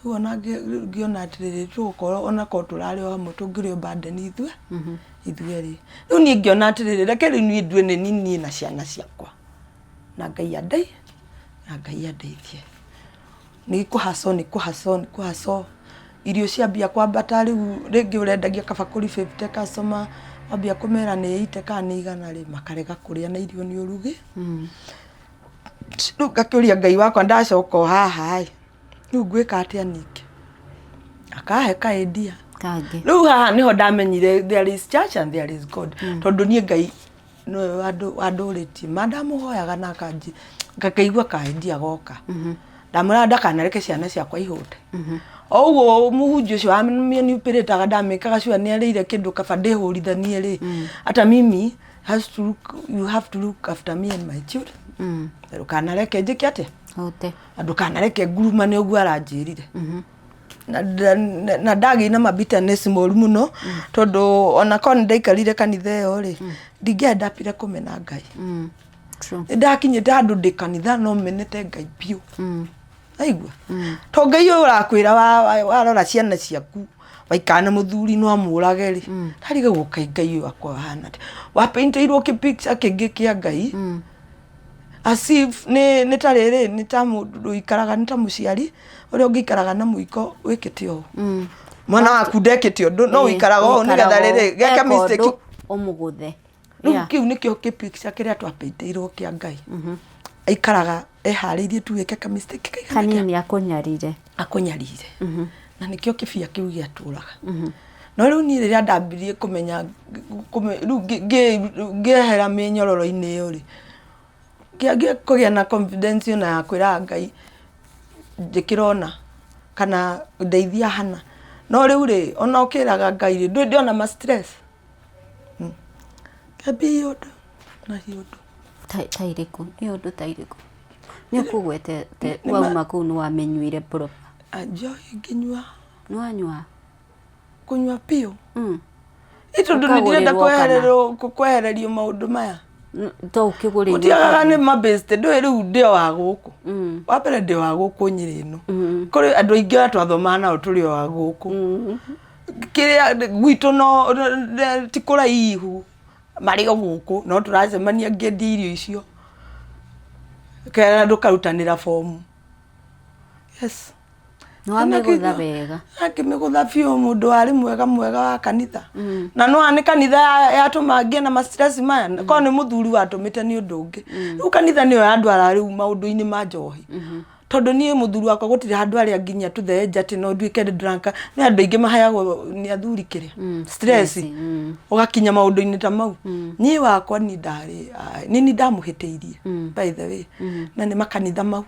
S2: Rĩu ona ngĩona atĩrĩrĩ, tũgũkorwo ona korwo tũrarĩ o hamwe tũngĩrĩ o burden ithuĩ ithuerĩ. Rĩu niĩ ngĩona atĩrĩrĩ, reke rĩu niĩ ndue nĩ niĩ na ciana ciakwa, na Ngai na Ngai andeithie. Nĩ kũ hustle nĩ kũ hustle nĩ kũ hustle, irio ciambia kwambata rĩu rĩngĩ ũrendagia kabakũri fifty customer wambia kũmera nĩ eighty kana nĩ igana rĩ, makarega kũrĩa na irio nĩ ũrugi. Rĩu ngakĩũria Ngai wakwa ndacoka o haha ĩ, rĩu ngwĩka atĩa ningĩ? Akahe ka idea.
S1: Kangĩ.
S2: Rĩu haha nĩho ndamenyire there is church and there is God. Tondũ niĩ Ngai nĩwe wandũrĩtie. Ma ndamũhoyaga na akanji ngakĩigua ka idea goka. Ndamwĩraga ndakanareke ciana ciakwa ihũte. O ũguo mũhunjia ũcio wamĩniupĩrĩtaga ndamĩkaga sure nĩ arĩire kĩndũ kaba ndĩhũrithanie rĩ, hata mimi has to look, you have to look after me and my children. Ndũkanareke njĩke atĩa?
S1: Hũte.
S2: Na ndũkanareke ngurumane ũguo aranjĩrire. Na ndagĩire na ma bitterness moru mũno tondũ ona korwo nĩ ndaikarire kanitha ĩyo rĩ, ndingĩendapire kũmena Ngai. Nĩ ndakinyĩte handũ ndĩ kanitha no menete Ngai biũ. Waigua? To Ngai ũyũ ũrakwĩra warora ciana ciaku waikara na mũthuri no amũrage rĩ, ndarigagwo kaĩ Ngai ũyũ akoragwo ahana atĩa. Wapaintĩirwo kĩ picture kĩngĩ kĩa Ngai as if nĩ ta rĩrĩ, nĩ ta mũndũ ũikaraga, nĩ ta mũciari ũrĩa ũngĩikaraga na mũiko wĩkĩte ũũ. Mwana waku ndekĩte ũndũ no ũikaraga ũũ nĩgetha rĩrĩ, geke mistake
S1: ũmũgũthe.
S2: Rĩu kĩu nĩkĩo kĩ picture kĩrĩa twapaintĩirwo kĩa Ngai. Aikaraga eharĩirie tu wĩke ka mistake kaigana atĩa.
S1: Kanini akũnyarire.
S2: Akũnyarire. Na nĩkĩo kĩbia kĩu gĩatũraga. No rĩu niĩ rĩrĩa ndambirie kũmenya rĩu ngĩehera mĩnyororo-inĩ ĩyo rĩ, ngĩambia kũgĩa na confidence ona ya kwĩraga Ngai njĩkĩra ũna kana ndeithia hana. No rĩu rĩ, ona ũkĩraga Ngai rĩ, ndũrĩ ndĩona ma stress. Ngĩambia ũndũ na ũndũ.
S1: Ta irĩkũ? Nĩ ũndũ ta irĩkũ? Nĩ ũkũgwetete wauma kũu nĩ wamĩnyuire proper.
S2: Njohi ngĩnyua.
S1: Nĩ wanyua?
S2: Kũnyua biũ. Ĩ tondũ nĩ ndĩrenda kwehererwo kwehererio maũndũ maya.
S1: To ũkĩgũrĩirwo.
S2: Gũtiagaga nĩ mabĩste ndũĩ rĩu ndĩ o wa gũkũ. Wa mbere ndĩ o wa gũkũ Nyĩrĩ ĩno. Kũrĩ andũ aingĩ arĩa twathomaga nao tũrĩ o a gũkũ. Kĩrĩa gwitũ no ti kũraihu marĩ o gũkũ no tũracemania ngĩendia irio icio. Ũkera ndũkarutanĩra bomu. Yes.
S1: Nĩ wamĩgũtha wega.
S2: Akĩmĩgũtha biũ mũndũ warĩ mwega mwega wa kanitha. Na nĩwona nĩ kanitha yatũma ngĩe na ma stress maya. Korwo nĩ mũthuri watũmĩte nĩ ũndũ ũngĩ. Rĩu kanitha nĩyo yandwara rĩu maũndũ-inĩ ma njohi. Tondũ niĩ mũthuri wakwa gũtirĩ handũ arĩa nginya to the edge atĩ no nduĩke nĩ drunk. Nĩ andũ aingĩ maheagwo nĩ athuri kĩrĩa stress ũgakinya maũndũ-inĩ ta mau. Niĩ wakwa niĩ ndarĩ nĩ niĩ ndamũhĩtĩirie by the way na nĩ makanitha mau.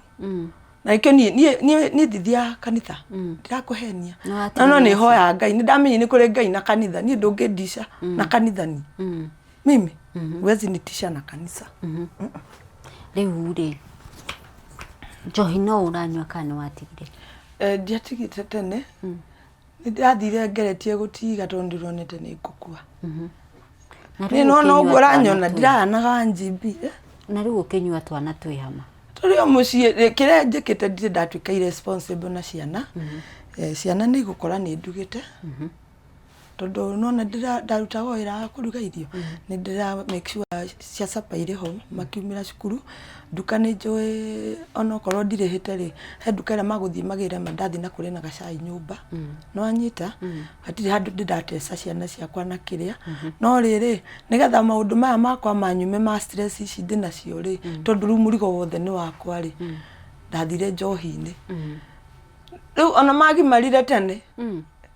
S2: Na nĩkĩo niĩ niĩ niĩ niĩ ndithiaga kanitha ndirakũhenia. Na no nĩ hoyaga Ngai nĩ ndamenya nĩ kũrĩ Ngai na kanitha niĩ ndũngĩndica na kanitha niĩ. Mimi huwezi nitisha na kanisa.
S1: Rĩu rĩ, njohi no ũranyua kana nĩ watigire?
S2: Eh, ndiatigĩte tene. Nĩ ndathire ngeretie gũtiga tondũ ndĩronete nĩ ngũkua.
S1: Na
S2: Niĩ
S1: rĩu
S2: nona
S1: ũkĩnyua
S2: ũguo
S1: twana
S2: ũranyona
S1: twĩ-
S2: ndirahanaga wa NGB. Eh,
S1: Na rĩu ũkĩnyua twana twĩ hama?
S2: Tũrĩ o mũciĩ kĩrĩa njĩkĩte ndirĩ ndatuĩka irresponsible na ciana. Eh, ciana nĩ igũkora nĩ ndugĩte. Tondũ nĩwona ndarutaga o wĩra wa kũruga irio, nĩ ndĩra make sure cia supper irĩ ho makiumĩra cukuru. Nduka nĩ njũĩ onokorwo ndirĩhĩte rĩ, he nduka ĩrĩa magũthiĩ magĩre mandathi na kũrĩ na gacai nyũmba. Nĩ wanyita? Hatirĩ handũ ndĩ ndateca ciana ciakwa na kĩrĩa. No rĩrĩ, nĩgetha maũndũ maya makwa manyume ma stress ici ndĩnacio rĩ, tondũ rĩu mũrigo wothe nĩ wakwa rĩ, ndathire njohi-inĩ. Rĩu ona magimarire tene.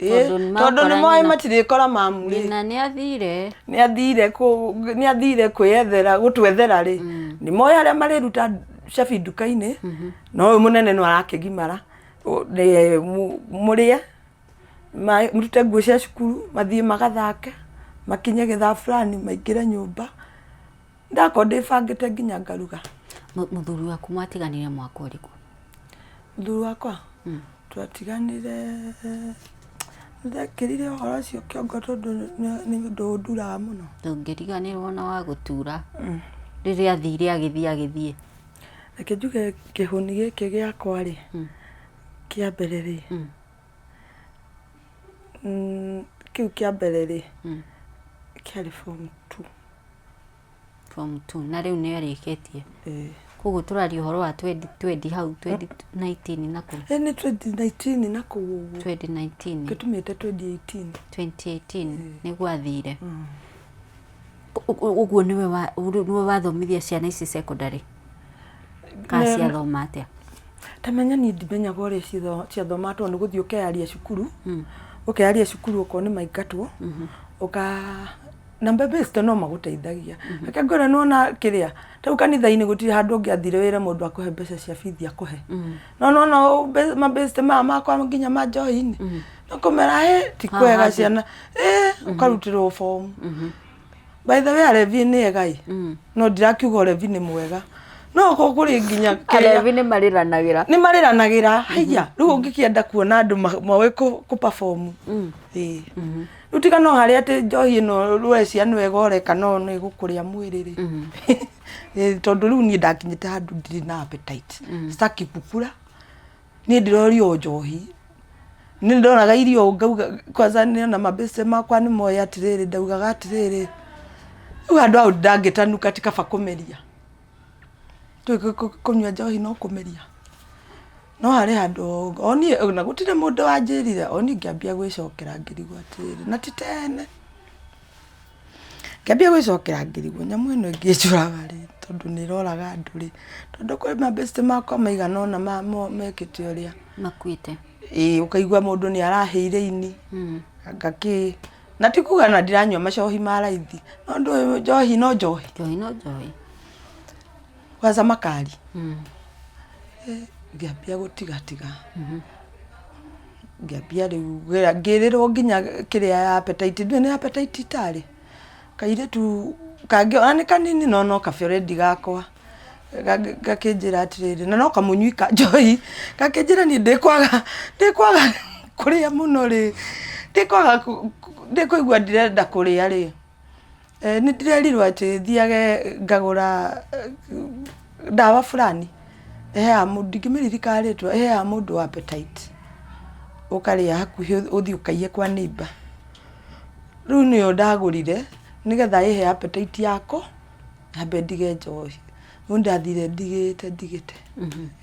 S2: Ĩĩ,
S1: Tondũ nĩ
S2: tondũ nĩ
S1: makora
S2: moĩ
S1: nyina.
S2: matirĩkora mamu rĩ.
S1: Nyina nĩ athire.
S2: Nĩ athire nĩ athire kwĩyethera gũtwethera rĩ. Nĩ moĩ harĩa marĩruta cabi nduka-inĩ, no ũyũ mũnene no arakĩgimara. Mũrĩe, mũrute nguo cia cukuru, mathiĩ magathake, makinye gĩthaa fulani maingĩre nyũmba. Ndakorwo ndĩbangĩte nginya ngaruga.
S1: Mũthuri waku mwatiganire mwaka ũrĩkũ?
S2: Mũthuri wakwa? Twatiganire Ndekĩrire ũhoro ũcio kĩongo tondũ nĩ ũndũ ũnduraga mũno.
S1: Ndũngĩriganĩrwo na wa gũtura rĩrĩa athire agĩthiĩ agĩthiĩ.
S2: Reke njuge kĩhũni gĩkĩ gĩakwa rĩ, kĩa mbere rĩ, kĩu kĩa mbere rĩ, kĩarĩ form two.
S1: Form 2 na rĩu nĩ arĩkĩtie.
S2: Ĩĩ.
S1: Koguo tũraria ũhoro wa 2020 hau 2019 na kũu.
S2: Ĩĩ nĩ 2019 na kũu ũguo.
S1: 2019.
S2: Gĩtũmĩte 2018.
S1: 2018 nĩguo athire. Ũguo nĩwe wa nĩwe wathomithia ciana ici secondary? Kana ciathoma atĩa?
S2: Ta menya niĩ ndimenyaga ũrĩa ciathomaga tondũ nĩ gũthiĩ ũkeyaria cukuru, ũkeyaria cukuru okorwo nĩ maingatwo, ũka na mbembe no magũteithagia. Reke ngwĩre nĩ wona kĩrĩa, ta rĩu kanitha-inĩ gũtirĩ handũ ũngĩathire wĩre mũndũ akũhe mbeca cia bithi akũhe. No nĩ wona mabĩcite maya makwa nginya ma njohi-inĩ, no kũmera hĩ ti kwega ciana, ĩ ũkarutĩrwo bomu. By the way arebi nĩ ega ĩ, no ndirakiuga ũrebi nĩ mwega. No kũrĩ nginya
S1: kĩrĩa Arebi nĩ marĩranagĩra.
S2: Nĩ marĩranagĩra, haiya, rĩu ũngĩkĩenda kuona andũ moĩ kũ perform. Ĩĩ. Rĩu tiga no harĩa atĩ njohi ĩno ũrecia nĩwe ĩgoreka no nĩ ĩgũkũrĩa mwĩrĩ rĩ. Ĩĩ tondũ rĩu niĩ ndakinyĩte handũ ndirĩ na appetite. Sitaki kukula. Niĩ ndĩrorio o njohi. Nĩ ndoraga irio ngauga kwanza nĩ mabĩcte makwa nĩ moĩ atĩrĩrĩ ndaugaga atĩrĩrĩ, rĩu handũ hau ndangĩtanuka ti kaba kũmeria. Ndũĩ kũnyua njohi no kũmeria. No harĩ handũ o niĩ na gũtirĩ mũndũ wanjĩrire, o niĩ ngĩambia gwĩcokera ngĩrigwo atĩrĩrĩ, na ti tene. Ngĩambia gwĩcokera ngĩrigwo nyamũ ĩno ĩngĩnjũraga rĩ, tondũ nĩ ĩroraga andũ rĩ, tondũ kwĩ mabĩcte makwa maigana ũna mekĩte ũrĩa.
S1: Makuĩte.
S2: Ĩĩ ũkaigua mũndũ nĩ arahĩire ini, anga kĩ, na ti kuga ona ndiranyua macohi ma raithi, no ndũĩ njohi no njohi.
S1: Njohi no njohi.
S2: Kwanza makari. Ngĩambia gũtigatiga. Ngĩambia rĩu ngĩrĩrwo nginya kĩrĩa ya appetite, ndũĩ nĩ appetite itarĩ. Kairĩtu kangĩ ona nĩ kanini no no kaberendi gakwa, gakĩnjĩra atĩrĩrĩ, na no kamũnyui ka njohi, gakĩnjĩra niĩ ndĩkwaga ndĩkwaga kũrĩa mũno rĩ, ndĩkwaga ndĩkũigua ndirenda kũrĩa rĩ, Nĩ ndĩrerirwo atĩ thiage ngagũra ndawa fulani ĩheaga mũndũ, ndingĩmĩririkana rĩtwa, ĩheaga mũndũ appetite, ũkarĩa hakuhĩ ũthiĩ ũkaiye kwa neighbour. Rĩu nĩyo ndagũrire nĩgetha ĩhe appetite yakwa, nyambe ndige njohi. Rĩu nĩndathire ndigĩte ndigĩte,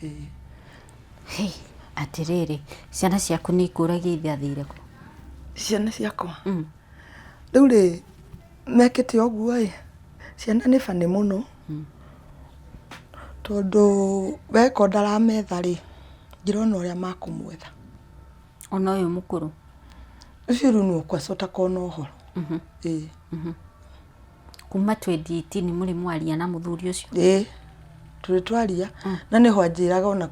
S2: ĩĩ.
S1: Atĩrĩrĩ, ciana ciaku nĩ ikũragia ithe athire kũ?
S2: Ciana ciakwa? Rĩu rĩ, mekĩte ũguo ĩ, ciana nĩ funny mũno, tondũ weka ũndũ ndarametha rĩ, ndirona ũrĩa makũmwetha.
S1: Ona ũyũ mũkũrũ?
S2: Ũcio rĩu nĩwe kwanza ũtakona ũhoro, ĩĩ.
S1: Kuma 2018 mũrĩ mwaria na mũthuri ũcio?
S2: Ĩĩ, tũrĩ twaria, na nĩho anjĩraga ona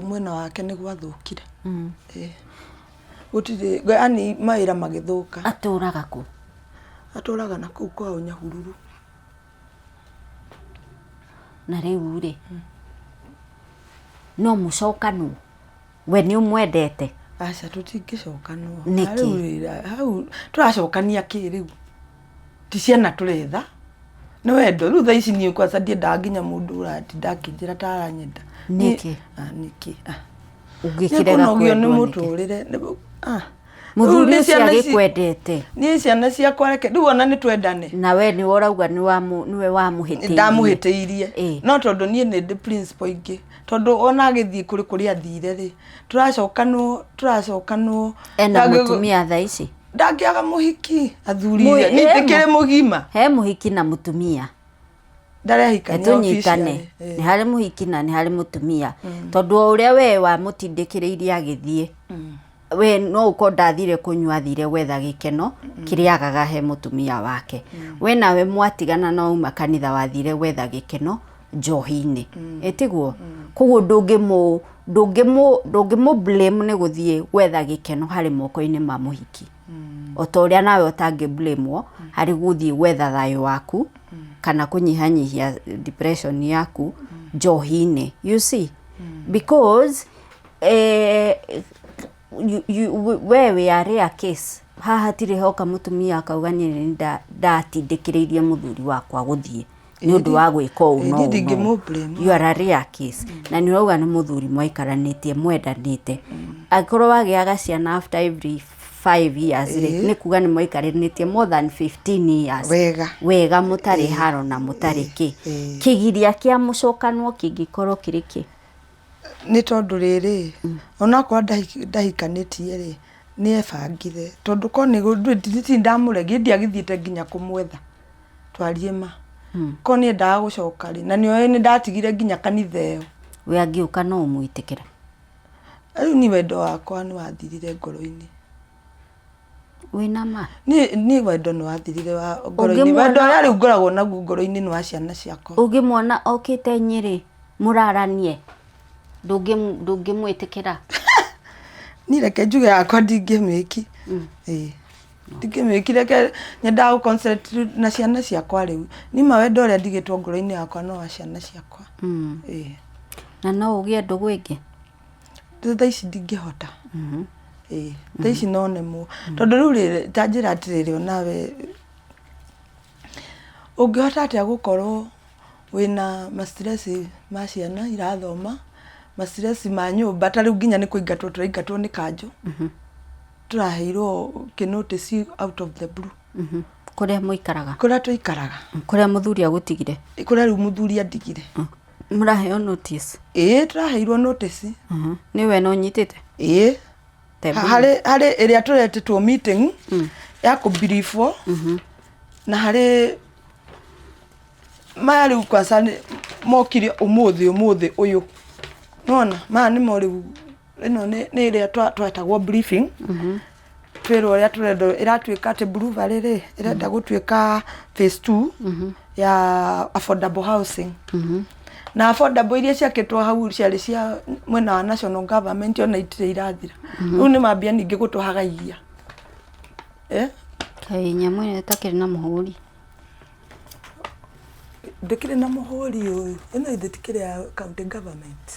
S2: mwena wake nĩ gwathũkire, ĩĩ. Gũtirĩ, yaani mawĩra magĩthũka.
S1: Atũraga kũ?
S2: Atũraga na kũu kwao Nyahururu.
S1: Na rĩu rĩ, no mũcokanwo? We nĩ ũmwendete?
S2: Aca tũtingĩcokanwo.
S1: Nĩkĩ?
S2: Hau tũracokania kĩ rĩu? Ti ciana tũretha, nĩ wendo. Rĩu thaa ici niĩ kwanza ndiendaga nginya mũndũ ũratinda akĩnjĩra ta aranyenda.
S1: Nĩkĩ?
S2: Nĩkĩ?
S1: Ũngĩkĩrega
S2: Nĩkũnogio nĩ
S1: kwendwo nĩkĩ?
S2: mũtũrĩre. Ah.
S1: Mũthuri
S2: Rĩu nĩ
S1: ũcio
S2: ciana ici-
S1: agĩkwendete
S2: Niĩ ciana ciakwa reke rĩu ona nĩ twendane.
S1: na we nĩwe ũrauga nĩwe wamũhĩtĩirie.
S2: Ndamũhĩtĩirie.
S1: Ĩ.
S2: No tondũ niĩ nĩ ndĩ principle ingĩ. Tondũ ona agĩthiĩ kũrĩ kũrĩa athire rĩ, tũracokanwo tũracokanwo.
S1: Ena mũtumia thaa ici?
S2: Ndangĩaga mũhiki athuri
S1: Mũi-
S2: niĩ
S1: he
S2: ndĩkĩrĩ mũgima.
S1: He mũhiki na mũtumia.
S2: Ndarehikania
S1: Tũnyitane.
S2: officially, eh.
S1: Nĩ harĩ mũhiki na nĩ harĩ mũtumia. Tondũ o ũrĩa we wamũtindĩkĩrĩirie agĩthiĩ, we no ũkorwo ndathire kũnyua athire gwetha gĩkeno kĩrĩa agaga he mũtumia wake. We nawe mwatigana na wauma kanitha wathire gwetha gĩkeno njohi-inĩ. Ĩ tiguo? Koguo ndũngĩmũ ndũngĩmũ ndũngĩmũ blame nĩ gũthiĩ gwetha gĩkeno harĩ moko-inĩ ma mũhiki. O ta ũrĩa nawe ũtangĩ blame wo harĩ gũthiĩ gwetha thayũ waku kana kũnyihanyihia depression yaku njohi-inĩ. You see? Because eh, We wĩ a rare case. Haha hatirĩ hoka mũtumia akauga niĩ nĩ ndatindĩkĩrĩirie mũthuri wakwa gũthiĩ nĩ ũndũ wa gwĩka ũũ na
S2: Niĩ
S1: ũũ na ũũ.
S2: ndingĩmũ blame.
S1: You are a rare case. Na nĩ ũrauga nĩ mũthuri mwaikaranĩtie mwendanĩte. Angĩkorwo wagĩaga ciana after every 5 years rĩ, nĩ kuga nĩ mwaikarĩtie more than 15 years.
S2: Wega.
S1: Wega mũtarĩ haro na mũtarĩ kĩ. Kĩgiria kĩa mũcokanwo kĩngĩkorwo kĩrĩ kĩ?
S2: Nĩ tondũ rĩrĩ, onakorwo ndahikanĩtie rĩ, nĩ ebangire. Tondũ korwo nĩ ndamũregire, ndiagĩthiĩte nginya kũmwetha, twarie ma. Korwo nĩ endaga gũcoka rĩ, na nĩ oĩ nĩ ndatigire nginya kanitha ĩyo.
S1: We angĩũka no ũmwĩtĩkĩre?
S2: Rĩu niĩ wendo wakwa nĩ wathirire ngoro-inĩ.
S1: Wĩna ma?
S2: Niĩ wendo nĩ wathirire wa ngoro-inĩ. Wendo ũrĩa rĩu ngoragwo naguo ngoro-inĩ nĩ wa ciana ciakwa.
S1: Ũngĩmuona okĩte Nyĩrĩ mũraranie, ndũngĩmwĩtĩkĩra?
S2: Niĩ reke njuge yakwa ndingĩmĩki. Ĩĩ. Ndingĩmĩki reke nyendaga gũ concentrate na ciana ciakwa rĩu. Niĩ ma wendo ũrĩa ndigĩtwo ngoro-inĩ yakwa no wa ciana ciakwa. Ĩĩ.
S1: Na no ũgĩe ndũgũ ĩngĩ?
S2: Thaa ici ndingĩhota. Ĩĩ. Thaa ici no nemwo. Tondũ rĩu rĩrĩ, ta njĩra atĩrĩrĩ onawe, ũngĩhota atĩa gũkorwo wĩna ma stress ma ciana irathoma, ma stress ma nyũmba, ta rĩu nginya nĩ kũingatwo tũraingatwo nĩ kanjũ, tũraheirwo kĩ notice out of the blue.
S1: Kũrĩa mũikaraga?
S2: Kũrĩa tũikaraga.
S1: Kũrĩa mũthuri agũtigire?
S2: Kũrĩa rĩu mũthuri andigire.
S1: Mũraheo notice?
S2: Ĩĩ tũraheirwo notice.
S1: Nĩ we na ũnyitĩte?
S2: Ĩĩ. Harĩ harĩ ĩrĩa tũretĩtwo meeting ya kũ brief wo na harĩ maya rĩu kwanza mokire ũmũthĩ ũmũthĩ ũyũ. Nĩwona maya nĩmo rĩu ĩno nĩ ĩrĩa twetagwo briefing twĩrwo ũrĩa tũrenda ĩratuĩka atĩ Blue Valley rĩ ĩrenda gũtuĩka phase 2 ya affordable housing. Na affordable iria ciakĩtwo hau ciarĩ cia mwena wa national government ona itirĩ irathira. Rĩu nĩ mambia ningĩ gũtũhagaithia. Eh?
S1: Kaĩ nyamũ ĩno ĩtakĩrĩ na mũhũri?
S2: Ndĩkĩrĩ na mũhũri ũyũ. Ĩno ithe tikĩrĩ ya county government.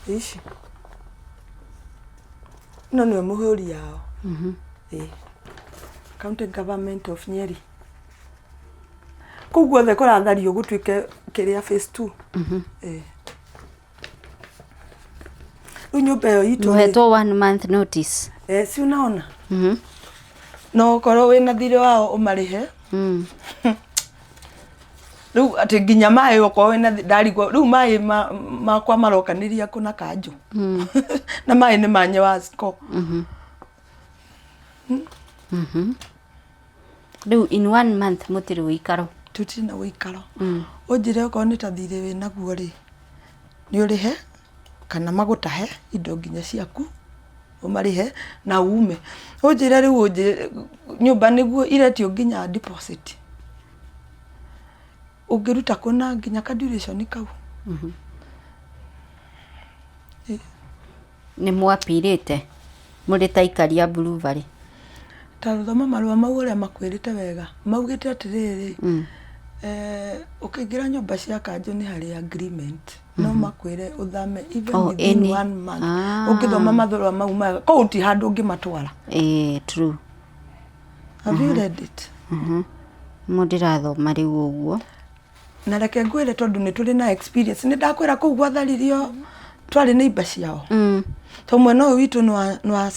S2: Ici. Ĩno nĩyo mũhũri yao. Ĩĩ. County government of Nyeri. Kũu guothe kũrathario gũtuĩke kĩrĩa phase 2. Ĩĩ. Rĩu nyũmba ĩyo itũ rĩ,
S1: Mũhetwo one month notice.
S2: eh, si unaona? No ũkorwo wĩna thirĩ wao ũmarĩhe. Rĩu atĩ nginya maĩ okorwo wĩna ndarigwo rĩu maĩ makwa marokanĩria kũ na kanjũ. Na maĩ nĩ ma Nyewasco.
S1: Rĩu in one month mũtirĩ ũikaro.
S2: Tũtirĩ na ũikaro. Ũnjĩre okorwo nĩ ta thirĩ wĩnaguo rĩ, nĩ ũrĩhe kana magũtahe indo nginya ciaku ũmarĩhe na ume. Ũnjĩre rĩu ũnjĩre nyũmba nĩguo iretio nginya deposit. Ũngĩruta kũ na nginya ka duration kau?
S1: Nĩ mwapirĩte mũrĩ ta aikari a Blue Valley?
S2: Ta thoma marũa mau ũrĩa makwĩrĩte wega. Maugĩte atĩrĩrĩ, ũkĩingĩra nyũmba cia kanjũ nĩ harĩ agreement. No makwĩre ũthame even
S1: Oh,
S2: within
S1: any.
S2: one month.
S1: Ah.
S2: Ũngĩthoma marũa mau mega, kũu ti handũ ũngĩmatwara.
S1: Ĩĩ true.
S2: Have you read it?
S1: Nĩmo ndĩrathoma rĩu ũguo.
S2: Na reke ngwĩre tondũ nĩ tũrĩ na experience. Nĩ ndakwĩra kũu gwatharirio twarĩ neighbor ciao. To mwena ũyũ witũ nĩ wa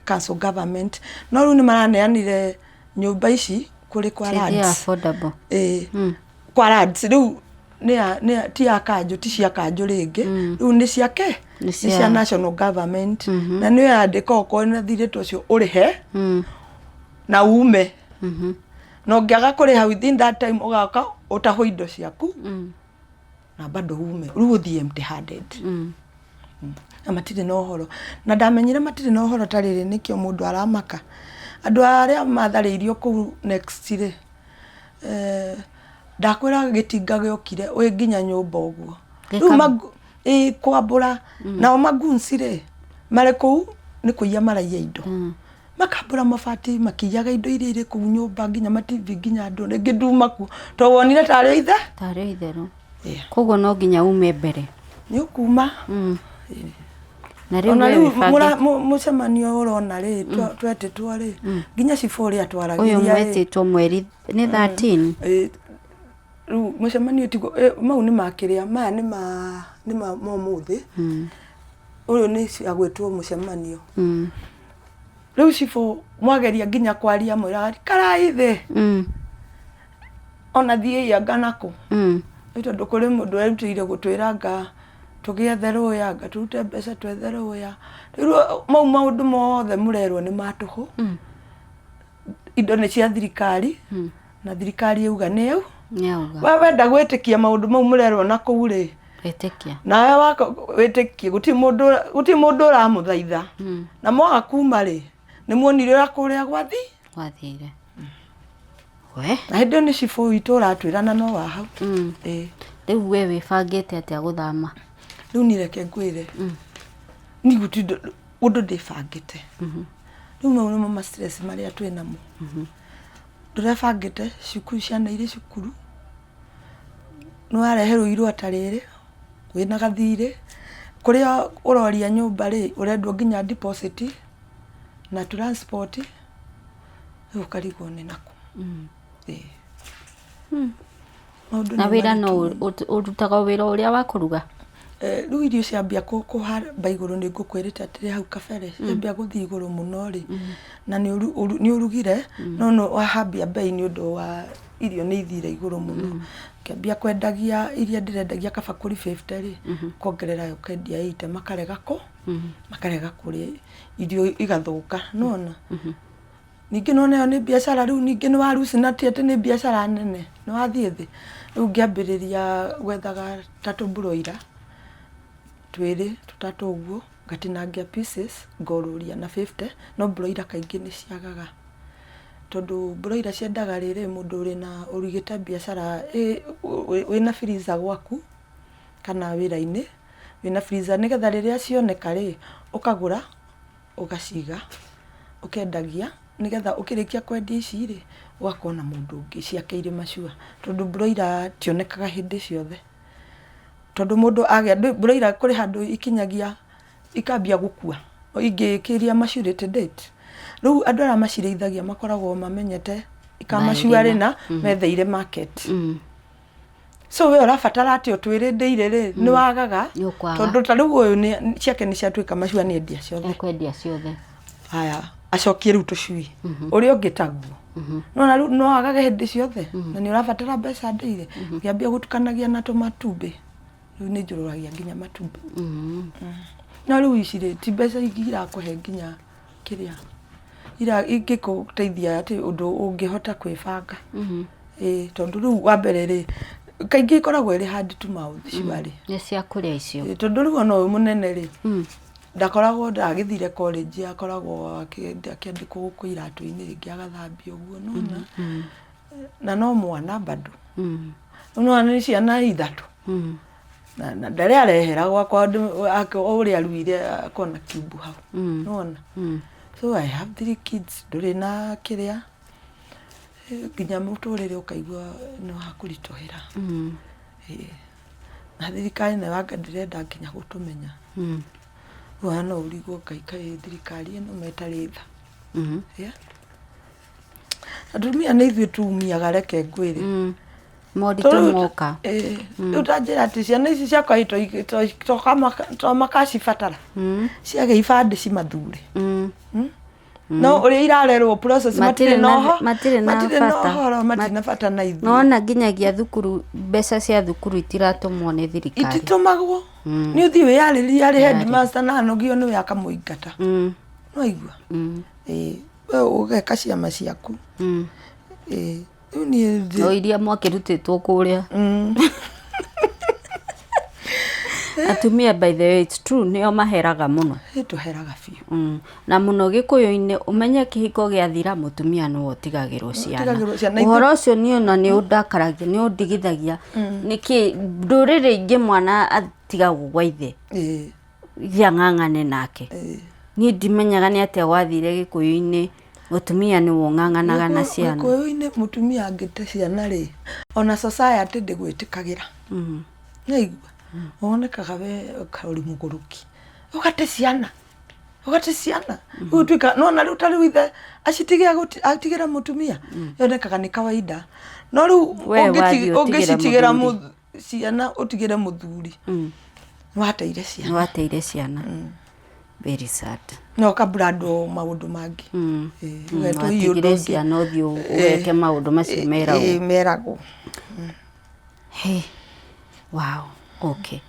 S2: council government. No rĩu nĩ maraneanire nyũmba ici kũrĩ kwa
S1: City
S2: lands.
S1: affordable.
S2: Ĩĩ. Kwa lands rĩu nĩ ya nĩ ya ti ya kanjũ ti cia kanjũ rĩngĩ. Rĩu nĩ cia kĩ?
S1: Nĩ
S2: Nĩ
S1: cia-
S2: cia national government. Na nĩyo yandĩka okorwo na thirĩ ta ũcio ũrĩhe na ume. Na ũngĩaga kũrĩha within that time ũgoka ũtahwo indo ciaku na bado ume. Rĩu ũthiĩ empty handed. Na matirĩ na ũhoro. Na ndamenyire matirĩ na ũhoro ta rĩrĩ nĩkĩo mũndũ aramaka. Andũ arĩa matharĩirio kũu next rĩ, ndakwĩra gĩtinga gĩokire wĩ nginya nyũmba ũguo. Rĩu ĩĩ kwambũra. Nao magoons rĩ, marĩ kũu nĩ kũiya maraiya indo. Makambũra mabati makĩiyaga indo iria irĩ kũu nyũmba nginya ma TV nginya andũ rĩngĩ nduma kuo. Tondũ wonire tarĩ ithe?
S1: Tarĩ itherũ. Koguo no nginya ume mbere.
S2: Nĩ ũkuma.
S1: Na rĩu
S2: Ona
S1: we
S2: rĩu
S1: wĩbangĩte-
S2: mũcemanio ũrona rĩ, twetĩtwo rĩ, nginya cibũ ũrĩa
S1: Ũyũ
S2: twaragĩria rĩ.
S1: mwetĩtwo mweri nĩ 13.
S2: Ĩ, rĩu mũcemanio tiguo, mau nĩ ma kĩrĩa, maya nĩ ma nĩ ma ma ũmũthĩ. Ũyũ nĩ cia gwĩtwo mũcemanio. Rĩu cibũ mwageria nginya kwaria mwĩraga ikarai thĩ. Ona thiĩi anga nakũ. Nĩ tondũ kũrĩ mũndũ werutĩire gũtwĩra anga tũgĩethe rũya, anga tũrute mbeca twethe rũya. Rĩu mau maũndũ mothe mũrerwo nĩ ma tũhũ. Indo nĩ cia thirikari, na thirikari yauga nĩ yau.
S1: Nĩyauga.
S2: We wenda gwĩtĩkia maũndũ mau mũrerwo na kũu rĩ,
S1: Wĩtĩkia.
S2: nawe waka wĩtĩkie, gũtirĩ mũndũ gũtirĩ mũndũ ũramũthaitha. Na mwaga kuma rĩ, nĩ muonire ũrĩa kũrĩa gwathi.
S1: Gwathire. We.
S2: Na hĩndĩ ĩyo nĩ cibũ witũ ũratwĩra na no wa hau. Ĩĩ.
S1: Rĩu we wĩbangĩte atĩa gũthama?
S2: Rĩu niĩ reke ngwĩre. Niĩ gũtirĩ ũndũ ndĩbangĩte. Rĩu mau nĩmo ma stress marĩa twĩ namo. Ndũrebangĩte, cukuru ciana irĩ cukuru, nĩ wareherwo irũa ta rĩrĩ, wĩna gathirĩ, kũrĩa ũroria nyũmba rĩ, ũrendwo nginya deposit na transport, rĩu ũkarigwo nĩ nakũ. Ĩĩ. Maũndũ
S1: Na
S2: nĩ
S1: wĩra no
S2: maritũ mũno.
S1: ũrutaga o wĩra ũrĩa wa kũruga?
S2: Rĩu irio ciambia kũhamba igũrũ nĩ ngũkwĩrĩte atĩrĩ hau kabere, ciambia gũthiĩ igũrũ mũno rĩ, na nĩ ũrugire, no nĩ wahambia mbei nĩ ũndũ wa irio nĩ ithire igũrũ mũno. Ngĩambia kwendagia iria ndĩrendagia kabakũri 50 rĩ, ũkongerera ũkendia 80 makarega kũ, makarega kũrĩa irio igathũka, nĩ wona? Ningĩ nĩ wona ĩyo nĩ biacara rĩu ningĩ nĩ wa lose na ti atĩ nĩ biacara nene, nĩ wathiĩ thĩ. Rĩu ngĩambĩrĩria gwethaga ta tũmburoira twĩrĩ tũtatũ ũguo, ngatinangia pieces ngorũria na 50, no mburoira kaingĩ nĩ ciagaga. Tondũ mburoira ciendaga rĩrĩ mũndũ wĩna ũigĩte biacara wĩna freezer gwaku kana wĩra-inĩ, wĩna freezer nĩgetha rĩrĩa cioneka rĩ, ũkagũra ũgaciga, ũkendagia, nĩgetha ũkĩrĩkia kwendia ici rĩ, ũgakorwo na mũndũ ũngĩ ciake irĩ mature. Tondũ broiler itionekaga hĩndĩ ciothe. Tondũ mũndũ agĩa, broiler kũrĩ handũ ikinyagia ikambia gũkua, ingĩkĩria maturity date. Rĩu andũ arĩa macirĩithagia makoragwo mamenyete ika mature rĩ na metheire market. So we ũrabatara atĩ ũtwĩre ndĩire rĩ, nĩ wagaga.
S1: Nĩ ũkwaga.
S2: Tondũ ta rĩu ũyũ ciake nĩ ciatuĩka mature nĩ endia ciothe.
S1: Ekwendia ciothe.
S2: Haya, acokie rĩu tũcui. Ũrĩa ũngĩ taguo. Nĩwona rĩu no wagage hĩndĩ ciothe na nĩ ũrabatara mbeca ndĩire. Ngĩambia gũtukanagia na tũmatumbĩ. Rĩu nĩ njũrũragia nginya matumbĩ. No rĩu ici rĩ, ti mbeca ingĩ irakũhe nginya kĩrĩa ingĩgũteithia atĩ ũndũ ũngĩhota kwĩbanga. Ĩĩ tondũ rĩu wa mbere rĩ, kaingĩ ĩkoragwo ĩrĩ hand to mouth surely.
S1: Nĩ cia kũrĩa icio.
S2: Ĩĩ tondũ rĩu ona ũyũ mũnene rĩ, ndakoragwo ndagĩthire college akoragwo akĩandĩkwo gũkũ iratũ-inĩ rĩngĩ agathambia ũguo nĩwona. Na no mwana bado. Rĩu nĩwona nĩ ciana ithatũ. Na ndarĩ arehera gwakwa o ũrĩa aruire akona kiumbu hau. Nĩwona. So I have three kids, ndũrĩ na kĩrĩa, nginya mũtũrĩre ũkaigua nĩ wakũritũhĩra. Ĩĩ. Na thirikari nayo anga ndĩrenda nginya gũtũmenya. Rĩu ona no ũrigwo Ngai kaĩ thirikari ĩno ma ĩtarĩ tha. Yeah. Atumia nĩ ithuĩ tumiaga reke ngwĩre.
S1: Moritũ moka.
S2: Rĩu ta njĩra atĩ ciana ici ciakwa to makacibatara. Ciagĩa ibandĩ cimathure. No ũrĩa irarerwo process matirĩ na ũhoro,
S1: Matirĩ na bata.
S2: ũhoro, matirĩ na bata na ithuĩ.
S1: Nona nginyagia thukuru mbeca cia thukuru itiratũmwo nĩ thirikari.
S2: Ititũmagwo. Nĩ ũthiĩ wĩyarĩrie arĩ headmaster na anogio nĩwe akamũingata. Nĩwaigua? Ĩĩ. We ũgeka ciama ciaku. Ĩĩ. Rĩu niĩ
S1: O iria mwakĩrutĩtwo kũrĩa. Atumia by the way it's true nĩo maheraga mũno.
S2: Ĩ tũheraga biũ.
S1: Na mũno gĩkũyũ-inĩ ũmenye kĩhiko gĩathira mũtumia nĩwe ũtigagĩrwo ciana.
S2: Ũtigagĩrwo ciana.
S1: Ũhoro ũcio niĩ ona nĩ ũndakaragia nĩ ũndigithagia. Nĩkĩ ndũrĩrĩ ingĩ mwana atigagwo gwa ithe.
S2: Ĩĩ.
S1: Ithe ang'ang'ane nake. Niĩ ndimenyaga nĩ atĩa gwathire gĩkũyũ-inĩ mũtumia nĩwe ũng'ang'anaga na ciana.
S2: Gĩkũyũ-inĩ mũtumia angĩte ciana rĩ, ona society ndĩgwĩtĩkagĩra. Nĩwaigua? Wonekaga we ũrĩ mũgũrũki. Ũgate ciana, ũgate ciana. Rĩu tuĩka nona rĩu ta rĩu ithe acitige atigĩra mũtumia yonekaga nĩ kawaida, no rĩu
S1: We wathiĩ ũtigĩre
S2: ũngĩcitigĩra
S1: mũthuri.
S2: Ciana ũtigĩre mũthuri, nĩwateire ciana.
S1: Nĩwateire ciana. Very sad.
S2: Na ũkabrandwo maũndũ mangĩ. Ĩĩ, ũgetwo hihi ũndũ
S1: Watigire
S2: ũngĩ.
S1: ciana ũthiĩ ũgeke maũndũ macio meragwo.
S2: Ĩĩ, meragwo.
S1: Hey. Wow. Okay.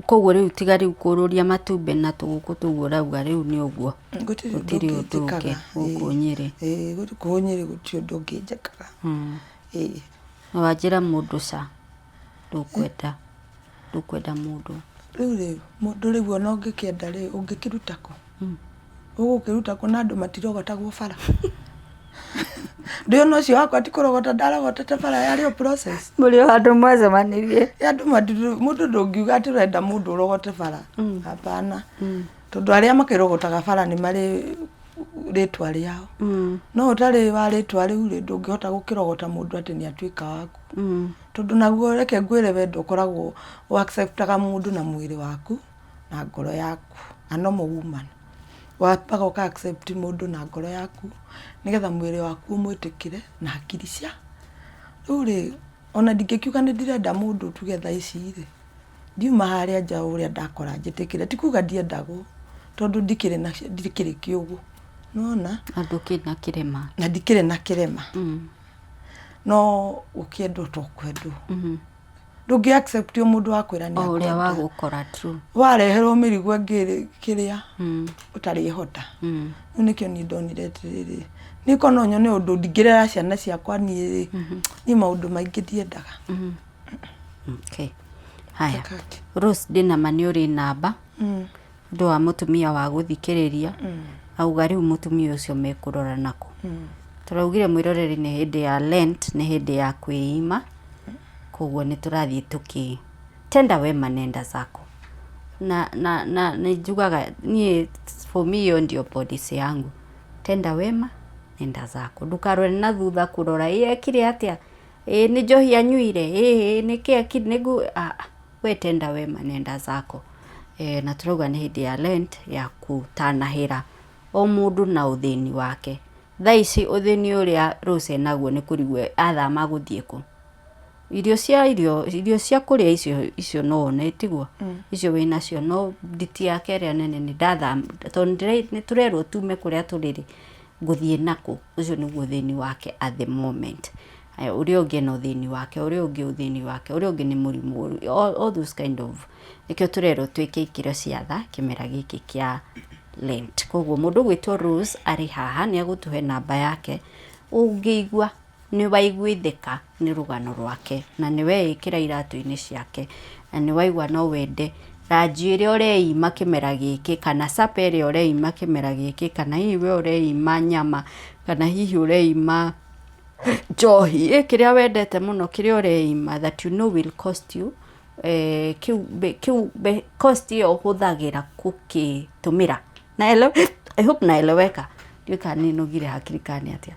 S1: Koguo rĩu tiga rĩu kũrũria matumbĩ na tũgũkũ tũguo ũrauga, rĩu nĩ ũguo.
S2: Gũtirĩ ũndũ
S1: Gũtirĩ
S2: ũngĩ
S1: ũndũ ũngĩ
S2: njĩkaga.
S1: gũkũ Nyĩrĩ.
S2: Ĩĩ, gũkũ Nyĩrĩ gũtirĩ ũndũ ũngĩ njĩkaga. Ĩĩ.
S1: Na wanjĩra mũndũ ca ndũkwenda, ndũkwenda mũndũ.
S2: Rĩu rĩ, mũndũ rĩu ona ũngĩkĩenda rĩ, ũngĩkĩruta kũ? Ũgũkĩruta kũ na andũ matirogotagwo bara? Ndĩ ona ũcio wakwa ti kũrogota ndarogotete bara, yarĩ o process.
S1: Mũrĩ o handũ mwacemanirie.
S2: Andũ mũndũ ndũngiuga atĩ ũrenda mũndũ ũrogote bara. Hapana. Tondũ arĩa makĩrogotaga bara nĩ marĩ rĩtwa rĩao. No ũtarĩ wa rĩtwa rĩu rĩ, ndũngĩhota gũkĩrogota mũndũ atĩ nĩ atuĩka waku. Tondũ naguo reke ngwĩre, wendo ũkoragwo ũ accept aga mũndũ na mwĩrĩ waku na ngoro yaku. A normal woman. Wambaga ũka accept mũndũ na ngoro yaku nĩgetha mwĩrĩ waku ũmwĩtĩkĩre na hakiri cia. Rĩu rĩ, ona ndingĩkiuga nĩ ndĩrenda mũndũ tuge thaa ici rĩ, ndiuma harĩa nja ũrĩa ndakora njĩtĩkĩre. Ti kuga ndiendagwo, tondũ ndikĩrĩ na ndikĩrĩ kĩũgũ. Nĩwona?
S1: Na ndũkĩrĩ na kĩrema.
S2: Na ndikĩrĩ na kĩrema. No gũkĩendwo to kwendwo. Ndũngĩ accept o mũndũ wakwĩra nĩ
S1: O ũrĩa
S2: akwenda.
S1: Wagũkora, true.
S2: Wareherwo mĩrigo ĩngĩ kĩrĩa ũtarĩhota. Rĩu nĩkĩo niĩ ndonire atĩrĩrĩ, niĩ korwo no nyone ũndũ ndingĩrera ciana ciakwa niĩ rĩ, niĩ maũndũ maingĩ ndiendaga.
S1: Okay. Haya. Rose, ndĩna ma nĩ ũrĩ namba ũndũ wa mũtumia wa gũthikĩrĩria auga rĩu mũtumia ũcio mekũrora nakũ. Tũraugire mwĩroreri nĩ hĩndĩ ya Lent, nĩ hĩndĩ ya kwĩima, koguo nĩ tũrathiĩ tũkĩ tenda wema nenda zako, na nĩ njugaga niĩ, for me hiyo ndio policy yangu, tenda wema nenda zako, ndũkarore na thutha kũrora ĩ ekire atĩa, ĩ nĩ njohi anyuire, ĩ nĩkĩ ekire nĩguo. Ah, we tenda wema nenda zako. Na tũrauga nĩ hĩndĩ ya Lent ya gũtanahĩra o mũndũ na ũthĩni wake. Thaa ici ũthĩni ũrĩa Rose enaguo nĩ kũrigwo athama gũthiĩ kũ. Irio cia kũrĩa icio no one, tiguo icio wĩnacio, no nditi yake ĩrĩa nene nĩ ndathama, tondũ nĩ tũrerwo tume kũrĩa tũrĩ rĩ, ngũthiĩ nakũ? Ũcio nĩguo ũthĩni wake at the moment. Haya, ũrĩa ũngĩ ena ũthĩni wake, ũrĩa ũngĩ ũthĩni wake, ũrĩa ũngĩ nĩ mũrimũ, all those kind of. Nĩkĩo tũrerwo twĩke ikĩro cia tha kĩmera gĩkĩ kĩa Lent. Koguo mũndũ ũgwĩtwo Rose arĩ haha nĩ egũtũhe namba yake. Ũngĩigua nĩ waiguithĩka nĩ rũgano rwake na nĩ weĩkĩra iratũ-inĩ ciake na nĩ waigua no wende ranji ĩrĩa ũreima kĩmera gĩkĩ, kana supper ĩrĩa ũreima kĩmera gĩkĩ, kana hihi we ũreima nyama, kana hihi ũreima njohi, ĩ kĩrĩa wendete mũno, kĩrĩa ũreima that you know will cost you, kĩu cost ĩyo ũhũthagĩra gũkĩtũmĩra. I hope naeleweka. Ndiũĩ kana nĩ nogire hakiri kana nĩ atĩa.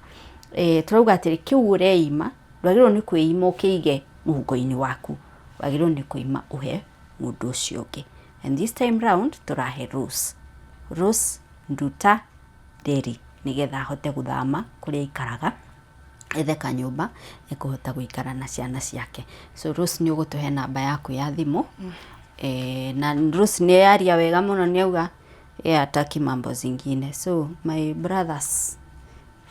S1: Tũrauga atĩrĩ, kĩu ũreima ndwagĩrĩirwo nĩ kwĩima ũkĩige mũhuko-inĩ waku, wagĩrĩirwo nĩ kwĩima ũhe mũndũ ũcio ũngĩ. And this time round tũrahe Rose, Rose Nduta Nderi, nĩgetha ahote gũthama kũrĩa aikaraga, ethe kanyũmba ekũhota gũikara na ciana ciake. So Rose, nĩ ũgũtũhe namba yaku ya thimũ. Na Rose nĩ yaria wega mũno, nĩ auga ye hataki mambo zingine. So my brothers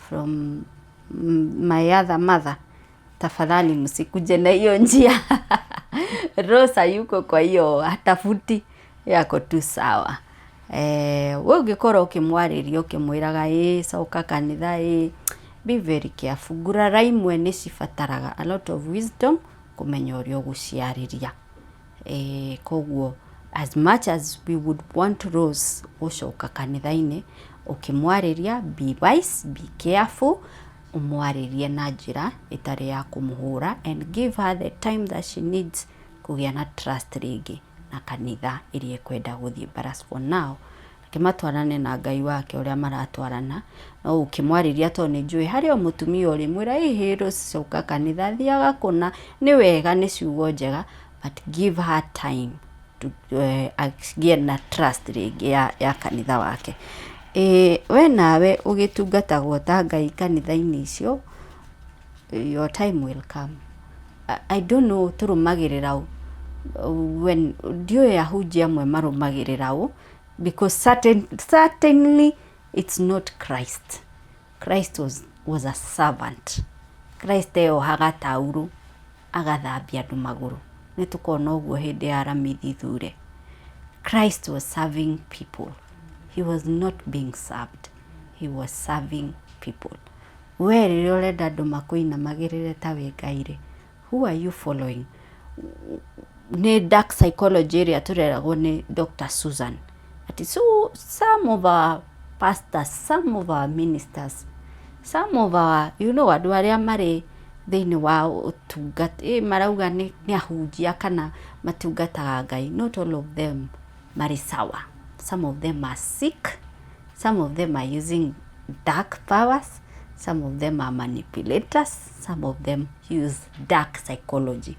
S1: from my other mother, tafadhali msikuje na hiyo njia. Rose hayuko kwa hiyo, hatafuti yako tu sawa. We ũngĩkorwo ũkĩmwarĩria ũkĩmwĩraga ĩ coka kanitha, ĩ be very careful. Ngurara imwe nĩ cibataraga a lot of wisdom kũmenya ũrĩa ũgũciarĩria. Koguo as much as we would want Rose gũcoka kanitha-inĩ, ũkĩmwarĩria be wise, be careful, ũmwarĩrie na njĩra ĩtarĩ ya kũmũhũra and give her the time that she needs kũgĩa na trust rĩngĩ na kanitha ĩrĩa ĩkwenda gũthiĩ. But as for now, reke matwarane na Ngai wake ũrĩa maratwarana. No ũkĩmwarĩria, tondũ nĩ njũĩ harĩ o mũtumia ũrĩmwĩra, ĩhĩ Rose coka kanitha, thiaga kũna, nĩ wega, nĩ ciugo njega, but give her time. Agĩe na trust rĩngĩ ya kanitha wake. We nawe ũgĩtungatagwo ta Ngai kanitha-inĩ icio, your time will come. I don't know tũrũmagĩrĩra ũ, when ndiũĩ ahunjia amwe marũmagĩrĩra ũ, because certainly it's not Christ. Christ was a servant. Christ eyohaga taurũ agathambia andũ magũrũ. Nĩ tũkona ũguo hĩndĩ ya Aramithi thure. Christ was serving people. He was not being served. He was serving people. We rĩrĩa ũrenda andũ makũinamagĩrĩre ta wĩ Ngai rĩ, who are you following? Nĩ dark psychology ĩrĩa tũreragwo nĩ Dr. Susan. Ati so some of our pastors, some of our ministers, some of our, andũ arĩa marĩ thĩinĩ wa ũtungata, marauga nĩ ahunjia kana matungataga Ngai. Not all of them marĩ sawa. Some of them are sick, some of them are using dark powers, some of them are manipulators, some of them use dark psychology.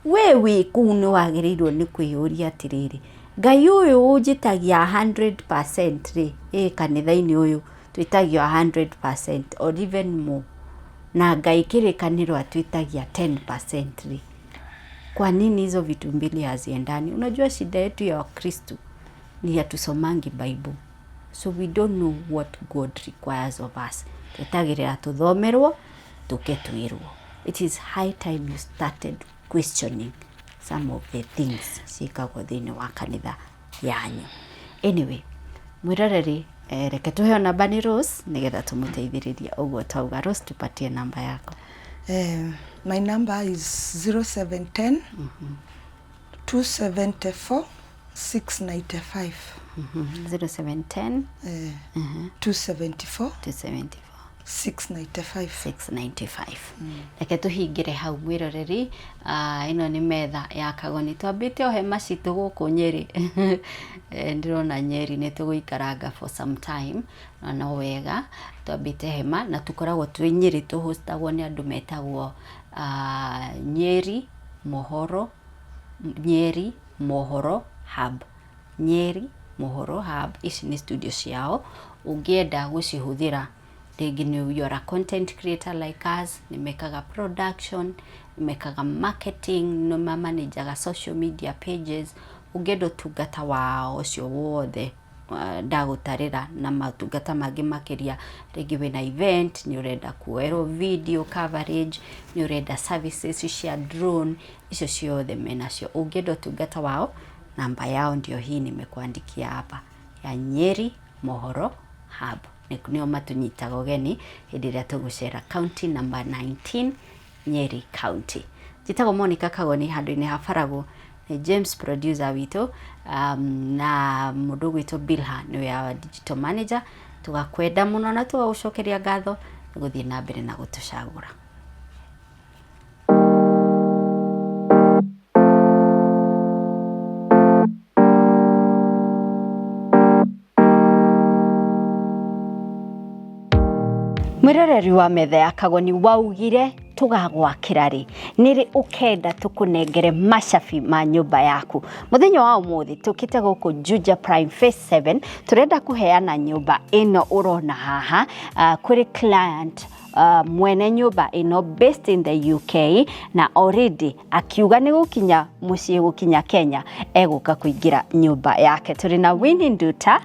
S1: We wĩ kũu nĩ wagĩrĩirwo nĩ kwĩyũria atĩrĩrĩ, Ngai ũyũ ũnjĩtagia 100% rĩ, kanitha-inĩ ũyũ twĩtagio 100% or even more, na Ngai kĩrĩkanĩro atwĩtagia 10% rĩ, kwa nini hizo vitu mbili haziendani? Unajua shida yetu ya Wakristo ni hatusomangi Bible, so we don't know what God requires of us. Twetagĩrĩra tũthomerwo tũke twĩrwo. It is high time you started questioning some of the things ciĩkagwo thĩinĩ wa kanitha yanyu. Anyway, mwĩroreri, reke tũheo namba nĩ Rose nĩgetha tũmũteithĩrĩrie ũguo twauga. Rose, tupatie namba yako.
S2: My number is 0710 274 695.
S1: 0710
S2: 274
S1: 274
S2: 695.
S1: 695. Reke tũhingĩre hau mwĩroreri. Ĩno nĩ metha ya Kagoni. Twambĩte o hema citũ gũkũ Nyĩrĩ. Ndĩrona Nyeri nĩ tũgũikaranga for some time, na no wega twambĩte hema na tũkoragwo twĩ Nyĩrĩ, tũhostagwo nĩ andũ metagwo Nyeri Mohoro, Nyeri Mohoro Hub. Nyeri Mohoro Hub, ici nĩ studio ciao. Ũngĩenda gũcihũthĩra rĩngĩ nĩ you are a content creator like us, nĩ mekaga production, nĩ mekaga marketing, nĩ mamanajaga social media pages. Ũngĩenda ũtungata wao ũcio wothe ndagũtarĩra na motungata mangĩ makĩria, rĩngĩ wĩna event, nĩ ũrenda kuoerwo video coverage, nĩ ũrenda services cia drone, icio ciothe menacio. Ũngĩenda ũtungata wao, namba yao ndio hii nimekuandikia hapa ya Nyeri Mohoro Hub. Nĩo matũnyitaga ũgeni hĩndĩ ĩrĩa tũgũcera county number 19, Nyeri County. Njĩtagwo Monica Kagoni, handũ-inĩ ha Faragũ nĩ James producer witũ, na mũndũ ũgwĩtwo Bilha nĩwe our digital manager. Tũgakwenda mũno na tũgagũcokeria ngatho nĩ gũthiĩ na mbere na gũtũcagũra. Mwĩroreri wa metha ya Kagoni, waugire tũgagwakĩra rĩ, nĩrĩ ũkenda tũkũnengere macabi ma nyũmba yaku. Mũthenya wa ũmũthĩ tũkĩte gũkũ Juja Prime Phase 7, tũrenda kũheana nyũmba ĩno ũrona haha kũrĩ client, mwene nyũmba ĩno based in the UK, na already akiuga nĩ gũkinya mũciĩ, gũkinya Kenya egũka kũingĩra nyũmba yake. Tũrĩ na Winnie Nduta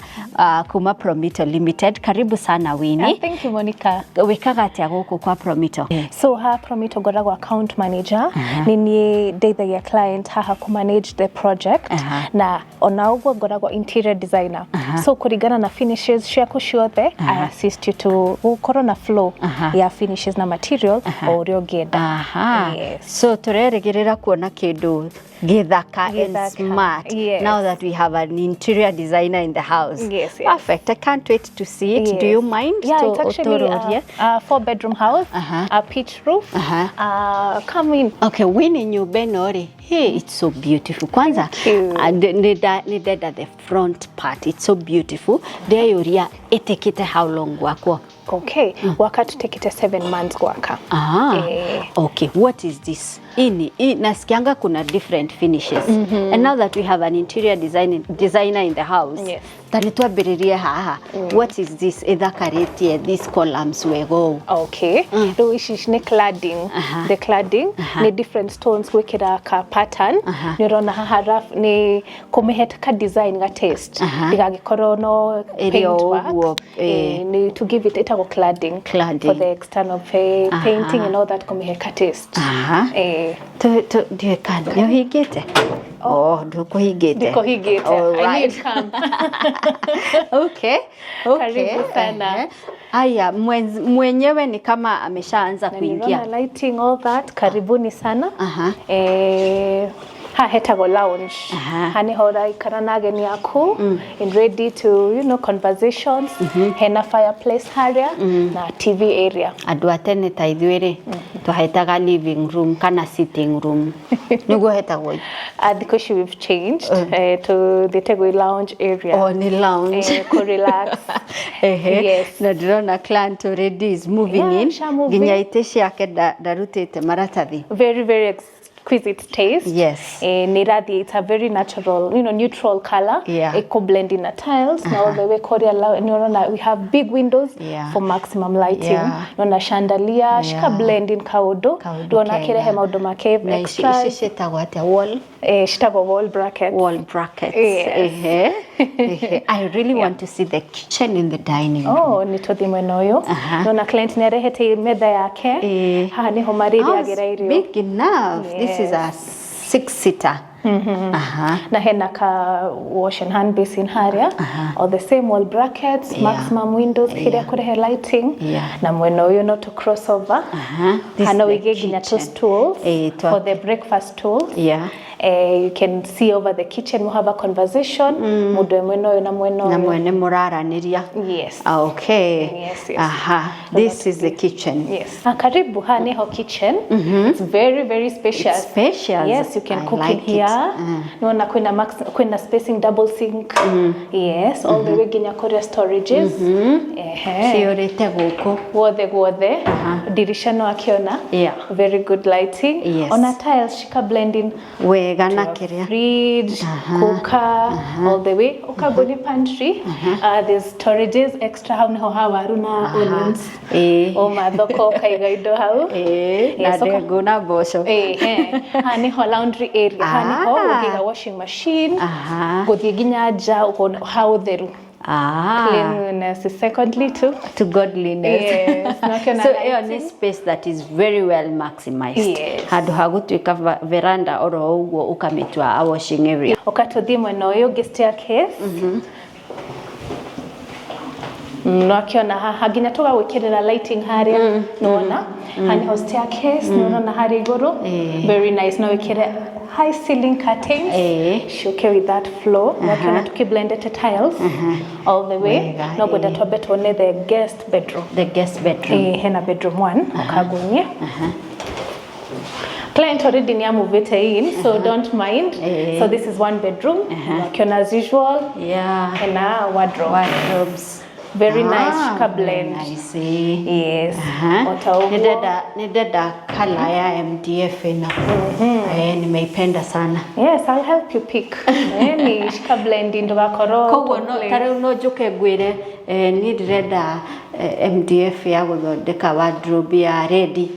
S1: kuma Promito Limited. Karibu sana Winnie.
S3: Thank you, Monica.
S1: Wĩkaga atĩa gũkũ kwa Promito?
S3: So ha Promito ngoragwo account manager. Nĩ niĩ ndeithagia client haha ku manage the project, na ona ũguo ngoragwo interior designer. So kũringana na finishes ciaku ciothe, I assist you to gũkorwo na flow ya finishes na material o ũrĩa ũngĩenda. Yes.
S1: So tũrerĩgĩrĩra kuona kĩndũ gĩthaka and
S3: Gĩthaka.
S1: smart.
S3: Yes.
S1: Now that we have an interior designer in the house.
S3: Yes.
S1: Perfect. I can't wait to see it. Do you mind
S3: Yeah,
S1: to
S3: it's actually
S1: ũtũrũrie?
S3: a 4-bedroom house, a pitch roof. Come in.
S1: Okay, Winnie, nyũmba ĩno rĩ, hey, it's so beautiful. Kwanza
S3: Thank you.
S1: Nĩ ndenda the front part. It's so beautiful. Ndeyũria ĩtĩkĩte how long gwakwo?
S3: Okay, gwaka tutekete 7 months gwaka.
S1: Okay, what is this? Ini, nasikianga kuna different finishes. And now that we have an interior designer in the house, ta nĩ twambĩrĩrie haha. What is this ĩthakarĩtie these columns wega ũũ?
S3: Okay, rĩu ici nĩ cladding. The cladding nĩ different stones gwĩkĩra ka pattern. Nĩ ũrona haha rough nĩ kũmĩhe ka design, ga taste, ndĩgagĩkorwo no
S1: Ĩrĩ o
S3: paint work.
S1: ũguo, eh.
S3: Nĩ to give it, ĩtagwo cladding,
S1: Cladding.
S3: for the external painting and all that, kũmĩhe ka taste.
S1: Ndiũĩ kana nĩ ũhingĩte? Oh, ndũkũhingĩte.
S3: Ndikũhingĩte.
S1: All
S3: I
S1: right.
S3: need come.
S1: Okay.
S3: Karibu sana.
S1: Ehe. Aya, mwenyewe ni kama ameshaanza
S3: Na
S1: kuingia.
S3: nĩũrona lighting, all that. Karibuni sana. Haha hetagwo lounge. Haha niho ũraikara na ageni aku in ready to conversations. Hena fireplace haria na TV area.
S1: Andũ a tene ta ithuĩ rĩ, twahetaga living room kana sitting room, nĩguo hetagwo?
S3: Thikũ ici we've changed to thĩtagwo lounge area.
S1: Oh, nĩ lounge.
S3: Ku relax. Yes.
S1: Na ndĩrona client already is moving
S3: Yeah,
S1: in.
S3: sha move
S1: Nginya
S3: in.
S1: itĩ ciake ndarutĩte maratathi.
S3: Very, very exquisite taste. Nĩ ĩrathiĩ, it's a very natural, neutral color. Ĩkũ blend in na tiles na all the way koria nĩ ũrona we have big windows for maximum lighting. Nona chandelier shika blend in kaũndũ.
S1: Kaũndũ
S3: Ndĩrona
S1: kega.
S3: akĩrehe maũndũ make
S1: Na ici
S3: extra.
S1: ici ciĩtagwo atĩa? Wall
S3: Citagwo wall brackets.
S1: Wall brackets.
S3: Yes.
S1: Ehe. Ehe. I really want to see the kitchen in the dining room.
S3: Oh, nĩ tũthiĩ mwena ũyũ. Nona client nĩ arehete metha yake. Haha nĩho marĩrĩagĩra
S1: Oh,
S3: irio.
S1: big enough. This is a six seater.
S3: Na hena ka wash and hand basin haria, all the same wall brackets, maximum windows kiria kurehe lighting. Na mwena ũyũ no to cross over.
S1: This
S3: Hana
S1: is the
S3: wĩige nginya two
S1: kitchen.
S3: stools for the breakfast stools. You can see over the kitchen, we have a conversation, mũndũ e mwena ũyũ na mwena
S1: Na
S3: ũyũ.
S1: mwene mũraranĩria.
S3: Yes.
S1: Okay.
S3: Yes.
S1: This is the kitchen.
S3: Yes. Ah, karibu, ha niho kitchen. It's very, very spacious.
S1: It's spacious.
S3: Yes, you can
S1: I
S3: cook
S1: like
S3: in here.
S1: it.
S3: Nona kwina spacing, double sink. Yes, all the way nginya kuria storages.
S1: Ciũrĩte gũkũ.
S3: Guothe guothe. Dirisha no akiona. Very good lighting. Ona tiles shika blending.
S1: Wega na kĩrĩa.
S3: Fridge, cooker, all the way. Ukagoni pantry. There's storages extra, hau niho ha waru na onions. O mathoko ukaiga indo hau.
S1: Na
S3: Yes,
S1: ndengũ na mboco.
S3: Haha niho laundry area. Haha niho ũngĩiga washing machine. Gũthiĩ nginya nja ũkona ha ũtheru. Cleanliness is secondly to
S1: To godliness.
S3: Yes, na
S1: So ĩyo nĩ
S3: lighting.
S1: space that is very well maximized. Handũ ha gũtuĩka veranda oro ũguo, ũkamĩtua a washing area.
S3: Ũkatũthiĩ mwena ũyũ ũngĩ, staircase. No akĩona haha nginya tũgagwĩkĩrĩra lighting harĩa, nĩwona haha nĩho staircase, nĩũrona harĩa igũrũ. Very nice, no wĩkĩre high ceiling curtains ciũke with that flow. No akĩona tũkĩblendete tiles all the way.
S1: Wega,
S3: No ngwenda twambe tuone the guest bedroom.
S1: The guest bedroom.
S3: Hena bedroom one, ũkagunyie. Client already ni amuvete in, so don't mind. So this is one bedroom. Wakiona as usual, hena wardrobe.
S1: Wardrobes.
S3: Very nice, ka
S1: Very
S3: blend.
S1: nice.
S3: Yes. Ota ũguo.
S1: Nĩndenda color ya MDF ĩno. Nimeipenda sana.
S3: Yes, I'll help you pick. Ni shika blend ndũgakorwo
S1: Koguo no
S3: complain.
S1: ta rĩu no njũke ngwĩre, niĩ ndĩrenda MDF ya gũthondeka wardrobe ya red,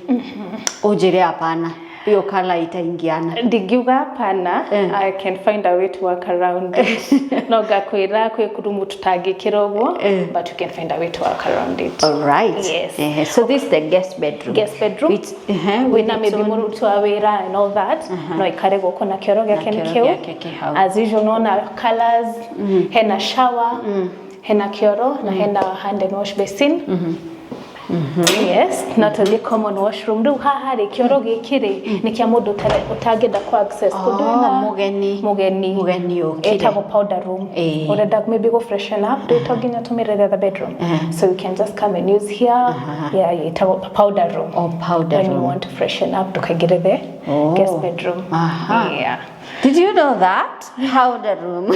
S1: ũnjĩre hapana, hiyo color itaingiana?
S3: Ndingiuga hapana. I can find a way to work around it. No ngakwĩra kwĩ kurumu tutangĩkĩra ũguo, but you can find a way to work around it.
S1: All right.
S3: Yes.
S1: So this is the guest bedroom.
S3: Guest bedroom.
S1: With, with
S3: wĩna
S1: its
S3: maybe
S1: own
S3: mũruti wa wĩra and all that, no ikare gũkũ na kĩoro gĩake
S1: Na
S3: nĩ
S1: kĩoro
S3: kĩu.
S1: gĩake kĩ hau.
S3: As usual, nona colors, hena shower, hena kĩoro na hena hand and wash basin. Yes, no tũthiĩ common washroom. Rĩu haha rĩ, kĩoro gĩkĩ rĩ, nĩ kĩa mũndũ ũtangĩenda ku access kũndũ.
S1: Oh,
S3: wĩna
S1: mũgeni.
S3: Mũgeni.
S1: Mũgeni ũkire.
S3: Ĩtagwo powder room. Ũrenda maybe go freshen up, rĩ to nginya ũtũmĩre the other bedroom, so you can just come and use here. Yeah, ĩtagwo powder room.
S1: Oh, powder
S3: When you
S1: room.
S3: want to freshen up, ndũkaingĩre the guest bedroom. Yeah.
S1: Did you know that? Powder room.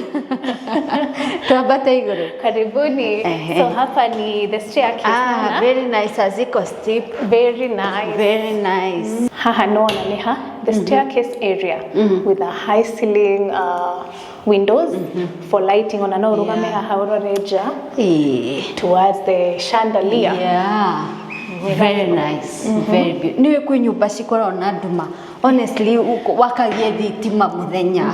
S1: Twambate igũrũ.
S3: Karibuni. So hapa ni the staircase.
S1: Ah,
S3: Naona?
S1: very nice. Haziko steep.
S3: Very nice.
S1: Very nice.
S3: Haha nona nĩ ha the staircase area with a high ceiling, windows for lighting. Ona no ũrũgame haha ũrore nja towards the chandelier.
S1: Yeah. Very nice. Very beautiful. Nĩ kwĩ nyũmba cikoragwo na nduma. Honestly, wakagie thitima mũthenya.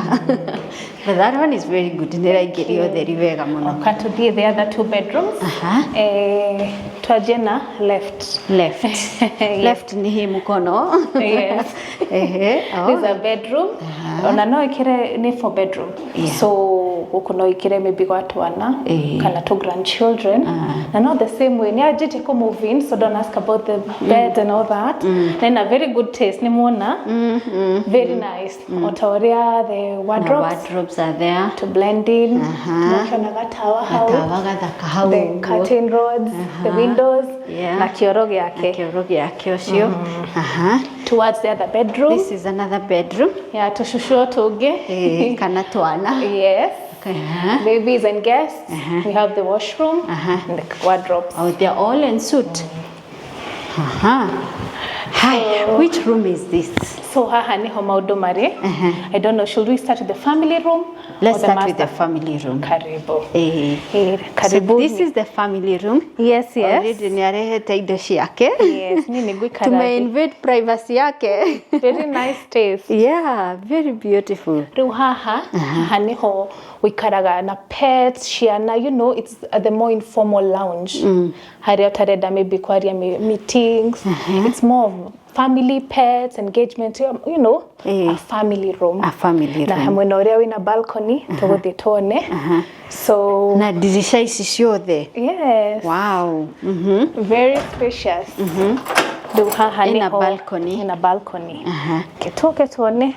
S1: But that one is very good. Nĩ ĩraingĩria ũtheri wega mũno.
S3: Oka tuthiĩ the other two bedrooms. Twanjie na left.
S1: Left.
S3: Yes.
S1: Left ni hii mkono.
S3: Yes.
S1: Oh.
S3: This is a bedroom. Ona no ikire ni four bedroom. So gũkũ no ikire maybe gwa twana kana to grandchildren. Na not the same way. Ni anjĩtie kũ move in, so don't ask about the bed and all that. Na ina very good taste, ni muona? Very nice. O ta ũrĩa the
S1: Na
S3: wardrobes
S1: wardrobes are there.
S3: To blend in. Nokĩona gatawa hau.
S1: Gatawa gathaka hau
S3: The
S1: ũguo.
S3: curtain rods, the windows
S1: Yeah.
S3: na kĩoro gĩake.
S1: Kĩoro gĩake ũcio.
S3: Towards the other bedroom.
S1: This is another bedroom.
S3: Yeah, tũcucu tũngĩ.
S1: Kana twana.
S3: Yes. Babies and guests. We have the washroom and the wardrobes.
S1: Oh, they're all en suite. Hi, which room is this?
S3: So haha niho maũndũ marĩ. I don't know, should we start with the family room
S1: Let's
S3: or the
S1: start with the
S3: master?
S1: Family room.
S3: Karibu.
S1: So
S3: Karibuni.
S1: this is the family room.
S3: Yes.
S1: Already nĩ arehete indo ciake.
S3: Yes, niĩ nĩ ngũikara
S1: Tume
S3: thĩ.
S1: invade privacy yake.
S3: Very nice taste.
S1: Yeah, very beautiful.
S3: Rĩu haha niho wĩikaraga na pets, ciana, it's the more informal lounge harĩa ũtarenda maybe kwaria meetings. It's more of family, pets, engagement, a family room.
S1: A family
S3: Na
S1: room.
S3: mwena ũrĩa wĩna balcony tũgũthiĩ tuone. So
S1: Na dirisha ici ciothe.
S3: Yes.
S1: Wow.
S3: Very spacious. Rĩu haha
S1: Ina
S3: niho
S1: balcony.
S3: Ina balcony. Kĩtũke tuone.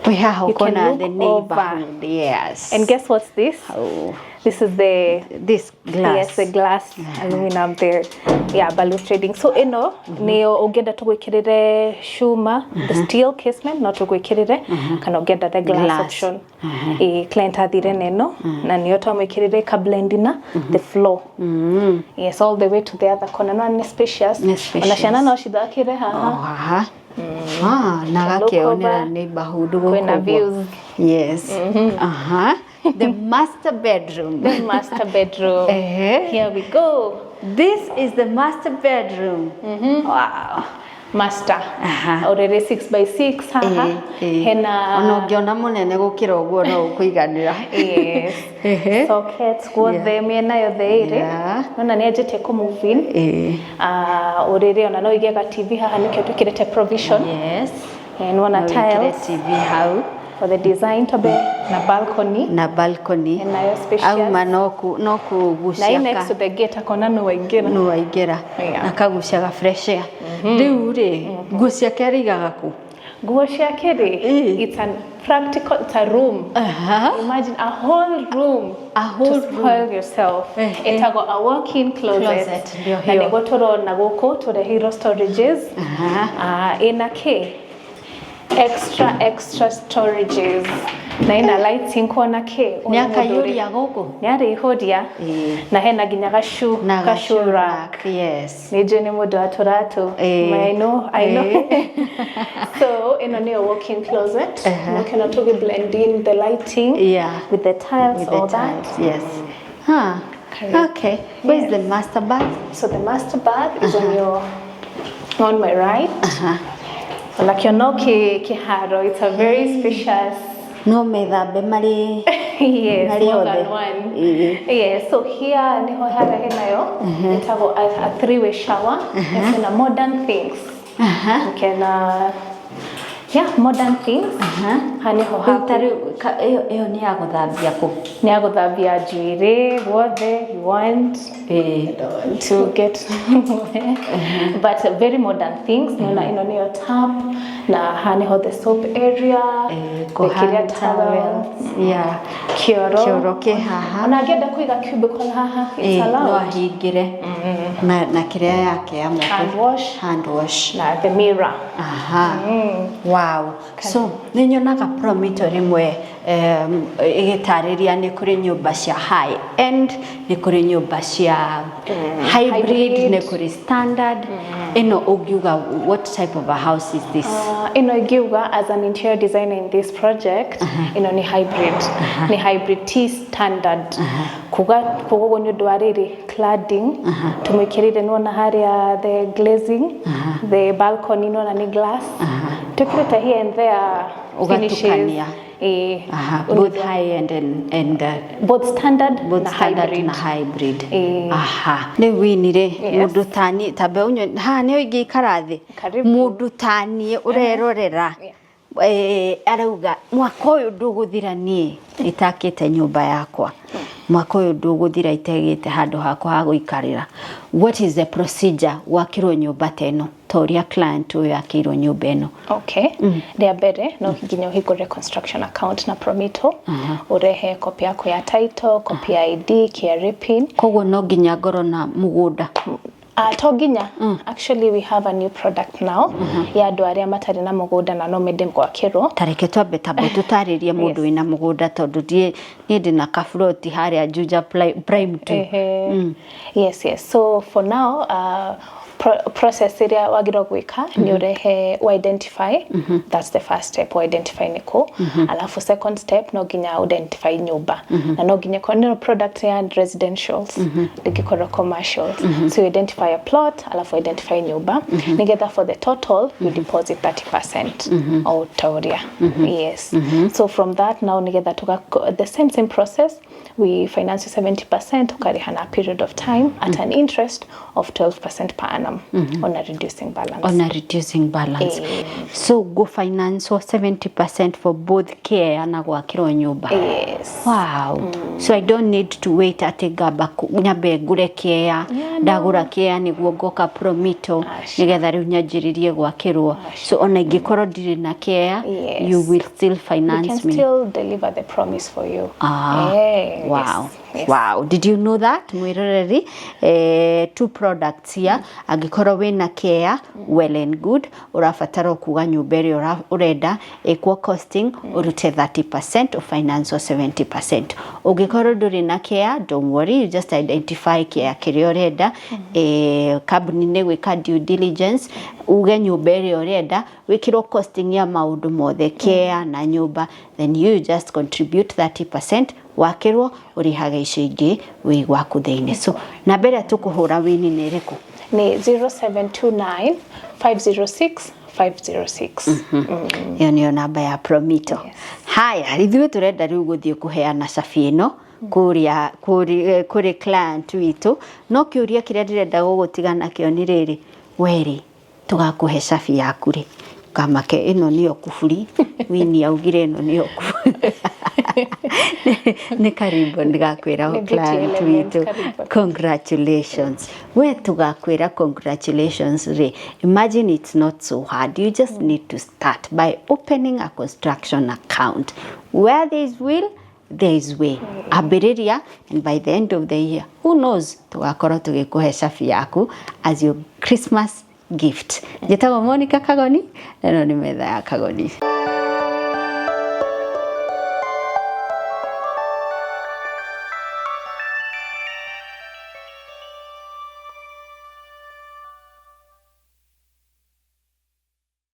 S1: We haha
S3: You can
S1: ukona
S3: look
S1: the
S3: over.
S1: neighborhood. Yes.
S3: And guess what's this?
S1: Oh,
S3: This is the
S1: this glass.
S3: Yes, the glass aluminum there. Yeah, balustrading. So ĩno nĩyo ũngĩenda tũgwĩkĩrĩre cuma, the steel casement no tũgwĩkĩrĩre, kana ũngĩenda the glass,
S1: Glass.
S3: option. Client athire na ĩno na nĩyo twamwĩkĩrĩre ĩka blend na the floor. Yes, all the way to the other corner. No nĩ spacious.
S1: Nĩ spacious.
S3: Ona ciana no cithakĩre haha.
S1: Oh, haha. Ah, na
S3: Can look
S1: gakĩonera
S3: over.
S1: neighborhood gũkũ
S3: Kwĩna
S1: ũguo.
S3: Views.
S1: Yes. The master bedroom.
S3: The master bedroom. Here we go.
S1: This is the master bedroom. Wow.
S3: Master. Already 6 by 6 haha. Hena
S1: Ona ũngĩona mũnene gũkĩra ũguo no ũkũiganĩra.
S3: Yes. Sockets guothe mĩena yothe ĩrĩ. Nona nĩ anjĩtie kũ move in. Ah, ũrĩrĩ ona no ũige ga TV haha, nĩkĩo twĩkĩrĩte provision. Nĩwona
S1: No wĩkĩre
S3: tiles
S1: TV hau.
S3: For the design tobe na balcony.
S1: Na balcony.
S3: Nayo spacious.
S1: Auma no no
S3: Na
S1: kũgucia
S3: hii next to the gate akona no waingĩra.
S1: No waingĩra. Na kaguciaga fresh air. Rĩu rĩ, nguo ciake arĩigaga kũ?
S3: Nguo ciake rĩ, it's a practical, it's a room. Imagine a whole room
S1: A whole
S3: to spoil yourself. Ĩtagwo a walk-in closet.
S1: Closet, ndio
S3: Na
S1: hiyo.
S3: nĩguo tũrona gũkũ tũreheirwo storages. Ah, ĩna kĩ extra extra storages na ĩna lighting kuona kĩ.
S1: Nĩ akaiyũria gũkũ?
S3: Nĩ arĩihũria. Na hena nginya gacu
S1: Na
S3: gacu rack.
S1: Yes.
S3: Nĩ njũĩ nĩ mũndũ wa tũratũ. I know, I know. So ĩno nĩyo walk-in closet. Nokĩona tũgĩ blend in the lighting with the tiles,
S1: With the
S3: all that.
S1: tiles, yes. Huh.
S3: Correct.
S1: Okay. Where's the master bath?
S3: So the master bath is on my right. Ona kĩono kĩharo, it's a very spacious
S1: No methambe marĩ
S3: yes,
S1: marĩ
S3: more than
S1: othe.
S3: One. Yes, so here niho harĩa henayo ĩtagwo a three-way shower. It's in a modern things. Ukena Yeah, modern things. Haha nĩho
S1: Rĩu
S3: haku
S1: ta rĩu ĩyo ĩyo nĩ ya gũthambia kũ?
S3: Nĩ ya gũthambia njuĩrĩ guothe you want to get, but very modern things. Nĩona ĩno nĩyo tap, na haha nĩho the soap area, the kĩrĩa, towels. Kĩoro.
S1: Kĩoro kĩ haha.
S3: Ona angĩenda kũiga cubicle haha, it's
S1: No
S3: allowed.
S1: ahingĩre na kĩrĩa yake ya moko.
S3: Hand wash.
S1: Hand wash.
S3: Na the mirror.
S1: Aha. Wow. So nĩ nyonaga Promito rĩmwe ĩgĩtarĩria nĩ kũrĩ nyũmba cia high end, nĩ kũrĩ nyũmba cia hybrid,
S3: Hybrid.
S1: nĩ kũrĩ standard. Ĩno ũngiuga what type of a house is this?
S3: Ĩno ingiuga, as an interior designer in this project, ĩno nĩ hybrid, nĩ hybrid T standard. Kuga ũguo nĩ ũndũ wa rĩrĩ cladding tũmĩkĩrĩire, nĩwona harĩa the glazing, the balcony, nĩwona nĩ glass twĩkĩrĩte here and there finishes.
S1: Ũgatukania.
S3: Ĩĩ.
S1: Both high end and
S3: both standard
S1: both
S3: na
S1: standard
S3: hybrid.
S1: Na hybrid.
S3: Ĩĩ.
S1: Aha, rĩu wini rĩ,
S3: Yes.
S1: mũndũ tani tambe ũnyue haha nĩ ingĩikara thĩ.
S3: Karibu.
S1: Mũndũ taniĩ ũrerorera arauga mwaka ũyũ ndũgũthira niĩ itakĩte nyũmba yakwa, mwaka ũyũ ndũgũthira itegĩte handũ hakwa ha gũikarĩra, what is the procedure gwakĩrwo nyũmba ta ĩno, ta ũrĩa client ũyũ akĩirwo nyũmba ĩno?
S3: Okay. Rĩa mbere no nginya ũhingũre construction account na Promito, ũrehe copy yaku ya title, copy ya ID, KRA PIN.
S1: Koguo no nginya ngorwo na mũgũnda?
S3: To nginya. Actually, we have a new product now ya andũ arĩa matarĩ na mũgũnda na no mende gwakĩrwo.
S1: Tareke twambe tambo tũtarĩrie mũndũ wĩna mũgũnda, tondũ niĩ ndĩ na kaburoti harĩa Juja Prime 2.
S3: Ehe. Yes. So for now, process ĩrĩa wagĩrĩirwo gwĩka nĩ ũrehe identify. That's the first step, identify nĩkũ. Alafu second step, no nginya identify nyũmba, na no nginya korwo nĩ product ya residentials, ndĩngĩkorwo commercials. So you identify a plot, alafu identify nyũmba, nĩgetha for the total you deposit 30% o ta ũrĩa. Yes, so from that now, nĩgetha tuga the same process, we finance you 70%, ukariha na a period of time at an interest of 12% per annum on a reducing balance.
S1: On a reducing balance. So go finance 70% for both care na gwakĩrwo nyũmba?
S3: Yes.
S1: Wow. So I don't need to wait atĩ ngamba nyambe ngũre kĩea,
S3: Yeah, no.
S1: ndagũra kĩea nĩguo ngoka Promito
S3: Aca.
S1: nĩgetha rĩu nyanjĩrĩrie gwakĩrwo. So ona ingĩkorwo ndirĩ na kĩea, you will still
S3: We
S1: finance
S3: can
S1: me?
S3: still deliver the promise for you.
S1: Ah, wow.
S3: Yes.
S1: Wow. Did you know that? Mwiroreri, two products here. Angĩkorwo wĩna care, well and good. Ũrabatara o kuga nyũmba ĩrĩa ũrenda ĩkwo costing, ũrute 30%, ũfinance 70%. Ũngĩkorwo ndũrĩ na care, don't worry, you just identify care kĩrĩa ũrenda. Kambuni nĩ gwĩka due diligence, uge nyũmba ĩrĩa ũrenda, wĩkĩrwo costing ya maũndũ mothe, care na nyũmba, then you just contribute 30%, wakĩrwo ũrĩhaga icio ingĩ wĩ gwaku thĩinĩ. So namba ĩrĩa tũkũhũra wini nĩ ĩrĩkũ?
S3: Ni 0729 506 506.
S1: Ĩyo nĩyo namba ya Promito. Haya, ithuĩ tũrenda rĩu gũthiĩ kũheana cabi ĩno kũrĩa kũrĩ client witũ, no kĩũria kĩrĩa ndĩrenda gũgũtiga nakĩo nĩ rĩrĩ: werĩ tũgakũhe cabi yaku rĩ, kamake ĩno nĩyo kuburi wini augire ĩno nĩyo kuburi, nĩ karimbo ndigakwĩra
S3: Nĩ Beauty
S1: client
S3: Element,
S1: witũ
S3: karibu.
S1: Congratulations. We tugakwĩra congratulations rĩ, imagine it's not so hard. You just need to start by opening a construction account. Where there is will, there is way. Ambĩrĩria, and by the end of the year, who knows, tũgakorwo tũgĩkũhe cabi yaku as your Christmas gift. Njĩtagwo Monica Kagoni, na ĩno nĩ metha ya Kagoni.